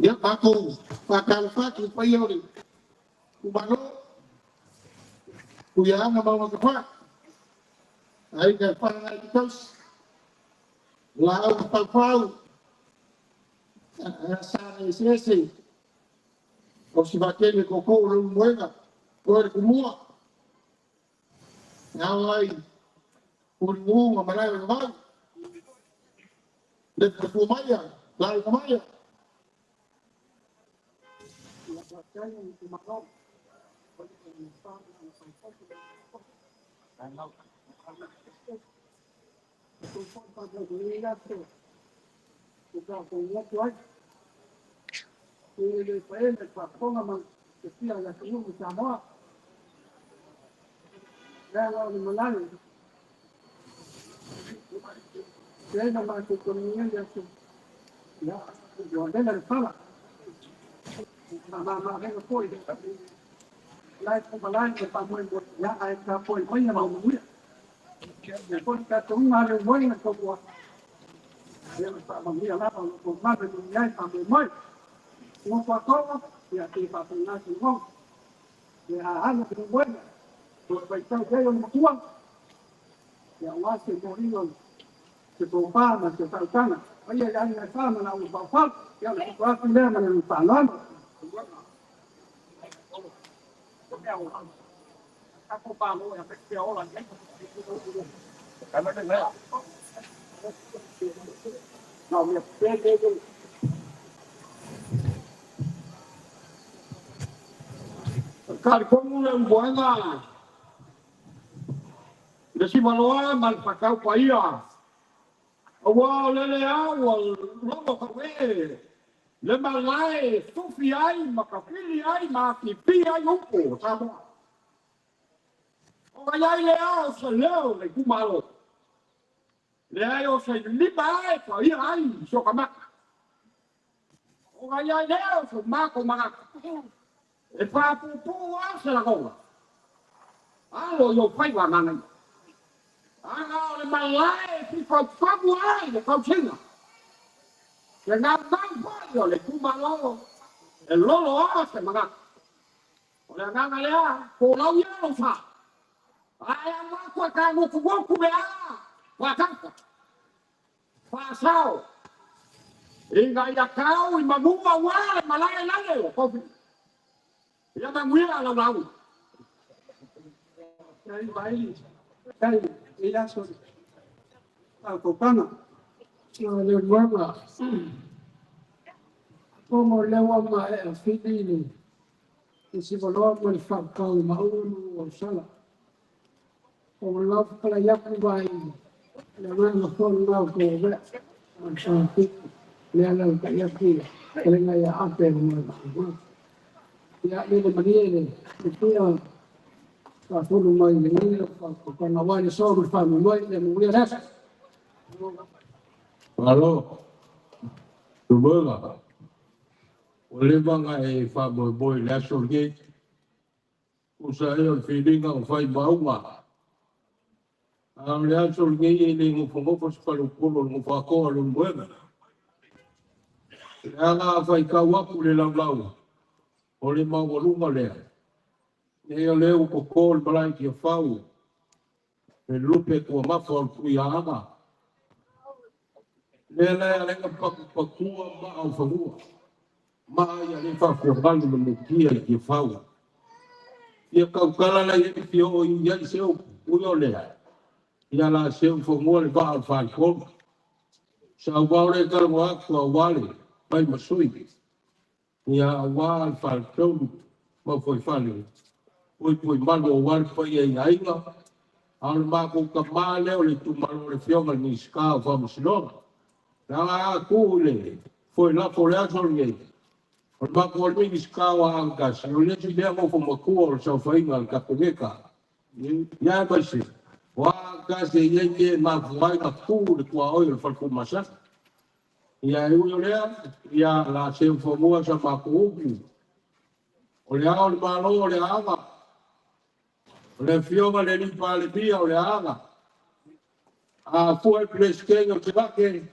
Ia, tatou faatalofa atu i le paia o le itumalo, Tuiaana ma ona tafa, aiga e fala i tausi, laau na faufau, Sa le eseese o si vatele koko o le moega o le kumua. E ao ai uli malae o le vau. Le pua maia, lauga maia. Kari komu le mboenga. Le simaloa ma le whakau paia. Aua o lele au o logo kawe. Le malae sufi ai ma kafili ai ma kipi ai upo Samoa. O ai le ao se leo le kumalo. Le ai o se lipa ai pa ia ai so kamaka. O ai le ao se mako maka. E pāpūpū a se lagoga. Alo i o whaiwa mangai. Anga o le malae ki whauwhamu ai le kautinga. Ke ngā mau whai o le kumalo. E lolo a se mangaka. O le anganga lea, ko lau ia lo wha. Ai a mako e ka nguku nguku me a. Wha tauka. Wha sao. Inga ia kau i manua wā le malae lale o kofi. Ia manguia lau lau. Tai vaili, tai ila so au kopanga. Le moega pomo lewa ma e fili le i si valoa mo le whakau maunu o sala. O lau pala yaku vai le nganga fona ngau ko ve o sa piku le ala ka yaku le ngai ia ape mo ia le le manie le le pia ka fulu mai le ngai ka ka na wai so mo fa mo mai le mo le rasa. Alo, Tubuga. O le vanga e wha moi moi le aso nei. O sa e o le whiringa o whai maunga. A o le aso nei e le ngofo se palupolo le ngofo akoa le mwega. Le anga a whai kau aku le lau lau. O le maualunga lea. Nei o le u koko le malai ki a whau. Le lupe kua mafa o le tui anga. Le le a lenga paku pakua ma au whanua. Ma ia le whawhia malu le mukia i ki whau. Ia kaukala la i fi o i ia i seo uio lea. Ia la seo whangua le waa o whaikolu. Sa wau le kalango aku a wale, mai masui. Ia a wā le whaikolu, ma foi whale. Ui pui malu o wale pai e ia inga. A o le mako ka maa leo le tumalo le fionga le nisika o whamasinoga. Nanga a ku le, foi lafo le aso le. O le mako o le minisika o angas, o le si mea mofo makua o le saufainga le kapeneka. Ia e maise, o angas e ia ie mafuai na ku le kua oi o le falku masaka. Ia e ui o lea, ia la se ufamua sa mako upu. O le ao le malo o le anga. O le fioga le lipa le pia o le anga. A fua e preskenga o te vake,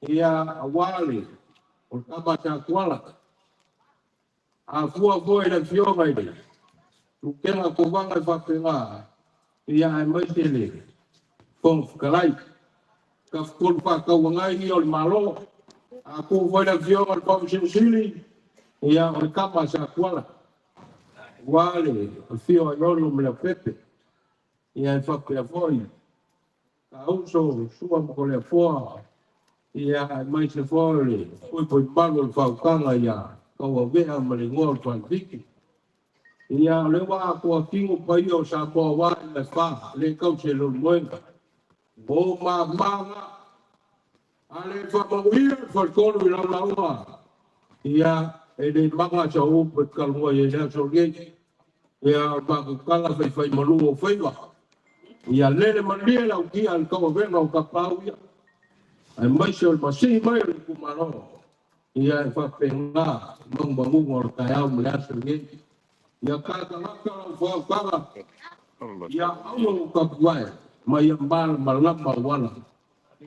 ia a wale, o le kama sa kuala. A fua foi le fioga i le. Tukena ko vanga i whapenga, ia e mai te le. Fong whakalai. Ka whakolu whakauangai i o le malo. A ku foi le afioga i le Faamasino ia o le kama sa kuala. Ua le afio ai Olo ma Leaupepe. Ia e faapea foi. Ka uso sua ma ko le afoa. Ia e mai se foi le pui malu o le faukaga ia kauavea ma le igoa o le Falefiki. Ia o le ua atoa kingo paia o Samoa wa i le fa le kau se lolu moenga. O mamaga ale faamauia le faletolu i lau lauga. Ia e le maga sa upu e kalua i le aso nei. Ia o le makukala faifai malu o faiva. Ia lele malie lau kia le kauavega o kapau ia. Ai mai se o le masihi mai o le itumalo. Ia e faapena magumaguga o le taeao ma le aso nei. Ia kakalaka lau faukaga. Ia aua o kapuae. Ma ia malamalama wala.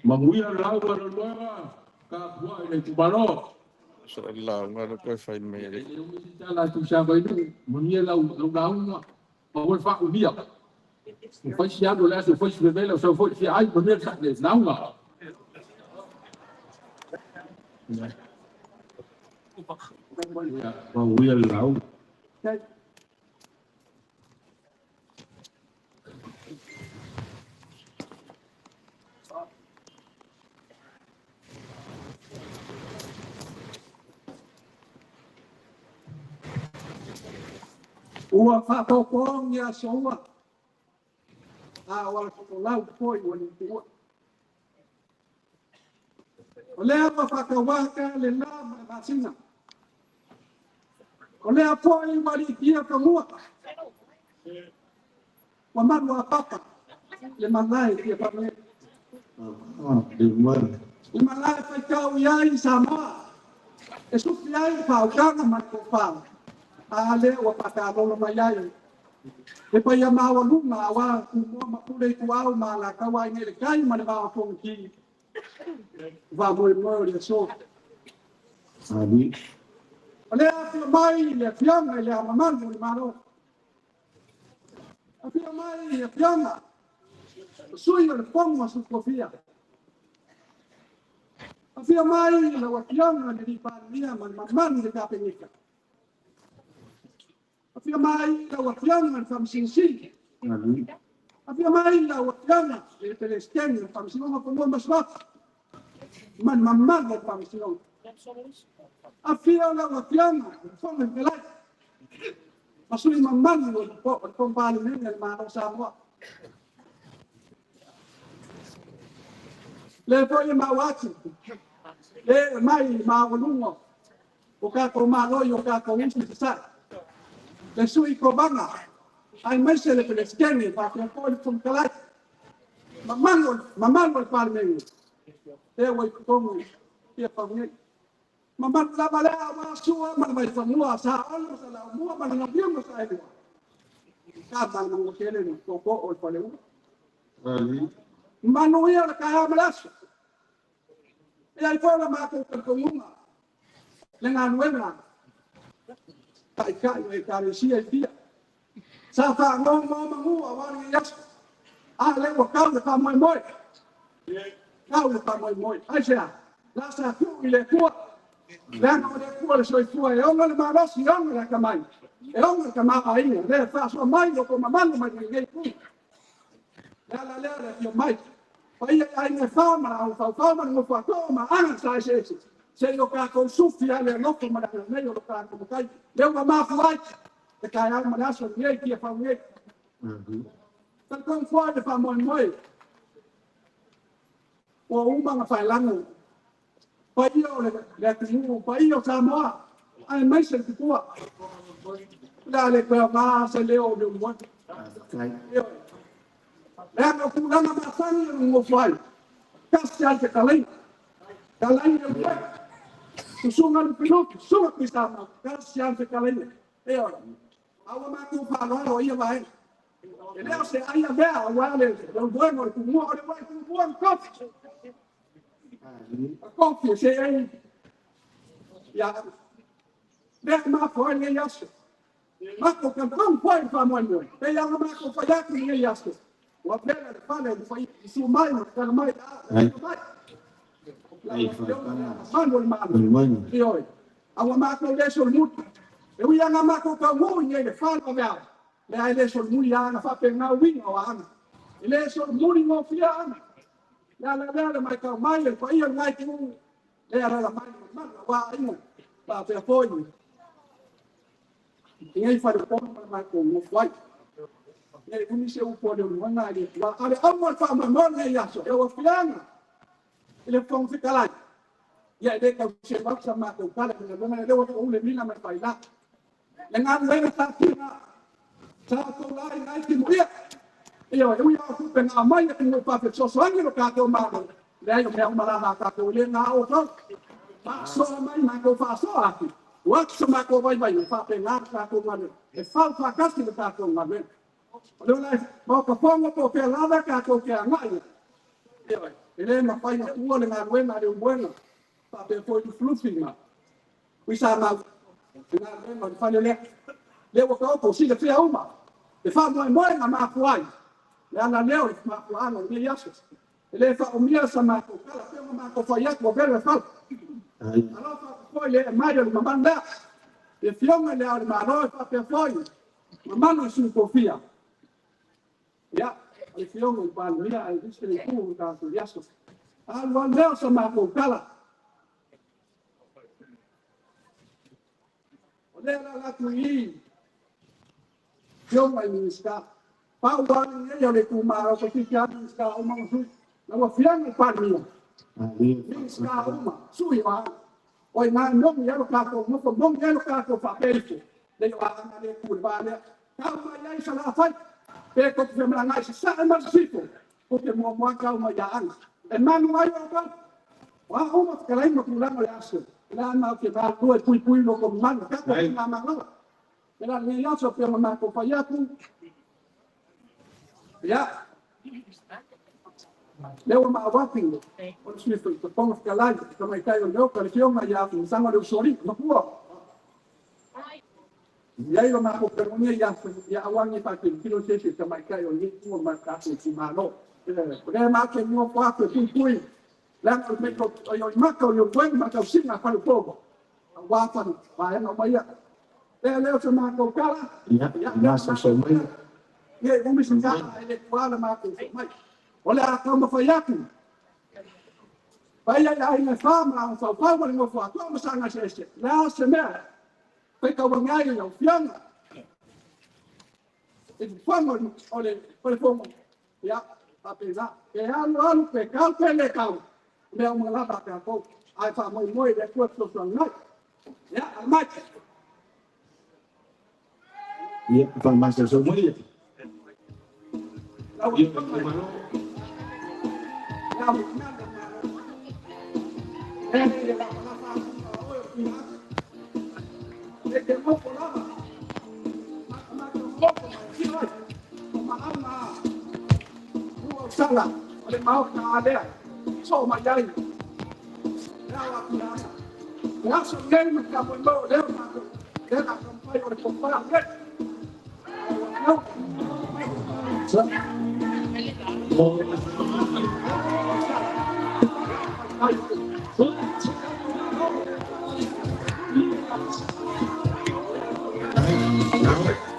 Manuia lauga le luaga. Kapuae le itumalo. So lauga le koe fai mai le. Tala tu sa vai nu, manuia lau lauga. Ma ua faaulia. O fai si alu le aso fai si vevela o sau foi fia ai manuia le lauga. Ia manuia le lauga. Ua faatautogia aso a o le fofolau foi ua liutua. O lea ua faatauaka le la ma le masina. O lea foi ua litia fanua. Ua malu a papa le malae fia faamea. Le malae faitau i ai Samoa. E sufi ai le faaukaga ma le tofa. A lea ua faatalola mai ai. E paia maualuga aua tumua ma pule i tuau ma alataua ai nei le kai ma le vao fonoti. Faamoemoe o le aso. Ali. O lea afio mai le afioga i le Ao Mamalu o le Malo. Afio mai le afioga o sui o le Fono a Sui Tofia. Afio mai lau afioga i le Palemia ma le mamalu i le Kapeneta. Afio mai lau afioga i le Faamasino Sili. Ali. Afio mai lau afioga i le Peresetene o le Faamasinoga o Fanua ma Suafa. Ma le mamalu o le Faamasinoga. Afio lau afioga i le Fofoga Fetalai. Ma sui mamalu o le Fono Palemene o le Malo o Samoa. Le foi e mau atu, le mai maualuga o tatou malo i o tatou uso i Sasae. Le sui Kovana, aemaise le Peresetene faapea foi le Fofoga Fetalai. Mamalu o le Palemene, lea ua i totonu ia fau nei. Mamalu lava lea aua Sua ma le Vaifanua, Sa Olo, Sa Laumua ma le Gaviu ma Sa Elua. Ka mana tele ni koko o le faleua. Ali. Manuia le taeao ma le aso. E ai foi le matou talitonuga, le galuega taitai o Ekalesia i fia. Sa faanonomanu aua lenei aso. A lea ua tau le faamoemoe. Tau le faamoemoe. Aisea, la sa tuu i le Atua. Leaga o le Atua le soifua e ona le malosi, e ona le atamai. E ona le tamaoaiga, lea e faasoa mai lo tou mamalu mai lenei itu. Le ala lea le afio mai. Paia i aiga e fa ma la aufaufau ma le nofo a too ma aga sa eseese. Se i o tatou sufi ai le alofa ma le agalelei o lo tatou matai. Lea ua mafua ai le taeao ma le aso lenei fia fau nei. Talitonu foi le faamoemoe. Ua uma ona faelago. Paia o le atunuu, paia o Samoa, aemaise le tupua. O le a le toe aoga se leo o le uluai. Leaga o tulaga masani o le nofo ai. Kasi ai te kalaiga. Kalaiga le uluai. Susuga Lufilufi, susuga Tuisamau, kasi ai te kalaiga. E ora, a ua matou faaaloalo ia vaega. E le o se ai avea aua le uluai o le tumua, o le uluai tumua o le kofi. A kofi e se ai. Ia, lea mafua ai lenei aso. Matou talitonu foi le faamoemoe. Pei lava matou fai atu i lenei aso. Ua vela le fale o le fai, susu mai ma tala mai, a, mai. Ai faatala. Manu o le Malo. Manuani. Ioe. Aua matou le solomuli. E ui aga matou taugou i nei le fale o veao. Le ai le solomuli aga faapena uiga o aga. E le solomuli gofia aga. Le ala lea le matau mai le paia o lenai itu. Le alaala mai le mamalu aua aiga. Faapea foi i nei faleponu ma le matou nofo ai. Nei umi se upu a le uluaga i le Atua. A o le auga o le faamoemoe lenei aso, e ua fiaga i le Fofoga Fetalai. Ia e le tau selu atu sa matou tala i le galuega lea ua foule mila ma le faila. Le galuega faatino sa outou laina ai timuia. Ioe, e ui lava o tupe na aumai e atunuu i fafo e fesoasoani lo tatou Malo, leai o mea uma lava a tatou e le na outou. Faasoa mai matou faasoa atu, ua atu so matou vaivaiga, faapena le tatou galuega. E fau faatasi le tatou galuega. O le ola e maoka fono po o fea lava tatou te agai ai. Ioe, e le mafai ona tuua le galuega a le umuega, faapea foi Lufilufi ma Tuisamau, le galuega o le fale lea. Lea ua taoto silafia uma, le faamoemoega mafua ai, le ala lea o le mafuaaga o lenei aso. E le faaumia sa matou tala, pei ona matou fai atu ua vela le fala. Ai. Alofa atu foi le mai o le mamalu lea. Le afioga i le Ao o le Malo e faapea foi mamalu i sui tofia. Ia, o le afioga i le Palemia aemaise le itu o le tatou aso. Alu alu lea o sa matou tala. O lea la atu i afioga i Minisita. Pau lava lenei o le itumalo toeitiiti lava Minisita uma ma sui. Na ua fiaga le Palemia. Ale Minisita faatala. uma, sui o aga. O i nā moni ai lo tatou nofo, moni ai lo tatou faapea ifo. Le o aga le tu le vā lea. Tau mai ai sa lafai. Pe kote femalagaai sasae ma sisifo. Kote muamua tau mai ia aga. E manu ai o kau. O a uma fetalai ma tulaga o le aso. La ma te galulue e puipui lo ko mamalu. Tatou Ai. faigamalo. Le la lenei aso pei ona matou fai atu. Ia, lea ua maau atu o le Sui Fofoga Fetalai, tamaitai o le Maota, le afioga ia Afamasaga o le Usoalii, matua. I ai lo matou penonia ia ia aua nei faatilotilo se isi tamaitai o lenei itu o le tatou itumalo. O lea matou te nofo atu e puipui leaga o le pito o i maka o le uluega ma tausiga a faleupolu aua fale vaega uma ia. Lea lea o se matou tala. Ia, Ia, masoso mai. ia e umi se tala ae le tuā le matou foi mai. O le a taumafai atu. Paia i aiga e fa ma laga faufau ma le nofo atoa ma saga eseese. Le a se mea faitauaga ai lau afioga i le fofoga o le fono. Ia, faapena. Pe alu alu, pe tau pe le tau, mea uma lava a tatou. Ae faamoemoe i le Atua e fesoasoani mai. Ia, aumai. Ia, faamasoso mai. Lau Ia, afioga i malo. le Ao mamalu o le Malo. E le lafalafa atu oe o tuuina atu. E te nofo lava. Matamata nofo ma e tino ai. O maama ua sala o le maota alea. So mai ai. Le ao atu ia aga. Le aso nei ma te amoe lea o matou. Lea na taumafai o le tofa nei. Au Sa. ai. Ai.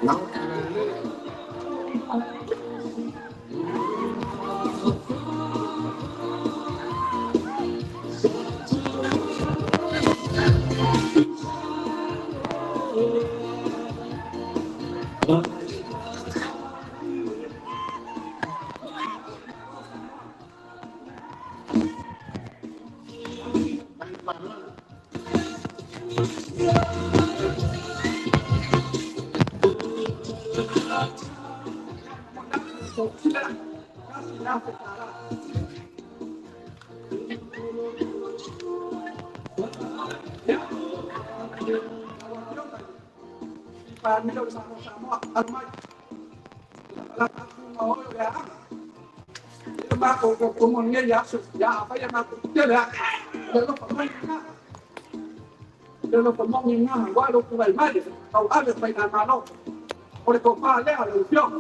Nao, nao. Palemia o le Malo o Samoa, alu mai. La ma oe o le aga. Ia matou totogo nei aso, ia afai e matou tele a. Le alofa mai lena. Le alofa moni lena, aua lou tulai mai, tauave faigamalo. O le tofa lea lau afioga.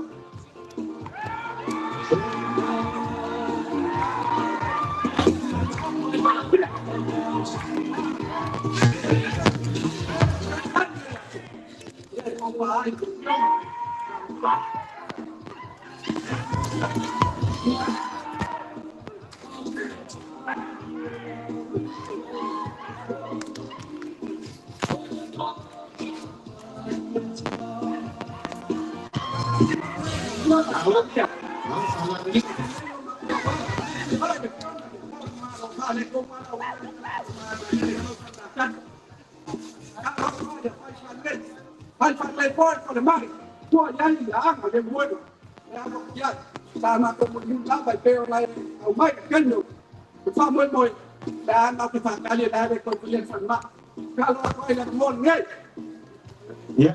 Yeah.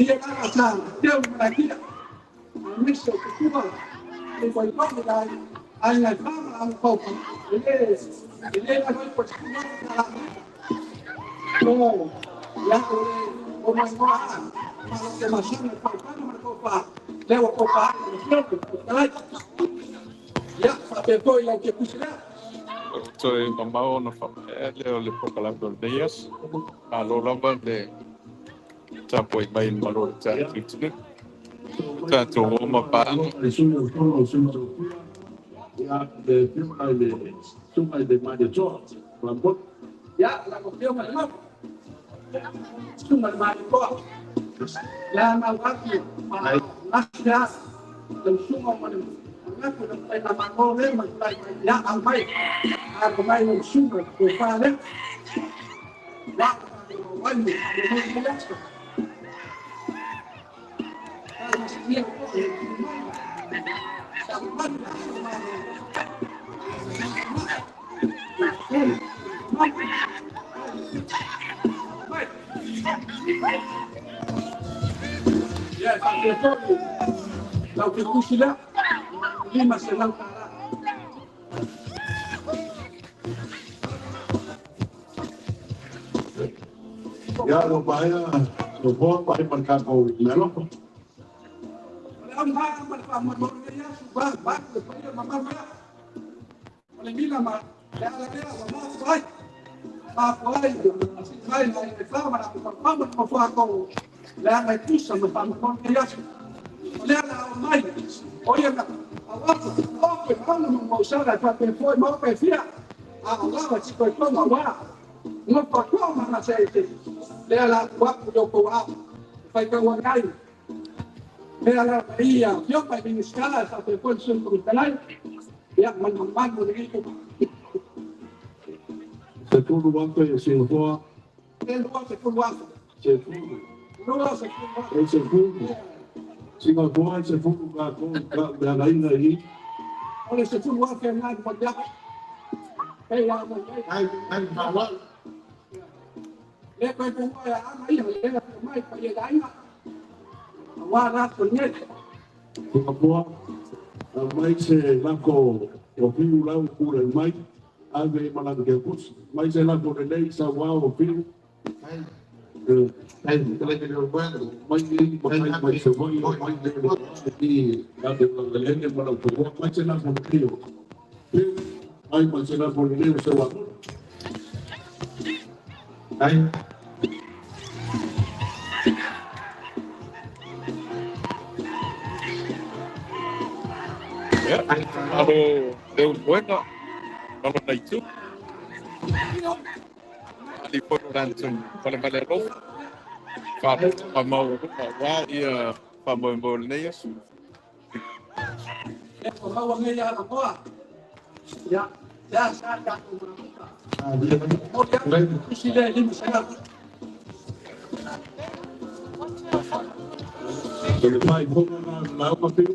Ia la sa teu malakia. Aemaise o tupua le vaivai la aiga e fa ma laga paupau. E le lalo ifo i le 18 tala. O ia o le o mai moa ma lo te masana le paupana ma le paupa. Lea ua paupa ai le fioga o talai. Ia faapea foi lau te kusi lea. Toe mamao ona faamaea lea o le polokalame o lenei aso. Malo lava le tapuai mai i le malo o le tatou atunuu. Tatou o ma paaga. Le sui o fono o sui tofia, ia le afioga i le susuga i le Malietoa Lamoni. Ia lau afioga i le Maota, susuga i le Malietoa, le a mau atu ma gasi a lau susuga ma le manatu i lau faigamalo lea ma le tulai mai, ia aumai, alo mai lau susuga i le tofa lea. Ua ai le faamoemoe i lenei aso. Talosia foi e tu mai sa mamalu le aso ma mai. Ia e faapea foi lau fetusi lea, $500. Ia ua maea nofoa ma ai ma le tatou meaalofa. O le auga ma le faamoemoe o lenei aso, vaeatu le paia mamalu lea. O le mila ma le ala lea ua mafua ai. Mafua ai ona sii mai le aiga e fa ma latou taumama le nofoa leaga e tusa ma faamoemoe lenei aso. O lea la o mai, o ia na auafa, ofe ma ona ma mausala e faapea foi ma ope e fia. A o lava si koe tonga ua. Ngofa toa ma na se se. Lea la tu atu i o kou ao. Whai kau ai. Lea la ia fioka i Minisita e faapea foi le Sui Fofoga Fetalai. Ia ma le mamalu o lenei itumalo. 10,000 i Singapoa. E 20,000. 10. 20,000. E 10. Singapoa e 10 tatou ka le againa i. O le 10,000 na mo le e ia mo ai. Ai ai ma Le koe ko ia ama ia le mai pa ia aiga. Wa la ko nei. Singapoa mai se lako o fiu lau pule mai ave i malanga ke kusi. Mai se lako lelei sa wao o fiu. Ai le le le Mai ni mai mai se voi mai le i la de la lele ma la ko mai se lako lelei. Fiu mai mai se lako lelei se wa. Ai Ia, malo le uluega, malo nai tu. Ali foi lo latou falemale alofa. Faamaualuga aua ia faamoemoe o lenei aso. Le ko maua nei ia moa. Ia, ia sa ta ko mafuta. O ia kusi le 500. So le mai fonga na la o fiu.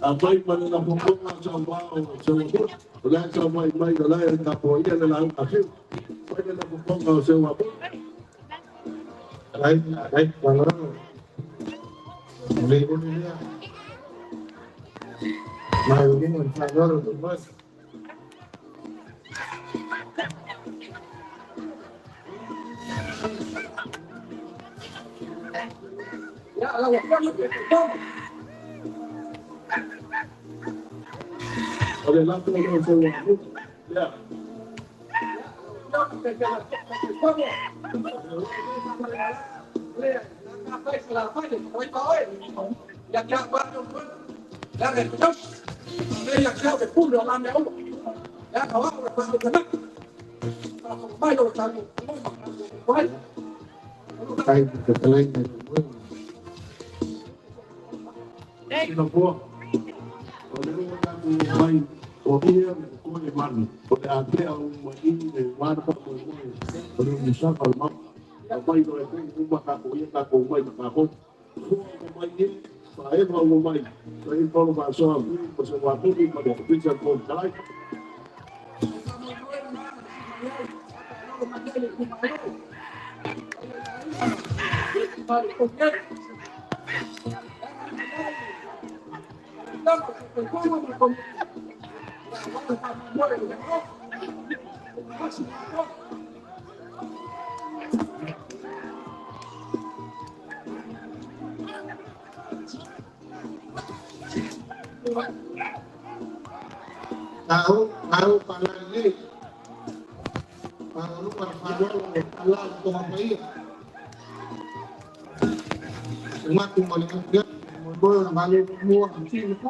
A mai ma le fonga sa wao se wa. O le sa mai mai o la e ka po ia le la o fiu. Mai le fonga o se wa. Ai ai ma le le ma le le ma le ma Ia la ua fioga pe ko. O le lako o se wa. Ia. Le na fai la fai le ko pa oi. Ia kia pa no La re tos. Le ia kia pe pulo la me o. Ia ka wa pa ko na. Pa ko mai o ta ko. Ai. Ai te le Singapoa. O le ua tatou mai o ia me ko e manu. O le atea o mai le wana pa mo mo. O le musaka o ma. A mai no e ko uma ka ko ia ka ko mai ka ko. Ko mai e pa e ma o mai. So e polo ma so a ko se wa ko ma le pizza ko kalai. Au palale palu ala to mai matu male mo male mo ti ko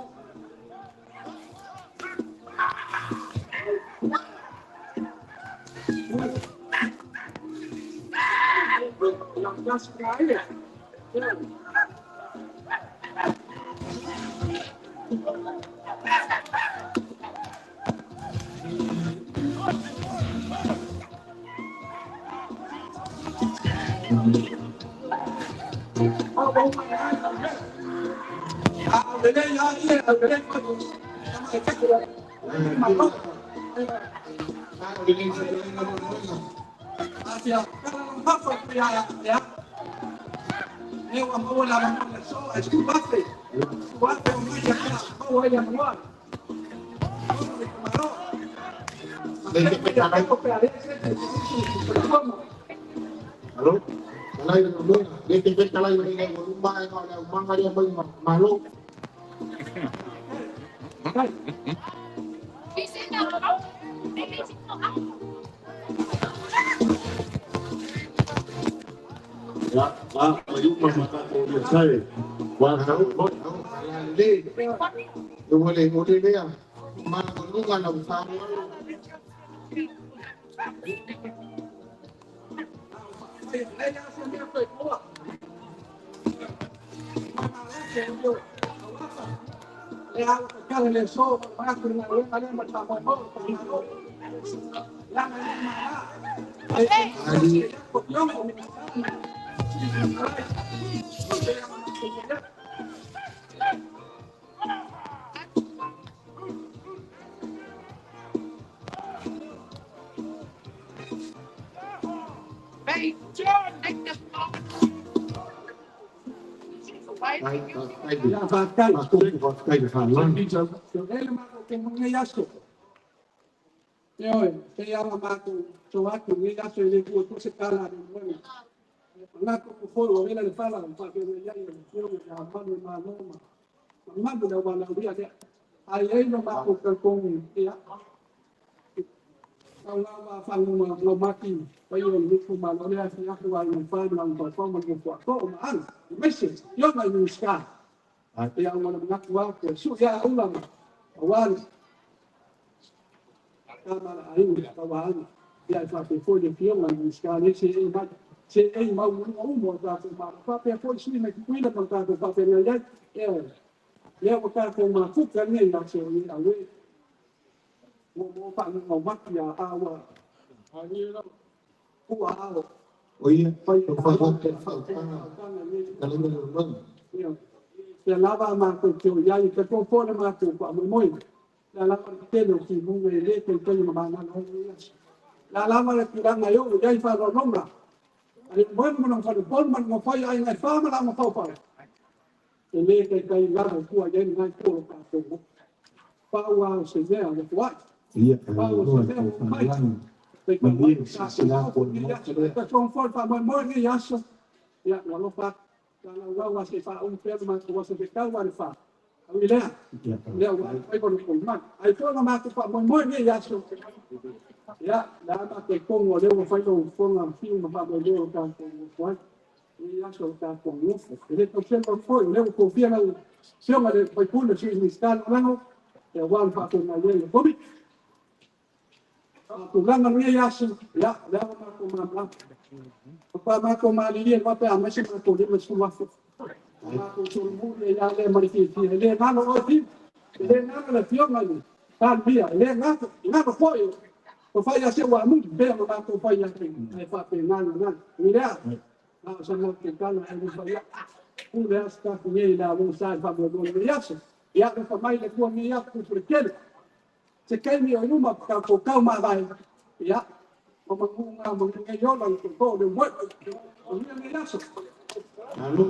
Malo.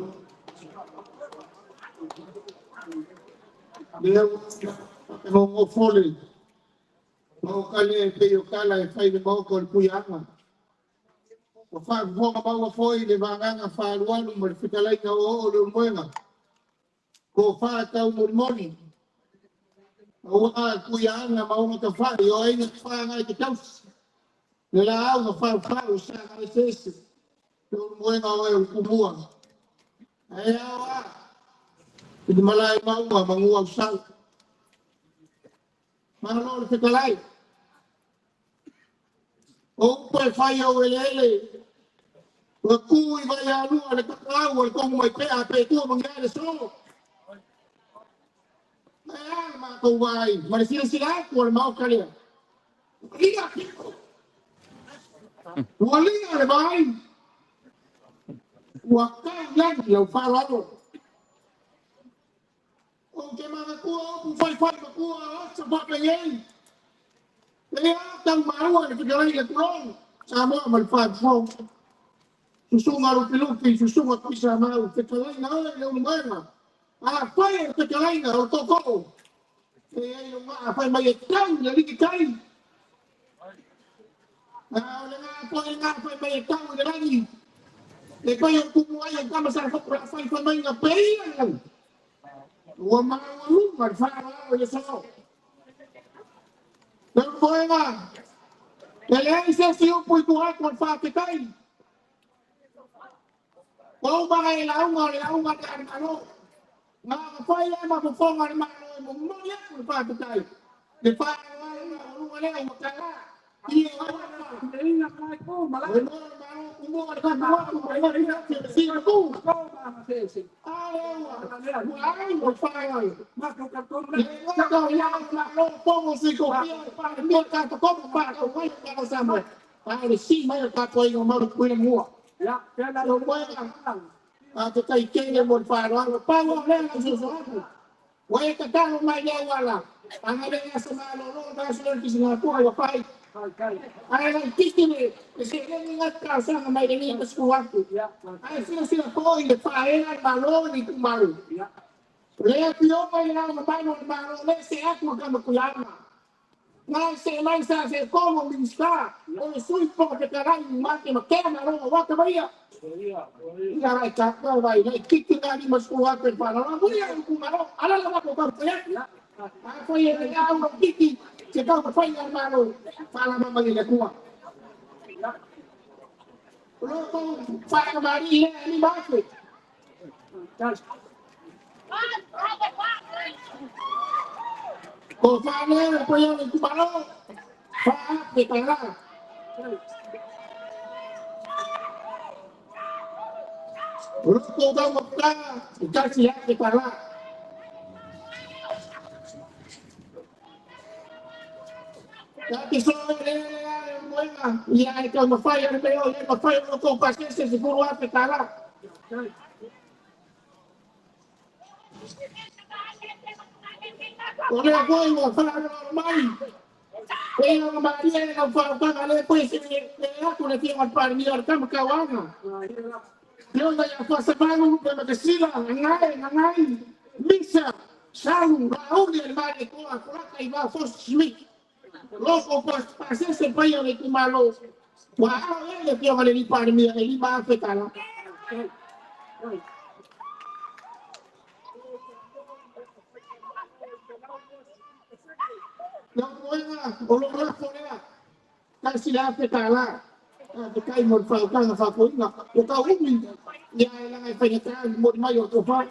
Lea ua fole. O kale pe o kala e fai le maoko o le puiaga. O faafofoga maua foi le vagaga faalualu ma le fetalaiga o oo le ulumoega. Ko faa tau molimoli. Aua puiaga ma ona tafai o aiga tafaaga e te tausi. Le laau na faufau sa ngai sese. Le ulumoega o e ukumua. Ae aoa. I te malae maua mangua usau. Malo le fetalai. O upu e fai au eleele. Ua ku i vai alua le kakau o le kongu mai pea pe tua mangia le so. Ai a matou vai, ma le silasila atu o le maota lea. Ua lia pito. Ua lia le vai. Ua tau lagi lau faaaloalo. Ou te manatua upu faifai matua aso faapenei. E a tau maua le fetalai le tulou. Samoa ma le faafofoga. Susuga Lufilufi, susuga Tuisamau, fetalaiga oe le ulumoega. Afai o le fetalaiga o le tootoo. E ai o maa fai mai e tau le alii tai. A o le ngā po e ngā fai mai e tau i le lagi. E pai o kumu ai e kama sa fai fai mai ngā peia le lagi. Ua maua le whaarao i le sao. Le ulumoega. E leai se isi upu i tua atu o le faafetai. O umaga e lauga o le lauga le a le Malo. Ngā mawhai e mafofonga le Malo e momoli atu le faafetai. Le whaarao uluga lea ua tala. Ia o Le malo kumua le katu atu ma le le sina ku. Ale ua ua ai o whaarao. Le ngaka o ia malo pongo si ko pia le mea ka to komo pa ko mai ka sa mo. Ale si mai ka ko ai o mau kuina mua. O moega a te tai kele mo le whaarao. Pau o lea na so atu. Ua e tatalo mai le auala. Anga le asa malolo ta so le kisi ngā tua i pai. Ai la kiki le se le ni ngā talosaga mai le ni pasku atu. Ai sila sila ko i le whaena le malo ni tu maru. Le pio mai le au mai le malo le se atu ka makulama. Ngai se mai sa se como minista. O le sui po te karai ma te ma ke malo wa ka mai. Ia rai ka ka vai lai kiki ngā ni masku atu e whana. Mui au ku malo. Ala la wako ka pea. A foi e le au no kiki. Se kau ka whai ngā malo. Whala mama le kua. Loko whakamari le ani mafe. Ko whale ko ia le kumalo. Wha te kala. Loko tau mapta. Kasi ha te kala. Te so le moega. Ia e kau mawhai a le meo le mawhai o loko pasese se kuru a te kala. O lea koe ua whaararo mai. E o maria e lau whaapanga le koe se le atu le fia palemia o le kama kauanga. Leo ia whasamangu pe makasila, ngangai, ngangai, misa, salu, rauli le mare koa, kulaka i vā fos smith. Loko pasese pai o le kumalo. Wa ao e le fia le palemia e lima afe kala. Lau moega, o lo rafo lea. Kasi le afe kala. Te kai mo le whaukanga whakoinga. O ka umi, ia e langa e whainga mo mai o tō whai.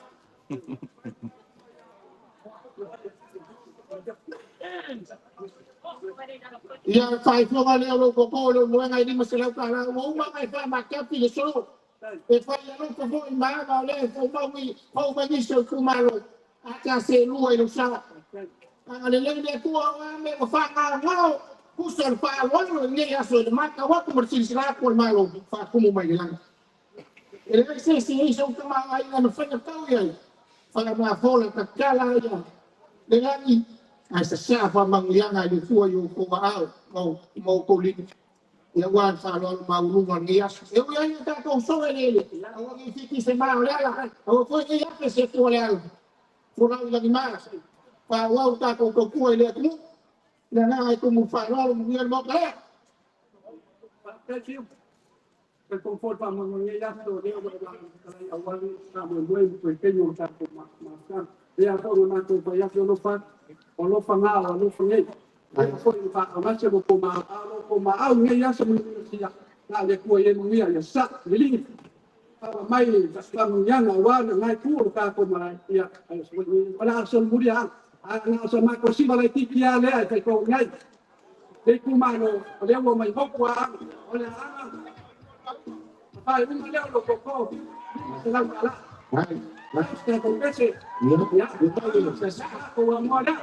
Ia whaifonga lea lo koko le moega i lima se lau kala. Ua uma ngai wha makapi le solo. E whai alofa foi maama o lea fau mau fau mai nisi o kumalo. A ta se lua i lo sa. Anga le lele le tua o ngā me o wha ngā ngao. Kusa le wha aloalo i nei aso i le mata watu ma le silisila atu o le malo whakumu mai le langa. E le se se i sau tama ai ngā na whainga tau iai. Wha mā fola ta kala ia. Le langi. Ai sa sa wha manguianga i le fua i o kō au mau kou lini. Ia ua le faaaloalo maualuga o lenei aso. E ui ai o tatou sola i le ele, aua ne i fiti se mala o le ala, aua foi ne i afe se atua o le ala. Folau i lagimā, faaauau le tatou tautua i le atunuu. Le agaga e tumu faaaloalo, manuia le Maota lea. Faafetai Fiu. Toe foi le faamoemoe i lenei aso o lea ua e lauga aua le faamoemoe ma toe taimi o le tatou mafutaga. Lea foi ua matou fai atu alofa, o alofa na o alofa nei. Lea foi ua faaaaogase ua pomaau lenei aso ma le na le Atua ia manuia ia sa liligi. Faaua mai faamanuiaga aua le nai tu o le tatou malae. Ia, o le a solomuli a. A na o sa matou siva laitiiti lava lea e faitau i ai. Le itumalo, o lea ua mai motu a o le aga. Faaiuga lea o lo toto, $500. Tatou pese. Ia, sa tou amoa lea.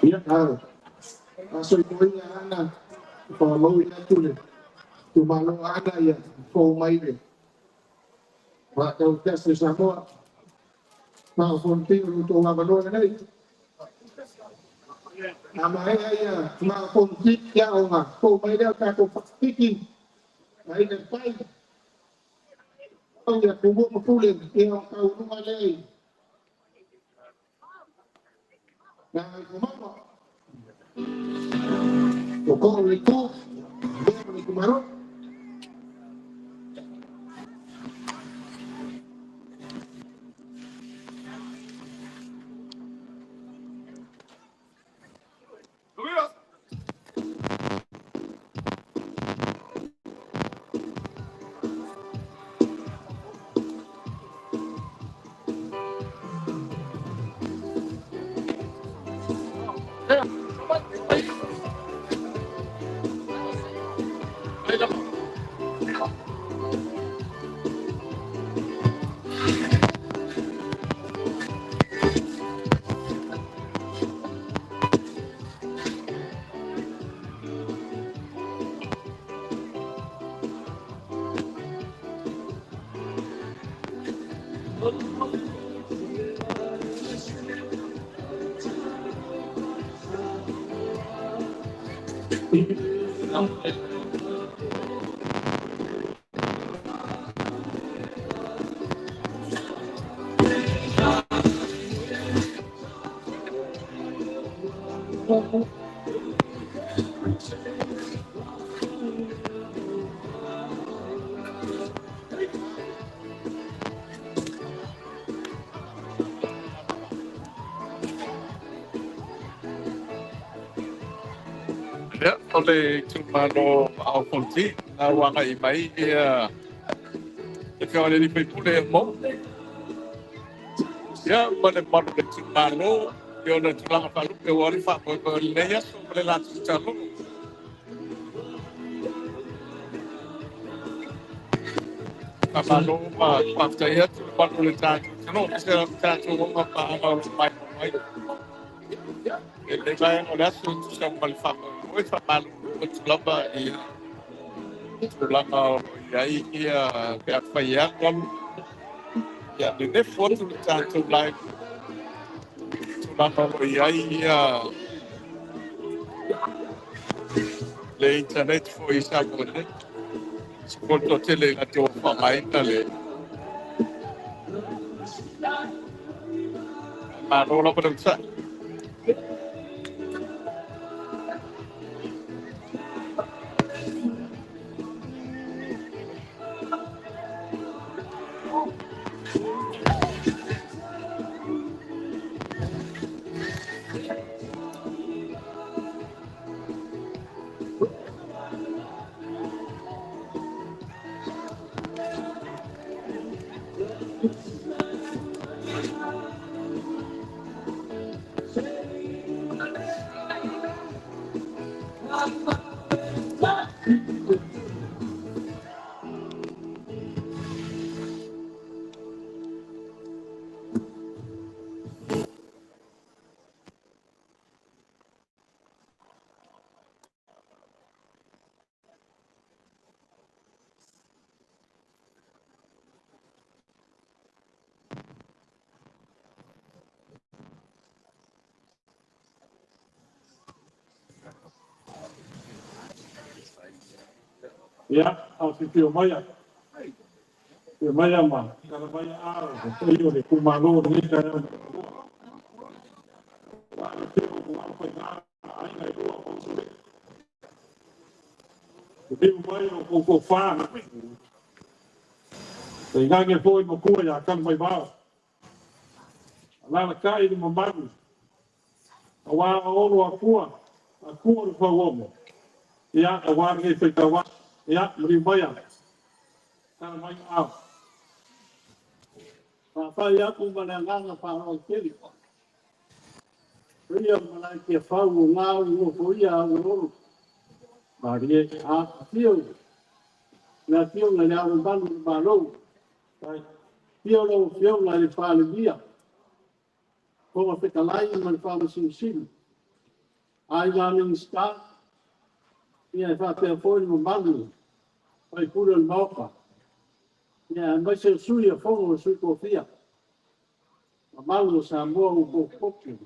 Ia, soifua ia Aana, faamau i atu le itumalo Aana ia fou mai le Faatau tasi o Samoa. Faafonutino lo outou avanoa lenei. A maea ia maafonutino ona fou mai lea o tatou faapiki ai le pai. Ia Tumua ma Pule, ia o taualuga lea i Gagaifomauga. O koo le itu, lea ma le itumalo. Ia, o le itumalo Aao Fonoti, na ua agai mai ia le Afioga i le sui usufono mo. Ia, ma le mamalu o le itumalo, i ona tulaga faalupe aua le faamoemoe o lenei aso ma le latou tatalo. Faamalo ma faafetai atu le mamalu o le tatou atunuu, aemaise o le tatou oga paaga o lo o maimoa mai. E le vaega o le aso e tusa ma le faamoemoe, faamalulu atu lava i tulaga o lo o i ai ia pe afai e alu alu ia nenefu atu le tatou live, tulaga o lo o i ai ia le internet foi i Samoa nei. Se toatele i latou faaaogaina le malo lava le onosai. Ia, afifio maia. Afifio maia ma tala mai ao, o o le itumalo o lenei taeao. Ua le feo ua faiga aiga e lua o sole. Liliu mai o kou tofa. Tainane foi matua ia Talamaivao. Alalatai le mamalu. Aua olo akua, akua le fauomo. Ia, aua lenei faitau aso. Ia, maliu maia. Tala mai ao. Faafai atu ma le agaga faaaloalo tele. Ia malae Tiafau o gau nofoia auoloolo. Malie. Afifio le Afioga i le Ao Mamalu o le Malo. Afio lau Afioga i le Palemia, Fofoga Fetalai ma le Faamasino Sili, Aiga Minisita, ia e faapea foi le mamalu o sui usufono o le Maota, ia aemaise o sui o Fono o Sui Tofia, mamalu o Samoa ua potopoto.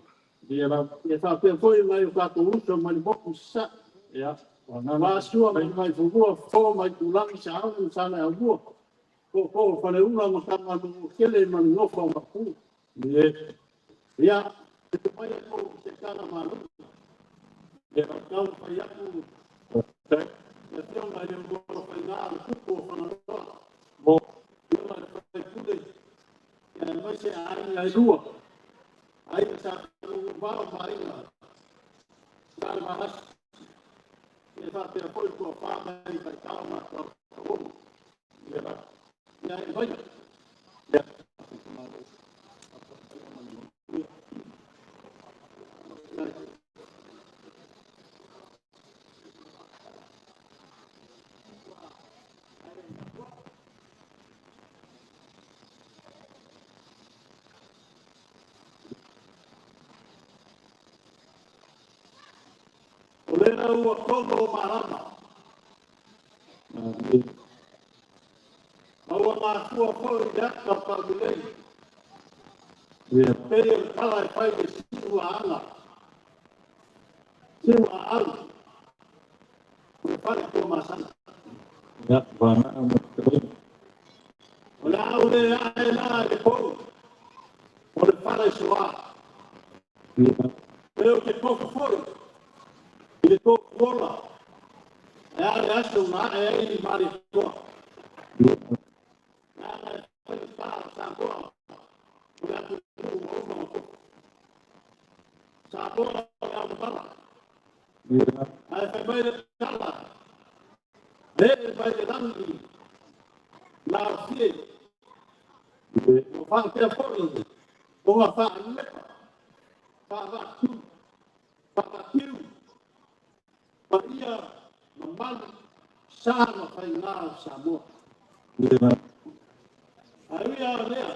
Ia lava. Ia faapea foi nai o tatou uso mai le motu i Sasae. Ia. Vaatua mai Vaifanua, Fofo ma Aitulagi, Saole ma Saleaaumua, Tootoo o Faleula ma Tamanuatele ma le nofo a Maopu. Ie. Ia, e mai atu se tala malo. Ia. Taumafai atu le Afioga i le Olofaigā o le Tupu o Fagaloa. Mo. Afioga i le Faipule, ia aemaise aiga e lua. Aiga Sa Tauguvao ma Aiga Sa Levalasi. Ia faapea foi le toafa mai Taitao ma Tuafaono. Ia. Ia e vai. Ia. O lea ua togo o malama. Malie. Ma ua mafua foi. foi le ata o taulelei. Pei o le tala e fai le siu a aga. Siu a au. O le fale tua masana. O le au le ae la le pou. O le fale soa. E o te tofu foi. I le tofu ola. E a le aso na ae ai i Malietoa. E ala e fai sa o Samoa. O le atunuu ua uma ona tofu. Samoa o le aumala. Ae fai mai le tala. E mai le lagi. La ofie. O whātea foi. O ngā whaalepa. Whaavatu. Whakatiu. Pa ia mamalu. Sa ma whainga o Samoa. Ai ia o lea.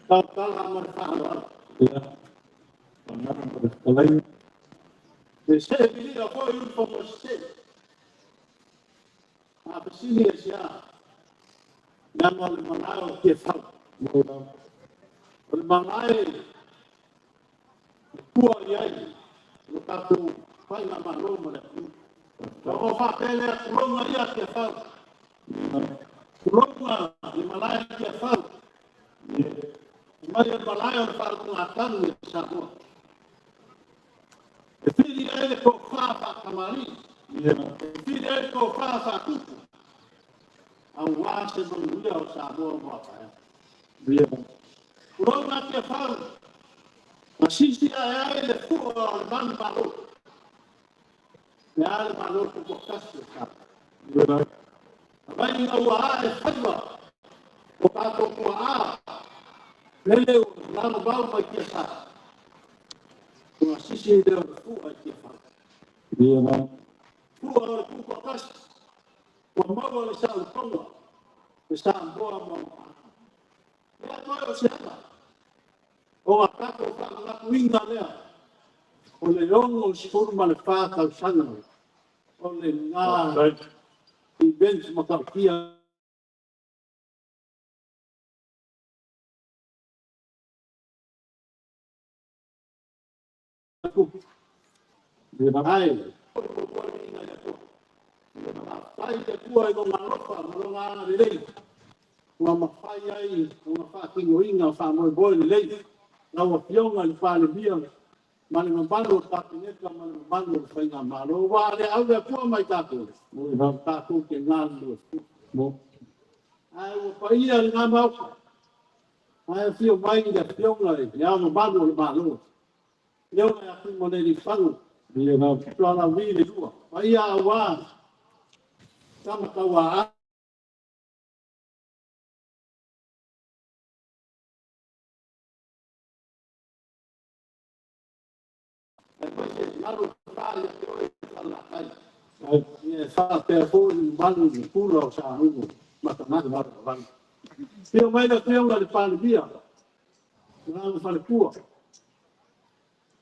Tau tala ma le whaaloalo. E se vilia foi un fomo se. A pesini e se a. Nana o le malae o Tiafau. O le malae e tua i ai lo tatou faigamalo ma le atunuu. O faapea lea tuloga ia Tiafau. Tuloga le malae Tiafau. Mai o le malae o le faautugatanu i Samoa. E fili ai le tofa faakamali. E fili ai le tofa faatupu. Aua se manuia o Samoa mo a taeao. Tuloga Tiafau. Na sisi ae ai le fua o le manumalo. Le a le malo tutoatasi o Samoa. Mai ina ua ae faiva o tatou tuaa lele ua lalomau mai tiasa. Ua sisi lea o le fua i Tiafau. Fua o le tutoatasi. Ua maua le saolotoga le Samoa ma ona tagata. Lea toe o se ala. O a tatou faamanatuina lea o le 64 tausaga o lena event matautia. Ai, faafetai i le Atua i lona alofa ma lona agalelei ua mafai ai ona faatinoina faamoemoe lelei lau Afioga i le Palemia ma le mamalu o le Kapeneta ma le mamalu o le Faigamalo. Ua le au le Atua mai tatou, tatou te galulue. Ae ua paia lena Maota, ae afio mai le Afioga i le Ao Mamalu o le Malo, Afioga ia Tuimalealiifano, Sualauvi le lua, paia aua tama tauaau. Aemaise malu fa ia te oe Falelatai. Ia e faapea foi le mamalu i le pula o Salugo ma tagata valevale. Afio mai le Afioga i le Palemia, ma lana faletua.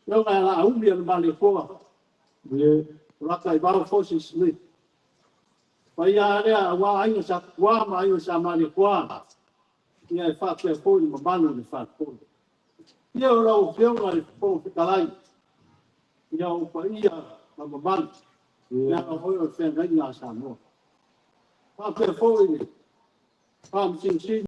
Afioga ia Laauli o le Malietoa, o Lakaivao Fosi Smith. Paia lea aua aiga sa Tupua ma aiga sa Malietoa, ia e faapea foi le mamalu i le faletolu. Ia o lau Afioga i le Fofoga Fetalai, ia o paia ma mamalu, ia foi o le feagaiga a Samoa. Faapea foi le Faamasino Sili.